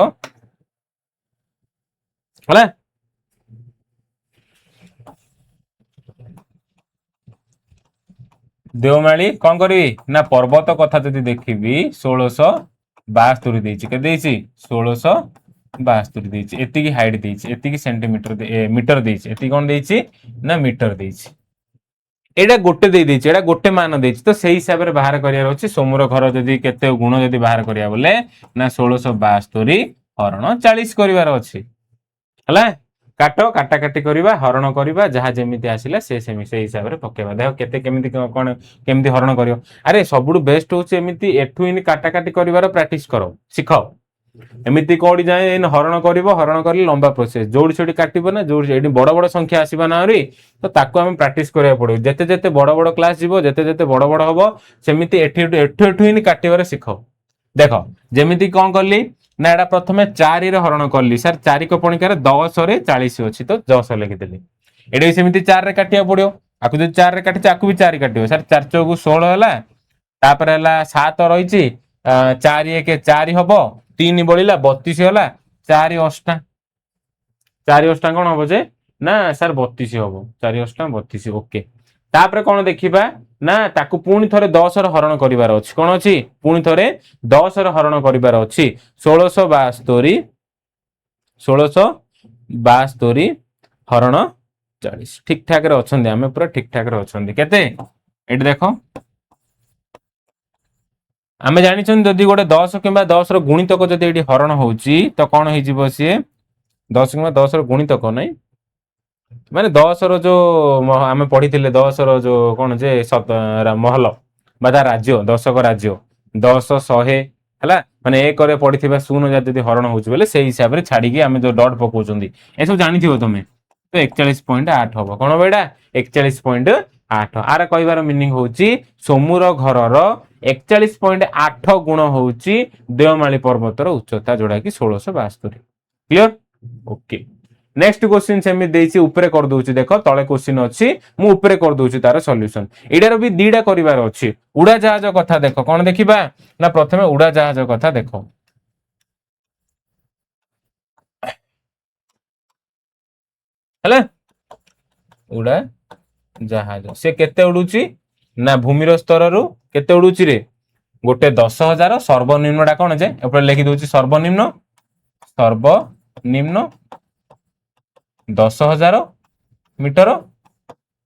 [SPEAKER 1] ହେଲା, ଦେଓମାଳି କଣ କରିବି ନା ପର୍ବତ କଥା ଯଦି ଦେଖିବି, 1672 ଦେଇଛି। କେତେ ଦେଇଛି? 1672 ଦେଇଛି। ଏତିକି ହାଇଟ୍ ଦେଇଛି, ଏତିକି ସେଣ୍ଟିମିଟର ମିଟର ଦେଇଛି। ଏତିକି କଣ ଦେଇଛି ନା ମିଟର ଦେଇଛି। ଏଇଟା ଗୋଟେ ଦେଇ ଦେଇଛି, ଏଇଟା ଗୋଟେ ମାନ ଦେଇଛି। ତ ସେଇ ହିସାବରେ ବାହାର କରିବାର ଅଛି। ସୋମର ଘର ଯଦି କେତେ ଗୁଣ ଯଦି ବାହାର କରିବା ବୋଲେ ନା 1672 ହରଣ 40 କରିବାର ଅଛି। ହେଲା, କାଟ, କାଟା କାଟି କରିବା, ହରଣ କରିବା, ଯାହା ଯେମିତି ଆସିଲା ସେ ସେମିତି ସେଇ ହିସାବରେ ପକେଇବା। ଦେଖ କେତେ କେମିତି କଣ କେମିତି ହରଣ କରିବ। ଆରେ ସବୁଠୁ ବେଷ୍ଟ ହଉଛି ଏମିତି ଏଠୁ ଏମିତି କାଟା କାଟି କରିବାର ପ୍ରାକ୍ଟିସ କର, ଶିଖ। ଏମିତି କୋଉଠି ଯାଏ ଏଇନେ ହରଣ କରିବ, ହରଣ କଲେ ଲମ୍ବା ପ୍ରୋସେସ। ଯୋଉଠି ସେଠି କାଟିବ ନା ଯୋଉଠି ଏଠି ବଡ ବଡ ସଂଖ୍ୟା ଆସିବ ନା ଆହୁରି, ତ ତାକୁ ଆମେ ପ୍ରାକ୍ଟିସ କରିବାକୁ ପଡିବ। ଯେତେ ଯେତେ ବଡ ବଡ କ୍ଲାସ ଯିବ, ଯେତେ ଯେତେ ବଡ ବଡ ହବ, ସେମିତି ଏଠି ଏଠୁ ଏଠୁ ଏଠୁ ହିଁ କାଟିବାରେ ଶିଖ। ଦେଖ, ଯେମିତି କଣ କଲି ନା ଏଟା ପ୍ରଥମେ 4ରେ ହରଣ କଲି। ସାର୍, 4 କପଣିକାରେ 10ରେ 40 ଅଛି, ତ 10 ଲେଖିଦେଲି। ଏଠି ବି ସେମିତି 4ରେ କାଟିବାକୁ ପଡିବ। ଆକୁ ଯଦି 4ରେ କାଟିଛି, ଆକୁ ବି 4 କାଟିବ। ସାର୍, 4 ଚଉକୁ 16 ହେଲା, ତାପରେ ହେଲା 7 ରହିଛି, 4 1 4 ହବ, 3 ବଳିଲା, 32 ହେଲା। 4 ଅଷ୍ଟା, 4 ଅଷ୍ଟା କଣ ହବ ଯେ ନା ସାର୍ 32 ହବ। 4 ଅଷ୍ଟା 32। ଓକେ, ତାପରେ କଣ ଦେଖିବା ନା ତାକୁ ପୁଣି ଥରେ 10ର ହରଣ କରିବାର ଅଛି। କଣ ଅଛି? ପୁଣି ଥରେ 10ର ହରଣ କରିବାର ଅଛି। 1672, 1672 ହରଣ 40। ଠିକ ଠାକରେ ଅଛନ୍ତି ଆମେ, ପୁରା ଠିକ ଠାକରେ ଅଛନ୍ତି। କେତେ ଏଠି ଦେଖ, ଆମେ ଜାଣିଛନ୍ତି ଯଦି ଗୋଟେ 10 କିମ୍ବା 10ର ଗୁଣିତକ ଯଦି ଏଠି ହରଣ ହଉଛି ତ କଣ ହେଇଯିବ ସିଏ? 10 କିମ୍ବା 10ର ଗୁଣିତକ ନାଇଁ, ମାନେ 10ର ଯୋଉ ଆମେ ପଢିଥିଲେ, 10ର ଯୋଉ କଣ ଯେ ମହଲ ବା ତା ରାଜ୍ୟ, ଦଶକ ରାଜ୍ୟ, 10 100 ହେଲା, ମାନେ ଏକରେ ପଡିଥିବା ଶୂନ ଯଦି ହରଣ ହଉଛି ବୋଲେ ସେଇ ହିସାବରେ ଛାଡିକି ଆମେ ଯୋଉ ଡଟ୍ ପକଉଛନ୍ତି, ଏସବୁ ଜାଣିଥିବ ତମେ। ତ 41.8 ହବ। କଣ ହବ ଏଇଟା? 41.8। ଆର କହିବାର ମିନିଂ ହଉଛି ସୋମୁର ଘରର 41.8 ଗୁଣ ହଉଛି ଦେଓମାଳି ପର୍ବତର ଉଚ୍ଚତା, ଯୋଉଟା କି 1672। କ୍ଲିୟର? ଓକେ। ନେକ୍ସଟ କ୍ୱେଶ୍ଚିନ୍ ସେମିତି ଦେଇଛି, ଉପରେ କରିଦଉଛି, ଦେଖ ତଳେ କ୍ୱେଶ୍ଚିନ୍ ଅଛି, ମୁଁ ଉପରେ କରିଦଉଛି ତାର ସଲ୍ୟୁସନ। ଏଇଟାର ବି ଦିଟା କରିବାର ଅଛି। ଉଡାଜାହାଜ କଥା ଦେଖ, କଣ ଦେଖିବା ନା ପ୍ରଥମେ ଉଡାଜାହାଜ କଥା ଦେଖ। ହେଲା, ଉଡା ଜାହାଜ ସେ କେତେ ଉଡୁଛି ନା ଭୂମିର ସ୍ତରରୁ କେତେ ଉଡୁଛି ରେ? ଗୋଟେ 10,000। ସର୍ବନିମ୍ନଟା କଣ ଯେ ଏପଟେ ଲେଖି ଦଉଛି, ସର୍ବନିମ୍ନ, ସର୍ବନିମ୍ନ 10,000 ମିଟର,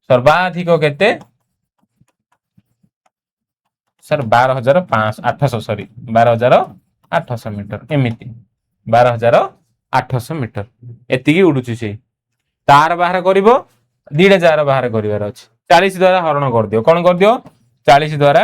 [SPEAKER 1] ସର୍ବାଧିକ କେତେ ସାର୍? 12,500, 800, ସରି, 12,800 ମିଟର। ଏମିତି 12,800 ମିଟର ଏତିକି ଉଡୁଛି ସେ। ତାର ବାହାର କରିବ, ଦିଟା ଯାର ବାହାର କରିବାର ଅଛି। 40 ଦ୍ୱାରା ହରଣ କରିଦିଅ। କଣ କରିଦିଅ? 40 ଦ୍ୱାରା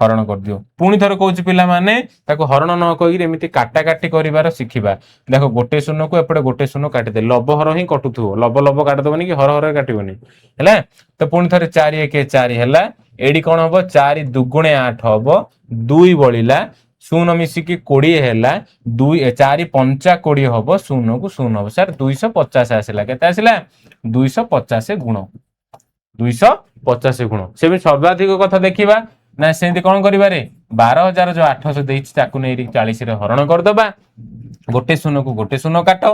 [SPEAKER 1] ହରଣ କରିଦିଅ। ପୁଣି ଥରେ କହୁଛି ପିଲାମାନେ, ତାକୁ ହରଣ ନ କହିକି ଏମିତି କାଟା କାଟି କରିବାର ଶିଖିବା। ଦେଖ, ଗୋଟେ ଶୂନକୁ ଏପଟେ ଗୋଟେ ଶୂନ କାଟିଦେ, ଲବ ହର ହିଁ କଟୁଥିବ, ଲବ ଲବ କାଟିଦବନି କି ହର ହର କାଟିବନି। ହେଲା ତ? ପୁଣି ଥରେ 4 1 4 ହେଲା, ଏଇଠି କଣ ହବ? 4 ଦୁଗୁଣେ 8 ହବ, 2 ବଳିଲା, ଶୂନ ମିଶିକି 20 ହେଲା, 2 4 ପଞ୍ଚା 20 ହବ, ଶୂନକୁ ଶୂନ ହବ। ସାର୍ 250 ଆସିଲା। କେତେ ଆସିଲା? 250 ଗୁଣ, 250 ଗୁଣ। ସେମିତି ସର୍ବାଧିକ କଥା ଦେଖିବା ନା, ସେମିତି କଣ କରିବାରେ? 12,000 ଯୋଉ 800 ଦେଇଛି ତାକୁ ନେଇକି 40ରେ ହରଣ କରିଦବା। ଗୋଟେ ଶୂନକୁ ଗୋଟେ ଶୂନ କାଟ,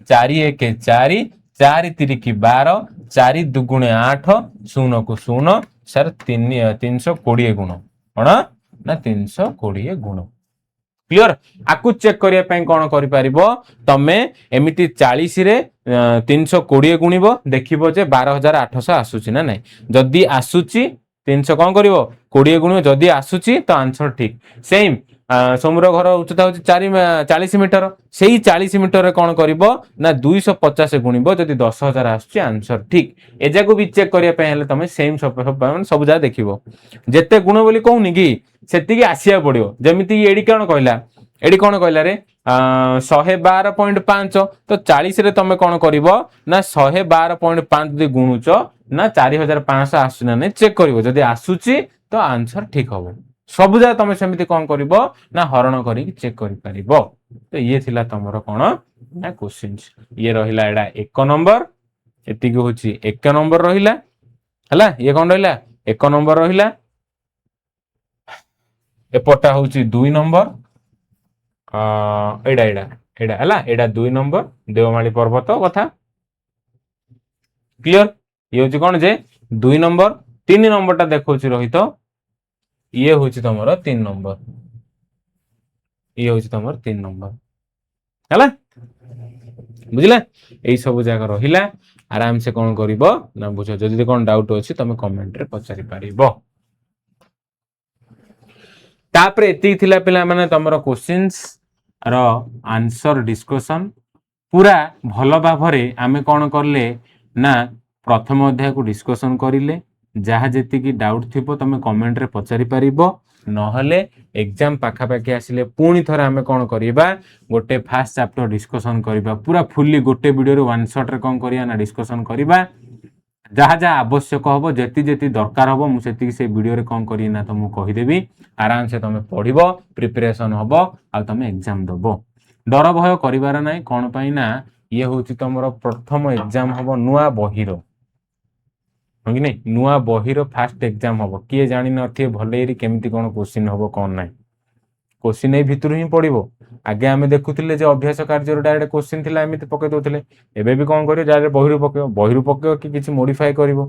[SPEAKER 1] 4 1 4, 4 ତିରିକି 12, 4 ଦୁଗୁଣେ 8, ଶୂନକୁ ଶୂନ। ସାର୍ 320 ଗୁଣ। କଣ ନା 320 ଗୁଣ। କ୍ଲିୟର? ଆକୁ ଚେକ୍ କରିବା ପାଇଁ କଣ କରିପାରିବ ତମେ? ଏମିତି 40ରେ 320 ଗୁଣିବ, ଦେଖିବ ଯେ 12,800 ଆସୁଛି ନା ନାଇଁ। ଯଦି ଆସୁଛି, 300 କଣ କରିବ? 20 ଗୁଣିବ, ଯଦି ଆସୁଛି ତ ଆନ୍ସର ଠିକ। ସେମ୍ ସୌମ୍ୟର ଘର ଉଚ୍ଚତା ହଉଛି 40 ମିଟର। ସେଇ 40 ମିଟରରେ କଣ କରିବ ନା 250 ଗୁଣିବ, ଯଦି 10,000 ଆସୁଛି ଆନ୍ସର ଠିକ। ଏଯାକୁ ବି ଚେକ୍ କରିବା ପାଇଁ ହେଲେ ତମେ ସେମ୍ ମାନେ ସବୁ ଯାହା ଦେଖିବ, ଯେତେ ଗୁଣ ବୋଲି କହୁନି କି ସେତିକି ଆସିବାକୁ ପଡିବ। ଯେମିତି ଏଠି କଣ କହିଲା? ଏଠି କଣ କହିଲା ରେ? 112.5। ତ 40ରେ ତମେ କଣ କରିବ ନା 112.5 ଯଦି ଗୁଣୁଛ ନା 4,500 ଆସୁଛି ନା ନାଇଁ ଚେକ୍ କରିବ। ଯଦି ଆସୁଛି ତ ଆନ୍ସର ଠିକ ହବ। ସବୁ ଯାକ ତମେ ସେମିତି କଣ କରିବ ନା ହରଣ କରିକି ଚେକ୍ କରିପାରିବ। ତ ଇଏ ଥିଲା ତମର କଣ ନା କୋଶ୍ଚିନ୍ସ। ଇଏ ରହିଲା ଏଇଟା 1 ନମ୍ବର, ଏତିକି ହଉଛି 1 ନମ୍ବର ରହିଲା। ହେଲା, ଇଏ କଣ ରହିଲା? 1 ନମ୍ବର ରହିଲା। ଏପଟଟା ହଉଛି 2 ନମ୍ବର। ଏଇଟା ଏଇଟା ଏଇଟା ହେଲା, ଏଇଟା 2 ନମ୍ବର ଦେଓମାଳି ପର୍ବତ କଥା। କ୍ଲିୟର? ଇଏ ହଉଛି କଣ ଯେ 2 ନମ୍ବର। 3 ନମ୍ବରଟା ଦେଖଉଛି ରୋହିତ, ଇଏ ହଉଛି ତମର 3 ନମ୍ବର, ଇଏ ହଉଛି ତମର 3 ନମ୍ବର। ହେଲା, ବୁଝିଲା? ଏଇ ସବୁ ଜାଗା ରହିଲା। ଆରାମସେ କଣ କରିବ ନା ବୁଝ, ଯଦି କଣ ଡାଉଟ ଅଛି ତମେ କମେଣ୍ଟରେ ପଚାରି ପାରିବ। ତାପରେ ଏତିକି ଥିଲା ପିଲାମାନେ ତମର କୋଶ୍ଚିନ୍ସ ର ଆନ୍ସର ଡିସ୍କସନ। ପୁରା ଭଲ ଭାବରେ ଆମେ କଣ କଲେ ନା ପ୍ରଥମ ଅଧ୍ୟାୟକୁ ଡିସ୍କସନ କରିଲେ। ଯାହା ଯେତିକି ଡାଉଟ ଥିବ ତମେ କମେଣ୍ଟରେ ପଚାରି ପାରିବ, ନହେଲେ ଏକ୍ଜାମ ପାଖାପାଖି ଆସିଲେ ପୁଣି ଥରେ ଆମେ କଣ କରିବା, ଗୋଟେ ଫାଷ୍ଟ ଚାପ୍ଟର ଡିସ୍କସନ କରିବା ପୁରା ଫୁଲି। ଗୋଟେ ଭିଡ଼ିଓରେ ୱାନ୍ ସଟ୍ରେ କଣ କରିବା ନା ଡିସ୍କସନ କରିବା। ଯାହା ଯାହା ଆବଶ୍ୟକ ହବ, ଯେତି ଯେତି ଦରକାର ହବ, ମୁଁ ସେତିକି ସେ ଭିଡ଼ିଓରେ କଣ କରିବି ନା ତମକୁ କହିଦେବି। ଆରାମସେ ତମେ ପଢିବ, ପ୍ରିପାରେସନ ହବ ଆଉ ତମେ ଏକ୍ଜାମ ଦବ। ଡର ଭୟ କରିବାର ନାହିଁ। କଣ ପାଇଁ ନା ଇଏ ହଉଛି ତମର ପ୍ରଥମ ଏକ୍ଜାମ ହବ ନୂଆ ବହିର, ହଁ କି ନାଇଁ? ନୂଆ ବହିର ଫାଷ୍ଟ ଏକ୍ଜାମ ହବ। କିଏ ଜାଣିନଥିବେ ଭଲେଇରି କେମିତି କଣ କୋଶ୍ଚିନ୍ ହବ କଣ ନାହିଁ। କୋଶ୍ଚିନ୍ ଏଇ ଭିତରୁ ହିଁ ପଡିବ। ଆଗେ ଆମେ ଦେଖୁଥିଲେ ଯେ ଅଭ୍ୟାସ କାର୍ଯ୍ୟର ଡାଇରେକ୍ଟ କୋଶ୍ଚିନ୍ ଥିଲା, ଏମିତି ପକେଇ ଦଉଥିଲେ। ଏବେ ବି କଣ କରିବ? ଡାଇରେକ୍ଟ ବହିରୁ ପକେଇବ, ବହିରୁ ପକେଇବ କି କିଛି ମୋଡିଫାଏ କରିବ।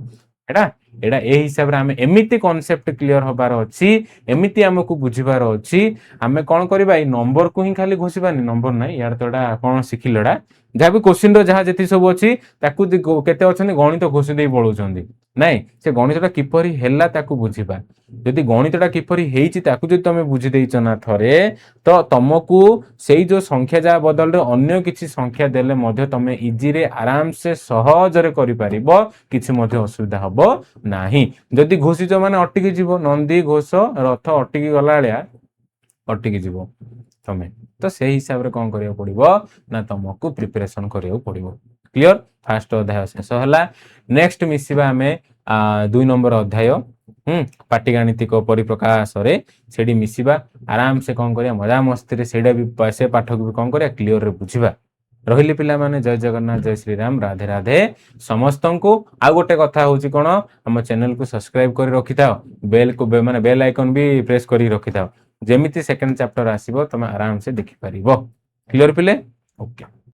[SPEAKER 1] ଏଇଟା ଏଇଟା ଏଇ ହିସାବରେ ଆମେ ଏମିତି କନସେପ୍ଟ କ୍ଲିୟର ହବାର ଅଛି, ଏମିତି ଆମକୁ ବୁଝିବାର ଅଛି। ଆମେ କଣ କରିବା, ଏଇ ନମ୍ବରକୁ ହିଁ ଖାଲି ଘୋଷିବାନି। ନମ୍ବର ନାହିଁ ଇଆଡ଼େ ତ ଏଇଟା କଣ ଶିଖିଲ? ଏଇଟା ଯାହା ବି କୋଶ୍ଚିନ୍ର ଯାହା ଯେତିକି ସବୁ ଅଛି ତାକୁ କେତେ ଅଛନ୍ତି ଗଣିତ ଘୋଷି ଦେଇ ପଳଉଛନ୍ତି। ନାଇଁ, ସେ ଗଣିତଟା କିପରି ହେଲା ତାକୁ ବୁଝିବା। ଯଦି ଗଣିତଟା କିପରି ହେଇଛି ତାକୁ ଯଦି ତମେ ବୁଝି ଦେଇଛ ନା ଥରେ, ତ ତମକୁ ସେଇ ଯୋଉ ସଂଖ୍ୟା ଯାହା ବଦଳରେ ଅନ୍ୟ କିଛି ସଂଖ୍ୟା ଦେଲେ ମଧ୍ୟ ତମେ ଇଜିରେ ଆରାମସେ ସହଜରେ କରିପାରିବ, କିଛି ମଧ୍ୟ ଅସୁବିଧା ହବ ନାହିଁ। ଯଦି ଘୋଷିଛ ମାନେ ଅଟକି ଯିବ, ନନ୍ଦୀ ଘୋଷ ରଥ ଅଟକି ଗଲା ଭଳିଆ ଅଟକି ଯିବ ତମେ। ତ ସେଇ ହିସାବରେ କଣ କରିବାକୁ ପଡିବ ନା ତମକୁ ପ୍ରିପାରେସନ କରିବାକୁ ପଡିବ। କ୍ଲିୟର? ଫାଷ୍ଟ ଅଧ୍ୟାୟ ଶେଷ ହେଲା। ନେକ୍ସଟ ମିଶିବା ଆମେ 2 ନମ୍ବର ଅଧ୍ୟାୟ, ପାଟିଗାଣିତିକ ପରିପ୍ରକାଶରେ। ସେଠି ମିଶିବା, ଆରାମସେ କଣ କରିବା, ମଜାମସ୍ତିରେ ସେଇଟା ବି ସେ ପାଠକୁ ବି କଣ କରିବା, କ୍ଲିୟରରେ ବୁଝିବା। ରହିଲି ପିଲାମାନେ, ଜୟ ଜଗନ୍ନାଥ, ଜୟ ଶ୍ରୀରାମ, ରାଧେ ରାଧେ ସମସ୍ତଙ୍କୁ। ଆଉ ଗୋଟେ କଥା ହଉଛି କ'ଣ, ଆମ ଚ୍ୟାନେଲକୁ ସବସ୍କ୍ରାଇବ କରି ରଖିଥାଅ, ବେଲକୁ ମାନେ ବେଲ୍ ଆଇକନ୍ ବି ପ୍ରେସ୍ କରିକି ରଖିଥାଅ। ଯେମିତି ସେକେଣ୍ଡ ଚାପ୍ଟର ଆସିବ, ତମେ ଆରାମସେ ଦେଖିପାରିବ। କ୍ଲିୟର ପିଲେ? ଓକେ।